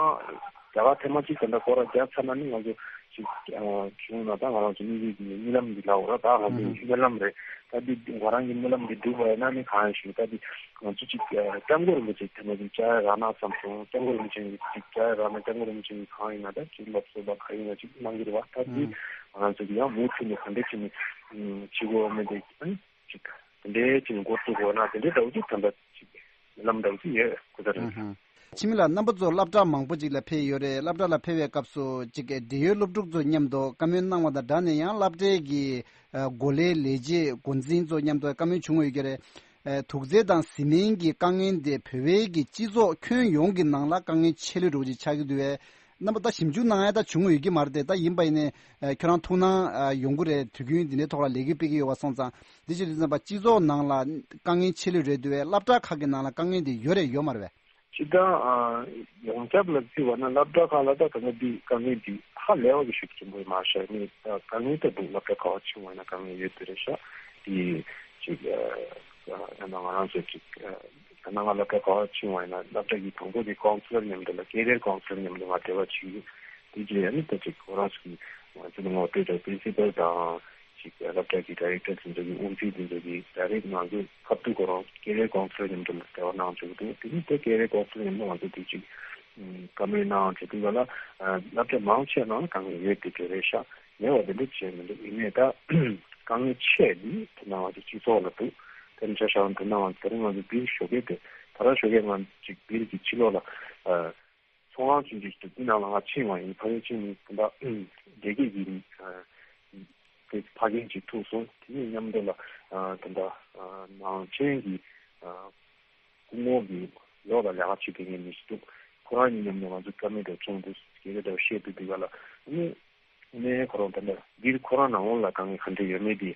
རྒྱ་གར་ཐེངས་མ་གཅིག་ད་ལྟ་སྐོར་ར་རྒྱག་ཚར་ན་ནི་ང་ཚོ་ཅིག་ཨ་བྱུང་ན་ད་ང་རང་ཚོ་དམིགས་ཡུལ་གྱི་རྨི་ལམ་འདི་ལབ་དགོས་རེད། ད་ང་ཚོ་ཨུ་ཧུ། སྨོན་ལམ་རེད། ད་དེ་ང་རང་གི་སྨོན་ལམ་འདི་འགྲུབ་པ་ཡིན་ན་ནི་གང་ཡིན་ཞུ་ད་དེ། ང་ཚོ་གཅིག་ཨ་སྐྱབས་མགོན་རིན་པོ་ཆེ་ཐེངས་མ་གཅིག་བཅར་ཡ་རག་ན་བསམ་སོང་། སྐྱབས་མགོན་རིན་པོ་ཆེ་གཅིག་བཅར་ཡ་རག་ན་སྐྱབས་མགོན་རིན་པོ་ཆེ་གིས་གང་ཡིན་ན་ད་གཅིག་སློབ་གསོ་བ་ག་ཡིན་ན་གཅིག་གནང་གི་རེད་བ། ད་དེ་ཨང་། ང་རང་ཚོ་གི་ཡང་མུ་མཐུད་ནས་ག་འདྲས་བྱས་ནས་ཨ་ནི་གཅིག་དེ་འདྲས་བྱས་ནས་འགོ་བཙུགས་དགོས་ན་དེ་འདྲས་འདྲ་བོ་གཅིག་ད་ལྟ་གཅིག་ལམ་འདྲ་བོ་གཅིག་ཡོད་ཁོ་ཐག་རེད། ཨང་། འཆི་མེད་ལགས། རྣམ་པ་ཚོ་སློབ་གྲྭ་མང་པོ་ཅིག་ལ་ཕེབས་ཡོད་རེད། སློབ་གྲྭ་ལ་ཕེབས་པའི་སྐབས་སུ་ཅིག་འབྲེལ་ཡོད་སློབ་ཕྲུག་ཚོ་མཉམ་དུ་བཀའ་མོལ་གནང་བ་དང་སྦྲགས་ནས་ཡང་སློབ་གྲྭའི་གི་ཨ་འགོ་ལས་ལས་བྱེད་འགོ་འཛིན་ཚོ་མཉམ་དུ་བཀའ་མོལ་བྱུང་ཡོད་ཀྱི་རེད། ཨ་དུག་རྫས་དང་བཟི་སྨན་གྱི་དཀའ་ངལ་དེ་བོད་པའི་གི་སྤྱི་ཚོགས་ཁྱོན་ཡོངས་ཀྱི་ནང་ལ་དཀའ་ངལ་ཆེ་ལོས་འགྲོ་ཅིག་ཆགས་ཀྱི་འདུག་བས། རྣམ་པ་ད་ཞིབ་འཇུག་གནང་ཡ་ད་བྱུང་ཡོད་ཀྱི་མ་རེད་དེ། ད་ཡིན་པ་ཡིན་ནའི་ཨ་ཁྱོད་རང་ཐུགས་སྣང་ཨ་ཡོང་གི་རེད། དུས་རྒྱུན་འདི་འདྲའི་ཐོག་ལ་ལས་འགུལ་སྤེལ་གྱི་ཡོད་པ་སོང་ཙང་། འདི་ཅི་རེད་ཟེར་ན་སྤྱི་ཚོགས་ནང་ལ་དཀའ་ངལ་ཆེ་ལོས་རེད་འདུག་བས། སློབ་གྲྭ་ཁག་གི་ནང་ལ་དཀའ་ངལ་འདི་ཡོད་རེད་ཡོད་མ་རེད་བས། སྤྱི་བཏང་ཨ་ཡོངས་ཁྱབ་ལ་བརྩིས་པ་ན་སློབ་གྲྭ་ཁག་ལ་ད་ད་ལྟ་འདི་དཀའ་ངལ་འདི་ཧ་ལས་པ་གི་ཤུགས་ཆེན་པོ་ཡིན་མ་ཤག་ནི་ད་དཀའ་ངལ་ད་འདུག་སློབ་གྲྭ་ག་པར་ཕྱིན་པ་ཡིན་ན་དཀའ་ངལ་ཡོད་དེ་རེད་ཤག་འདི་ཅིག་ཨ་ཡང་ན་ང་རང་ཚོ་ཅིག་ཨ་ཡང་ན་ང་སློབ་གྲྭ་ག་པར་ཕྱིན་པ་ཡིན་ན་སློབ་གྲྭ་གི་དང་པོ་དེ་ཀོན་སི་ལར་མཉམ་དུ་ལ་ཀེ་རི་ཡར་ཀོན་སི་ལར་མཉམ་དུ་ང་འབྲེལ་བ་བྱེད་ཀྱི་ཡོད། དེ་རྗེས་ཨ་ནི་ད་ཅིག་ཁོ་རང་ཚོ་གི་ང་ཚོ་ལ་ངོ་སྤྲོད་དང་པི་རིན་སི་པལ་དང་། ཅིག་སློབ་གྲྭ་གི་ཌའི་རེག་ཊར་དེ་ཚོ་གི་དབུ་འཛིན་དེ་ཚོ་གི་ཌའི་རེག་ང་ཚོ་ཁ་ཐུག་ཁོ་རང་ཀེ་རི་ཡར་ཀོན་སི་ལར་མཉམ་དུ་ལ་འབྲེལ་བ་གནང་བཅུག་འདུག་དེ་ནི་དེ་ཀེ་རི་ཡར་ཀོན་སི་ལར་མཉམ་དུ་ང་ཚོ་དེ་ཅིག་བཀའ་མོལ་གནང་བྱེད་དུས་ག་ལ་སློབ་གྲྭ་མང་ཆེ་ནང་དཀའ་ངལ་ཡོད་དེ་འདྲ་རེད་ཤག་ཉེ་བ་དེ་འདྲ་བྱས་མི་འདུག་ཡིན་ནའི་ད་དཀའ་ངལ་ཆེ་འདི་དེ་ནང་ང་ཚོ་སྤྱི་ཚོགས་ལ་འདུག་དེ་ནི་ཆ་བཞག་ན་དེ་ནང་ང་ཚོ་དེ་རིང་ང་ཚོ་བིལ་ཞོགས་ཀས་དེ་ད་ར་ཞོགས་ཀས་ང་ཅིག་བིལ་གི་ཕྱི་ལོགས་ལ། ཚོང་ཁང་ཆུང་ཆུང་ཞིག་འདུག་དེ་ནང་ལ་ང་ཕྱིན་པ་ཡིན། ཕ་གིར་ཕྱིན་ནས་ད་ལྟ་བདེ་སྐྱིད་ཀྱི་དེ་ཕ་རྒན་ཅིག་ཐུག་སོང་། དེ་ནས་མཉམ་དུ་ལ་ད་ལྟ་ནང་ཆེན་གྱི་སྐུ་ངོ་གི་ལོགས་ལ་ལས་ཀ་བྱེད་མཁན་མི་ཞིག་འདུག་ཁོ་རང་གཉིས་མཉམ་དུ་ང་ཚོ་བཀའ་མོལ་འདྲ་བྱུང་འདུག་སྐད་ཆ་འདྲ་བཤད་དུས་དེ་ག་ལ་ནི་ནས་ཁོ་རང་ད་ལྟ་འདིར་ཁོ་རང་ནང་ལོགས་ལ་དཀའ་ངལ་ག་འདྲ་ཡོད་མེད་དེ་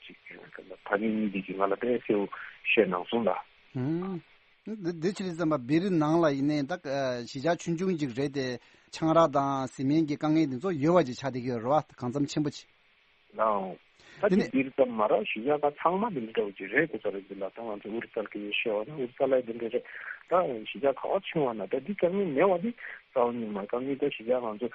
ཅིག་ད་ལྟ་ཕ་རྒན་གཉིས་དེ་གིས་ང་ལ་དཔེ་གསལ་པོ་བཤད་གནང་སོང་ལ། ཨང་། འདི་འདི་ཕྱི་རིལ་ཙམ་པ་བིར་ནང་ལ་ཡིན་ནའི་ད་གཞིས་ཆགས་ཆུང་ཆུང་ཅིག་རེད་དེ། ཆང་རག་དང་བཟི་སྨན་གྱི་དཀའ་ངལ་འདི་ཚོ་ཡོད་པ་ཅིག་ཆགས་བསྡད་ཀྱི་ཡོད་རེད་བ། གང་འཚམ་ཆེན་པོ་ཅིག་ལའོ། ད་དེ་ནི་འདིར་ཙམ་མ་ར་གཞིས་ཆགས་ཁག་ཚང་མ་འདི་འདྲ་འདྲ་བོ་ཅིག་རེད་དགོས་ས་རེད། འདི་ལ་ད་ང་ཚོ་ཨུ་རི་སལ་གི་ཡོད་ཤེས་བ་ན་ཨུ་རི་སལ་ལ་འདི་འདྲ་རེད། ད་གཞིས་ཆགས་ག་བ་ཕྱིན་བ་ན་ད་འདི་དཀའ་ངལ་མེད་བ། འདི་རྩ་བ་ཉིད་མ་དཀའ་ངལ་ད་གཞིས་ཆགས་ང་ཚོ་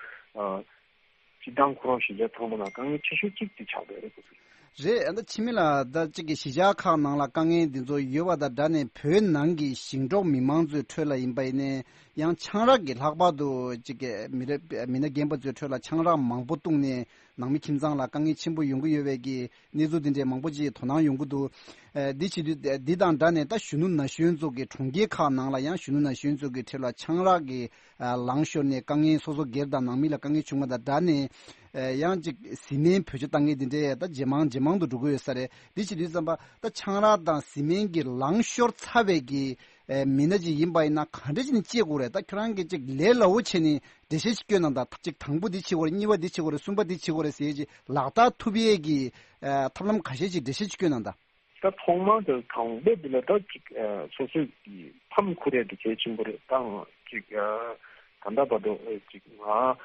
སྤྱི་བཏང་ཁོ་རང་གཞིས་ཆགས་ཚང་མ་ན་དཀའ་ངལ་ཆེ་ཤོས་གཅིག་འདི་ཆགས་བསྡད་རེད་དགོས་ས་རེད། རེད། ཨ་ད་ཕྱི་མི་ལ་ད་གཅིག་གི་གཞིས་ཆགས་ཁག་ནང་ལ་དཀའ་ངལ་འདི་ཚོ་ཡོད་པ་དང་སྦྲགས་ནས་བོད་ནང་གི་ཞིང་འབྲོག་མི་མང་ཚོའི་ཁྲོད་ལ་ཡིན་པ་ཡིན་ནའི་ཡང་ཆང་རག་གི་ལྷག་པར་དུ་གཅིག་གི་མི་རབས་མི་སྣ་རྒན་པ་ཚོའི་ཁྲོད་ལ་ཆང་རག་མང་པོ་བཏུངས་ནས་ནང་མི་ཁྱིམ་ཚང་ལ་དཀའ་ངལ་ཆེན་པོ་ཡོང་གི་ཡོད་པའི་གི་གནས་ཚུལ་འདི་འདྲའི་མང་པོ་ཅིག་དོ་སྣང་ཡོང་གི་འདུག་ཨ་འདི་བྱེད་དུས་འདི་དང་སྦྲགས་ནས་ད་གཞོན་ནུ་ན་གཞོན་ཚོ་གི་གྲོང་ཁྱེར་ཁག་ནང་ལ་ཡང་གཞོན་ནུ་ན་གཞོན་ཚོ་གི་ཁྲོད་ལ་ཆང་རག་གི་ཨ་ལངས་ཤོར་ནས་དཀའ་ངལ་སོ་སོ་སྒེར་དང་ནང་མི་ལ་དཀའ་ངལ་བྱུང་བ་དང་སྦྲགས་ནས། ཨ་ཡང་ཅིག་བཟི་སྨན་བེད་སྤྱོད་བཏང་མཁན་དེ་འདྲས་ད་ཇེ་མང་ཇེ་མང་དུ་འགྲོ་གི་ཡོད་ས་རེད། འདི་བྱེད་དུས་ཙམ་པ་ད་ཆང་རག་དང་བཟི་སྨན་གྱི་ལངས་ཤོར་ཚར་བའི་གི་ཨ་མི་སྣ་ཅིག་ཡིན་པ་ཡིན་ན་ག་འདྲ་ཅིག་ནས་དཔྱད་དགོས་རེད། ད་ཁྱོད་རང་གིས་ཅིག་ལས་སླ་བོ་བྱས་ནས་འགྲེལ་བཤད་ཅིག་སྐྱོན་གནང་དང་། ཅིག་དང་པོ་འདི་བྱེད་དགོས་རེད། གཉིས་པ་འདི་བྱེད་དགོས་རེད། གསུམ་པ་འདི་བྱེད་དགོས་རེད་ཟེར་ཅིག་ལག་བསྟར་ཐུབ་ཡས་ཀྱི་ཨ་ཐབས་ལམ་ཁ་ཤས་ཅིག་འགྲེལ་བཤད་ཅིག་སྐྱོན་གནང་དང་། ད་ཐོག་མར་དུ་དང་པོ་འདི་ལ་ད་ཅིག་ཨ་སོ་སོའི་གི་ཕམ་ཁུར་ཡ་དེ་གལ་ཆེན་པོ་རེད། ད་ཅིག་ཨ་ད་ལྟ་བར་དུ་ཨེ་ཅིག་ང་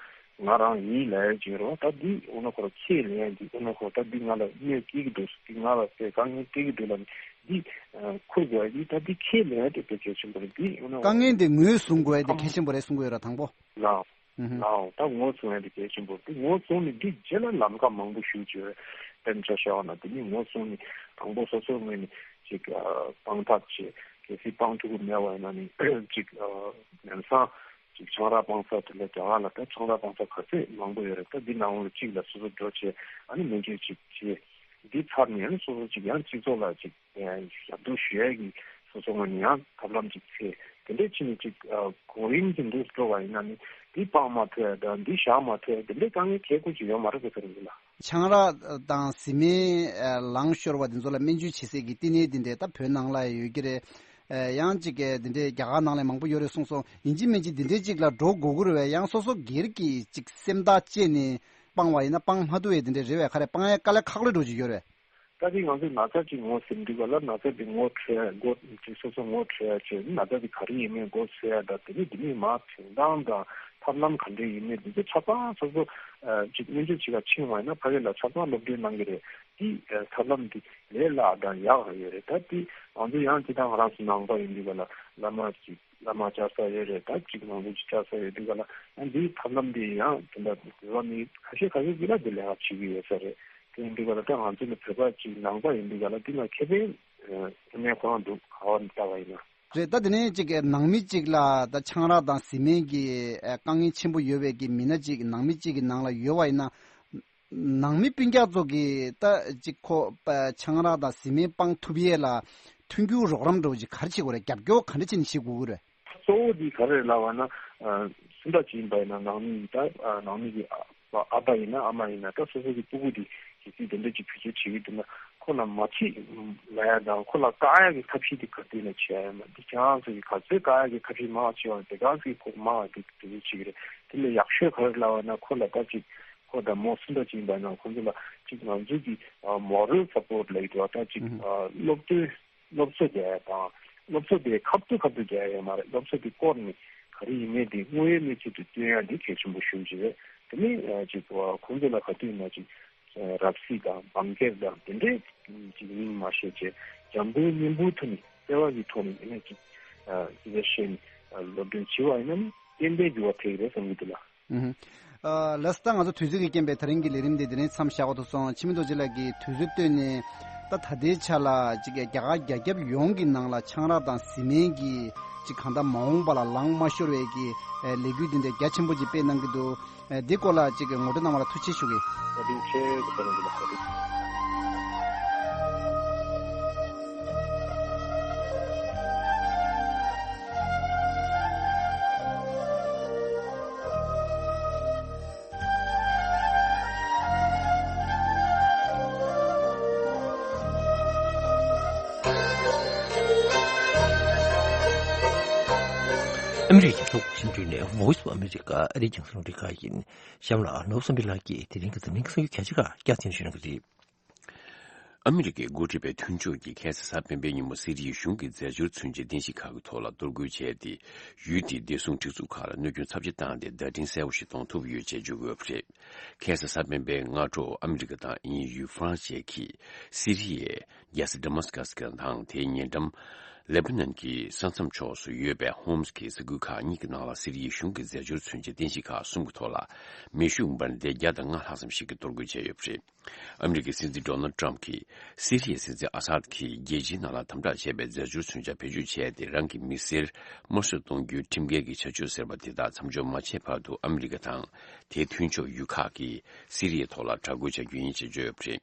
ང་རང་ཡིན་ལབ་ཡ་ཅིག་རེད་བ། ད་འདི་འོ་ན་ཁོ་ར་ཁས་ལེན་ཡ་འདི་འོ་ན་ཁོ་ད་འདི་ང་ལ་གནོད་སྐྱེལ་གི་འདུག་འདི་ང་ལ་དཔེ་དཀའ་ངལ་སྤྲད་གི་འདུག་ལབ་ནས་འདི་ཨ་ཁུར་དགོས་ཡ་འདི་ད་འདི་ཁས་ལེན་ཡ་དེ་དཔེ་གལ་ཆེན་པོ་རེད། འདི་འོ་ན་དཀའ་ངལ་འདི་ངོས་བཟུང་དགོས་ཡ་དེ་གལ་ཆེན་པོ་རེད་གསུང་གི་ཡོད་ར། དང་པོ། ལའོ། ཨུ་ཧུ། ལའོ། ད་ངོ་བཟུང་ཡ་དེ་གལ་ཆེན་པོ་རེད། ངོ་བཟུང་ནས་འདི་རྗེས་ལ་ལམ་ཁ་མང་པོ་ཞུ་བྱས་དཔེར་ན་ཆ་བཞག་པ་ན་དེ་ནི་ངོ་བཟུང་ནས་དང་པོ་སོ་སོའི་ངོས་ནས་ཅིག་ཨ་སྤང་ཐབས་བྱས། གལ་སྲིད་སྤང་ཐུབ་ཀྱི་མེད་པ་ཡིན་ན་ནི་ཅིག་ཨ་ལམ་སང་ཅིག་ཆང་རག་སྤང་ས་དེ་ལ་རྒྱ་གར་ལ་ད་ཆང་རག་སྤང་ས་ག་ཚད་མང་པོ་ཡོད་རེད། ད་འདི་ནང་ལོགས་གཅིག་ལ་སོ་སོ་འགྲོ་བྱས་ཨ་ནི་སྨན་བཅོས་ཅིག་བྱས། འདི་ཚར་ནས་ཨ་ནི་སོ་སོ་ཅིག་ཡང་སྤྱི་ཚོགས་ལ་ཅིག་ཞབས་འདེགས་ཞུ་ཡས་ཀྱི་སོ་སོ་ངོས་ནས་ཡང་ཐབས་ལམ་ཅིག་འཚོལ། དེ་འདྲས་ཕྱིན་ནས་ཅིག་ཨ་གོང་རིམ་གྱི་འདུག་འགྲོ་བ་ཡིན་ན་ནི་འདི་སྤང་མ་ཐུབ་ཡ་དང་འདི་བཞག་མ་ཐུབ་ཡ་དེ་འདྲས་དཀའ་ངལ་གལ་ཁུར་ཅིག་ཡོད་མ་རེད་དགོས་ས་རེད་འདི་ལ། ཆང་རག་དང་བཟི་སྨན་ཨ་ལངས་ཤོར་བ་དེ་ཚོ་ལ་སྨན་བཅོས་བྱེད་སའི་གི་བསྟི་གནས་དེ་འདྲས་ད་བོད་ནང་ལ་ཡོད་ཀྱི་རེད། ཨ་ཡང་ཅིག་གི་དེ་འདྲས་རྒྱ་གར་ནང་ལ་མང་པོ་ཡོད་རེད་གསུངས་སོང་། ཡིན་གཅིག་མིན་གཅིག་དེ་འདྲས་ཅིག་ལ་འགྲོ་དགོས་ཀྱི་རེད་བས། ཡང་སོ་སོ་སྒེར་གྱི་ཅིག་སེམས་ཐག་བཅད་ནས་སྤང་བ་ཡིན་ན་སྤང་མ་ཐུབ་པའི་དེ་འདྲས་རེད་བས། ག་རེ་སྤང་ཡ་དཀའ་ལས་ཁག་ལོས་འགྲོ་གི་ཡོད་རེད། ད་དེ་ང་ཚོས་ན་ཚ་ཅིག་ངོ་ཟིན་དུས་ག་ལ་ན་ཚ་དེ་ངོ་འཕྲོད་ཡ་མགོ་ཅིག་སོ་སོ་ངོ་འཕྲོད་ཡ་བྱས། ན་ཚ་དེ་ག་རེ་ཡིན་མིན་མགོ་འཚོས་ཡ་དང་དེ་ནས་དེ་ནས་མར་འཕྲིན་སྟངས་དང་ཐབས་ལམ་ག་འདྲས་ཡིན་མིན་དེ་ཚོ་ཆ་ཚང་སོ་སོ་ཅིག་སྨན་བཅོས་བྱེད་ག་ཕྱིན་པ་ཡིན་ན་ཕ་གི་ལ་ཆ་ཚང་སློབ་སྟོན་གནང་གི་རེད། དེ་ཐབས་ལམ་དེ་ལས་སླ་དང་ཡག་ཡོད་རེད། ད་དེ་ང་ཚོ་ཡང་ཅི་ད་ང་རང་ཚོ་ནང་པ་ཡིན་དུས་ག་ལ་བླ་མ་ཅིག་བླ་མ་བཅར་ས་ཡོད་རེད། ད་ཅིག་ནང་ཁུལ་ཅིག་བཅར་ས་ཡོད་དུས་ག་ལ་ཡང་འདིའི་ཐབས་ལམ་འདི་ཡང་དེ་འདྲ་འགྲོ་བ་མི་ཁ་ཤས་ཁ་ཤས་ཀྱིས་ལ་འདི་ལས་ཀ་བྱེད་ཀྱི་ཡོད་ས་རེད། དེ་ཡིན་དུས་ག་ལ་ད་ང་ཚོ་ནི་བོད་པ་ཅིག་ནང་པ་ཡིན་དུས་ག་ལ་འདི་ལ་ཁེ་ཕན་ཨ་ཁེ་ཕན་ཁོ་རང་འདུག་ག་བ་ནས་ལྟ་བ་ཡིན་ན། རེད། ད་དེ་ནས་ཅིག་ནང་མི་ཅིག་ལ་ད་ཆང་རག་དང་བཟི་སྨན་གྱི་ཨ་དཀའ་ངལ་ཆེན་པོ་ཡོད་པའི་གི་མི་སྣ་ཅིག་ནང་མི་ཅིག་གི་ནང་ལ་ཡོད་པ་ཡིན་ན། ནང་མི་སྤུན་ཀྱག་ཚོ་གིས་ད་ཅིག་ཁོ་པ་ཆང་རག་དང་བཟི་སྨན་སྤང་ཐུབ་ཡས་ལ་མཐུན་འགྱུར་རོགས་རམ་འདྲ་བོ་ཅིག་ག་རེ་བྱེད་དགོས་རེད། རྒྱབ་སྐྱོར་ག་འདྲ་བྱས་ནས་བྱེད་དགོས་ཀྱི་རེད། གཙོ་བོ་འདི་ག་རེ་ལབ་པ་ན། ཨ་སུ་འདྲ་ཅིག་ཡིན་པ་ཡིན་ན། ནང་མི་ཡིན་ད། ཨ་ནང་མི་གི་ཨ་ཨ་ཕ་ཡིན་ན་ཨ་མ་ཡིན་ན། ད་སོ་སོ་གི་སྤུ་གུ་འདི་གལ་སྲིད་དེ་འདྲ་ཅིག་བེད་སྤྱོད་བྱེད་ཀྱི་འདུག་ན། ཁོ་ལ་མ་བྱེད་ལབ་ཡ་དང་། ཁོ་ལ་བཀག་ཡ་གི་ཐབས་ཤེས་དེ་ག་དུས་ནས་བྱེད་ཡ་ཡོད་མ་རེད། དེ་ཁྱེད་རང་ཚོ་གི་ག་ཚོད་བཀག་ཡ་གི་ཐབས་ཤེས་མང་བ་བྱེད་པ་དེ་ག་ཚོད་ཁོ་མང་བ་དེ་དེ་འདྲ་བྱེད་ཀྱི་རེད། དེ་ལས་ཡག་ཤོས་ག་རེ་ལབ་པ་ན། ཁོ་ལ་ད་ཅིག་ཁོ་དང་མོ་སུ་འདྲ་ཅིག་ཡིན་པ་ཡིན་ན། ཁོ་ཚོ་ལ་ཅིག་ང་ཚོ་གི་ཨ་moral support ལབ་ཀྱི་འདུག་ད་ཅིག་ཨ་སློབ་སྟོན། སློབ་གསོ་རྒྱག་ཡ་དང་། སློབ་གསོ་དེ་ཁ་ཐུག་ཁ་ཐུག་རྒྱག་ཡ་ཡོད་མ་རེད། སློབ་གསོ་དེ་སྐོར་ནས་ག་རེ་ཡིན་མིན་དེ་དངོས་ཡོད་གནས་ཚུལ་དུ་སྟོན་ཡ་དེ་གལ་ཆེན་པོ་ཞེ་པོ་ཅིག་རེད། དེ་ནས་ཨ་ཅིག་ཁོང་ཚོ་ལ་ག་དུས་ཡིན་ན་ཅིག་རབ་གསལ་དང་འབངས་སྐྱབས་དང་དེ་འདྲའི་ཅིག་མིང་མ་བཤད་བྱས། འཇམ་པོའི་སྙིང་པོའི་ཐོག་ནས་བརྩེ་བ་གི་ཐོག་ནས་དེ་ནས་ཅིག་ཨ་དེ་འདྲ་བཤད་ནས་ཨ་སློབ་སྟོན་བྱས་པ་ཡིན་ན་ནི་ཏན་ཏན་འགྱུར་བ་ཐེབས་ཀྱི་རེད་བསམ་གྱི་འདུག་ལགས། ཨུམ། ཨ་ལགས་སོ། ད་ང་ཚོ་དུས་ཚོད་ཀྱི་རྐྱེན་པས་ད་རིང་གི་ལས་རིམ་འདི་འདི་ནས་མཚམས་བཞག་དགོས་ཐུག་སོང་། འཆི་མེད་རྡོ་རྗེ་ལགས་ཀྱིས་དུས་ཚོད་བཏོན་ནས་ད་ད་ལྟའི་ཆ་ལ་ཅིག་རྒྱ་གར་རྒྱ་ཁྱབ་ཡོངས་ཀྱི་ནང་ལ་ཆང་རག་དང་བཟི་སྨན་གྱི་ཅིག་གང་ལྟར་མ་འོངས་པ་ལ་ལངས་མ་ཤོར་བའི་གི་ཨ་ལས་འགུལ་འདི་འདྲ་རྒྱ་ཆེན་པོ་ཅིག་སྤེལ་གནང་གི་འདུག་ཨ་འདི་སྐོར་ལ་ཅིག་ངོ་སྤྲོད་གནང་བ་ལ་ཐུགས་རྗེ་ཆེ་ཞུ་གི། བཀའ་དྲིན་ཆེ། བཀའ་དྲིན་ཆེ། ཨ་མི་རི་ཀའི་རྒྱལ་ས་ཝ་ཤིང་ཏོན་ནས་Voice of America ཨ་རིའི་རྒྱང་སྲིང་རླུང་འཕྲིན་ཁང་ཡིན། གཤམ་ལ་ནོར་བུ་བསམ་འཕེལ་ལགས་ཀྱིས་དེ་རིང་གི་འཛམ་གླིང་གི་གསར་འགྱུར་གལ་ཆེ་ཁག་བསྐྱར་ཟིན་ཞུ་གནང་གི་རེད། ཨ་མི་རི་ཀའི་འགོ་ཁྲིད་པའི་མཐུན་ཕྱོགས་ཀྱིས་ཁ་སང་གཟའ་སྤེན་པའི་ཉིན་མོ་སི་རི་ཡའི་གཞུང་གི་རྫས་སྦྱོར་མཚོན་ཆའི་རྟེན་གཞི་ཁག་གི་ཐོག་ལ་གཏོར་རྒོལ་བྱས་ཏེ། ཡུལ་དེའི་བདེ་སྲུང་སྒྲིག་འཛུགས་ཁག་ལ་གནོད་སྐྱོན་ཚབས་ཆེ་བཏང་སྟེ་བརྡ་འཕྲིན་གསལ་པོ་ཞིག་གཏོང་ཐུབ་ཡོད་ཅེས་བརྗོད་ཀྱི་ཡོད་པ་རེད། ཁ་སང་གཟའ་སྤེན་པའི་སྔ་དྲོ་ཨ་མི་རི་ཀ་དང་དབྱིན་ཡུལ་ཧྥ་རན་སི་བཅས་ཀྱིས་སི་རི་ཡའི་རྒྱལ་ས་ཌི་མཱ་སི་ཀ་སི་དང་དེའི་ཉེ་འགྲམ་ལེ་པ་ནན་གྱི་ས་མཚམས་ཕྱོགས་སུ་ཡོད་པའི་ཧོམ་སི་གི་ས་ཁུལ་ཁག་གཉིས་ཀྱི་ནང་ལ་སི་རི་ཡའི་གཞུང་གི་རྫས་སྦྱོར་མཚོན་ཆའི་རྟེན་གཞི་ཁག་གསུམ་གྱི་ཐོག་ལ་མེ་ཤུགས་འབར་མདེལ་བརྒྱ་དང་ལྔ་ལྷག་ཙམ་ཞིག་གིས་གཏོར་རྒོལ་བྱས་ཡོད་པ་རེད། ཨ་མི་རི་ཀའི་སྲིད་འཛིན་ཌོ་ནལ་ཊམ་གྱིས་སི་རི་ཡའི་སྲིད་འཛིན་ཨ་སཱད་ཀྱིས་རྒྱལ་སྤྱིའི་ནང་ལ་དམ་དྲག་བྱས་པའི་རྫས་སྦྱོར་མཚོན་ཆ་བེད་སྤྱོད་བྱས་ཏེ། རང་གི་མི་སེར་དམར་གསོད་གཏོང་རྒྱུའི་ཁྲིམས་འགལ་གྱི་བྱ་སྤྱོད་ཟེར་བ་དེ་དག་མཚམས་འཇོག་མ་བྱས་བར་དུ། ཨ་མི་རི་ཀ་དང་དེའི་མཐུན་ཕྱོགས་ཡུལ་ཁག་གིས་སི་རི་ཡའི་ཐོག་ལ་དྲག་རྒོལ་བྱ་རྒྱུ་ཡིན་ཞེས་བརྗོད་ཡོད་པ་རེད།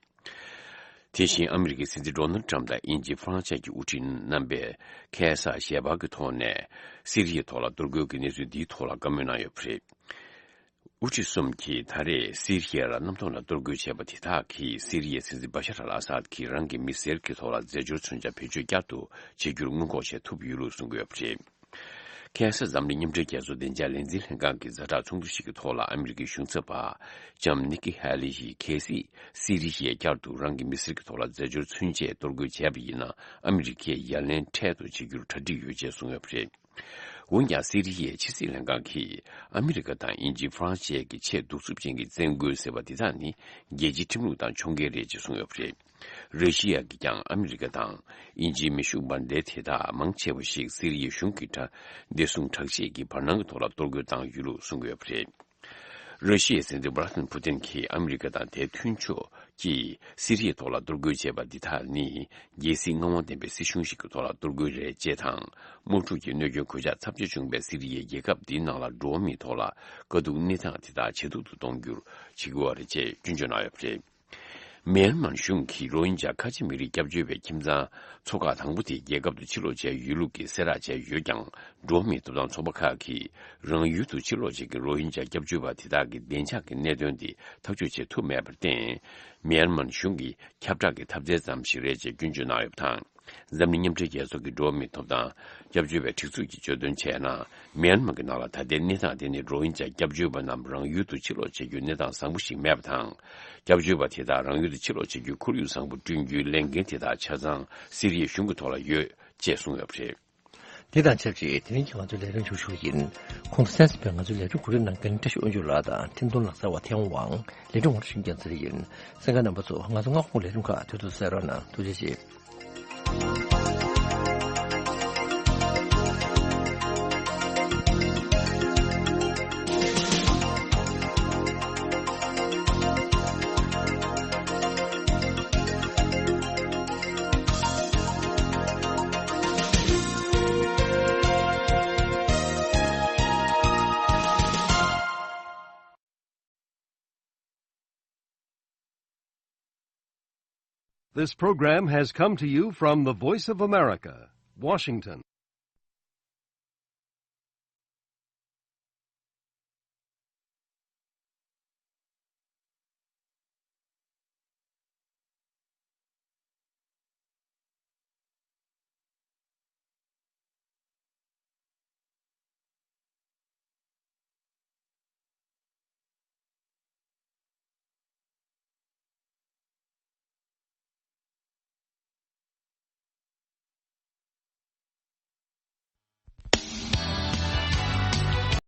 དེ་བཞིན་ཨ་མི་རི་ཀའི་སྲིད་འཛིན་ཌོ་ནལ་ཊམ་དང་དབྱིན་ཇི་ཧྥ་རན་སི་བཅས་ཀྱི་དབུ་ཁྲིད་རྣམ་པས་ཁ་སང་ཞལ་པར་གྱི་ཐོག་ནས་སི་རི་ཡའི་ཐོག་ལ་གཏོར་རྒོལ་གྱི་གནས་ཚུལ་འདིའི་ཐོག་ལ་བཀའ་མོལ་གནང་ཡོད་པ་རེད། དབུ་ཁྲིད་གསུམ་གྱིས་ད་རེས་སི་རི་ཡ་ལ་གནམ་ཐོག་ནས་གཏོར་རྒོལ་བྱས་པ་དེ་དག་གིས་སི་རི་ཡའི་སྲིད་འཛིན་བ་ཤར་ཨལ་ཨ་སཱད་ཀྱིས་རང་གི་མི་སེར་གྱི་ཐོག་ལ་རྫས་སྦྱོར་མཚོན་ཆ་བེད་སྤྱོད་བསྐྱར་དུ་བྱེད་རྒྱུར་སྔོན་འགོག་བྱེད་ཐུབ་ཡོད་ལུགས་གསུང་གི་ཡོད་པ་རེད། ཁ་སང་འཛམ་གླིང་མཉམ་འབྲེལ་རྒྱལ་ཚོགས་བདེ་འཇགས་ལས་འཛིན་ལྷན་ཁང་གི་ཛ་དྲག་ཚོགས་འདུ་ཞིག་གི་ཐོག་ལ་ཨ་མི་རི་ཀའི་གཞུང་ཚབ་པ་ལྕམ་ནིག་ཀི་ཧེ་ལི་ཡིས། གལ་སྲིད་སི་རི་ཡས་བསྐྱར་དུ་རང་གི་མི་སེར་གྱི་ཐོག་ལ་རྫས་སྦྱོར་མཚོན་ཆས་གཏོར་རྒོལ་བྱས་པ་ཡིན་ན། ཨ་མི་རི་ཀས་ཡ་ལན་འཕྲལ་དུ་བྱེད་རྒྱུར་གྲ་སྒྲིག་ཡོད་ཅེས་གསུངས་ཡོད་པ་རེད། འོན་ཀྱང་སི་རི་ཡའི་ཕྱི་སྲིད་ལྷན་ཁང་གིས་ཨ་མི་རི་ཀ་དང་དབྱིན་ཇི་ཧྥ་རན་སི་བཅས་ཀྱི་ཆེས་གདུག་རྩུབ་ཅན་གྱི་བཙན་རྒོལ་ཟེར་བ་འདི་དག་ནི་རྒྱལ་སྤྱིའི་ཁྲིམས་ལུགས་དང་མཚུངས་ཀྱི་རེད་ཅེས་གསུངས་ཡོད་པ་རེད། ར་ཤི་ཡ་གིས་ཀྱང་ཨ་མི་རི་ཀ་དང་དབྱིན་ཇིའི་མེ་ཤུགས་འབར་མདེལ་དེ་དག་མང་ཆེ་བ་ཞིག་སི་རི་ཡའི་གཞུང་གི་དྲ་བདེ་སྲུང་དྲག་ཆས་ཀྱི་བར་སྣང་གི་ཐོག་ལ་གཏོར་རྒོལ་བཏང་ཡོད་ལུགས་གསུང་གི་ཡོད་པ་རེད། ར་ཤི་ཡའི་སྲིད་འཛིན་ཝ་ལ་ཏིན་ཕུ་ཏིན་གྱིས་ཨ་མི་རི་ཀ་དང་དེའི་མཐུན་ཕྱོགས་ཀྱིས་སི་རི་ཡའི་ཐོག་ལ་གཏོར་རྒོལ་བྱས་པ་འདི་དག་ནི་རྒྱལ་སྲིད་མངའ་དབང་ལྡན་པའི་སྲིད་གཞུང་ཞིག་གི་ཐོག་ལ་གཏོར་རྒོལ་རེད་ཅེས་དང་། དམག་འཁྲུག་གི་གནོད་སྐྱོན་གོད་ཆག་ཚབས་ཆེ་བྱུང་བའི་སི་རི་ཡའི་རྒྱལ་ཁབ་འདིའི་ནང་ལ་འགྲོ་བ་མིའི་ཐོག་ལ་དཀའ་སྡུག་གནས་སྟངས་དེ་དག་ཇེ་སྡུག་ཏུ་གཏོང་རྒྱུར་བྱེད་ཀྱི་ཡོད་རེད་ཅེས་སྐྱོན་བརྗོད་གནང་ཡོད་པ་རེད། མེན་མར་གཞུང་གིས་རོ་ཧིན་ཇཱ་ཁ་ཆེ་མི་རིགས་སྐྱབས་བཅོལ་བའི་ཁྱིམ་ཚང་ཚོ་ཁག་དང་པོ་དེ་རྒྱལ་ཁབ་ཏུ་ཕྱིར་ལོག་བྱས་ཡོད་ལུགས་ཀྱི་གསལ་བསྒྲགས་བྱས་ཡོད་ཀྱང་། འགྲོ་བ་མིའི་ཐོབ་ཐང་ཚོགས་པ་ཁག་གིས་རང་ཡུལ་དུ་ཕྱིར་ལོག་བྱེད་མཁན་རོ་ཧིན་ཇཱ་སྐྱབས་བཅོལ་བ་དེ་དག་གི་བདེ་འཇགས་ཀྱི་གནད་དོན་དེ་ཐག་གཅོད་བྱེད་ཐུབ་མེད་པར་བརྟེན། མེན་མར་གཞུང་གི་ཁྱབ་བསྒྲགས་ཀྱི་ཐབས་རྩལ་ཙམ་ཞིག་རེད་ཅེས་སྐྱོན་བརྗོད་གནང་ཡོད་པ་དང་། འཛམ་གླིང་མཉམ་འབྲེལ་རྒྱལ་ཚོགས་ཀྱི་འགྲོ་བ་མིའི་ཐོབ་ཐང་སྐྱབས་བཅོལ་བའི་སྒྲིག་འཛུགས་ཀྱིས་བརྗོད་དོན་བྱས་ན། མེན་མར་གྱི་ནང་ལ་ད་ལྟའི་གནས་སྟངས་དེ་ནི་རོ་ཧིན་ཇཱ་སྐྱབས་བཅོལ་བ་རྣམས་རང་ཡུལ་དུ་ཕྱིར་ལོག་བྱེད་རྒྱུའི་གནས་སྟངས་བཟང་པོ་ཞིག་མེད་པ་དང་། སྐྱབས་བཅོལ་བ་དེ་དག་རང་ཡུལ་དུ་ཕྱིར་ལོག་བྱེད་རྒྱུའི་ཁོར་ཡུག་བཟང་པོ་བསྐྲུན་རྒྱུའི་ལས་འགན་དེ་དག་ཆ་ཚང་སི་རི་ཡའི་གཞུང་གི་ཐོག་ལ་ཡོད་ཅེས་གསུངས་ཡོད་པ་རེད། དེ་དང་ཆབས་ཅིག་དེ་རིང་གི་ང་ཚོའི་ལས་རིམ་མཇུག་ཞུ་གི་ཡིན། གོང་དུ་གསན་གཟིགས་པའི་ང་ཚོའི་ལས་རིམ་གོ་སྒྲིག་གནང་མཁན་བཀྲ་ཤིས་དབང་ཕྱུག་ལགས་དང་འཕྲིན་གཏོང་ལག་རྩལ་བ་ཐེའུ་དབང་། ལས་རིམ་ངོ་སྤྲོད་ཞུ་མཁན་ཚེ་རིང་ཡིན། གསན་མཁན་རྣམ་པ་ཚོ་ང་ཚོ་སྔ་དགོང་ལས་རིམ་ཁག་དུས་ཐོག་གསན་རོགས་གནང་། ཐུགས་རྗེ་ཆེ། This program has come to you from the Voice of America, Washington.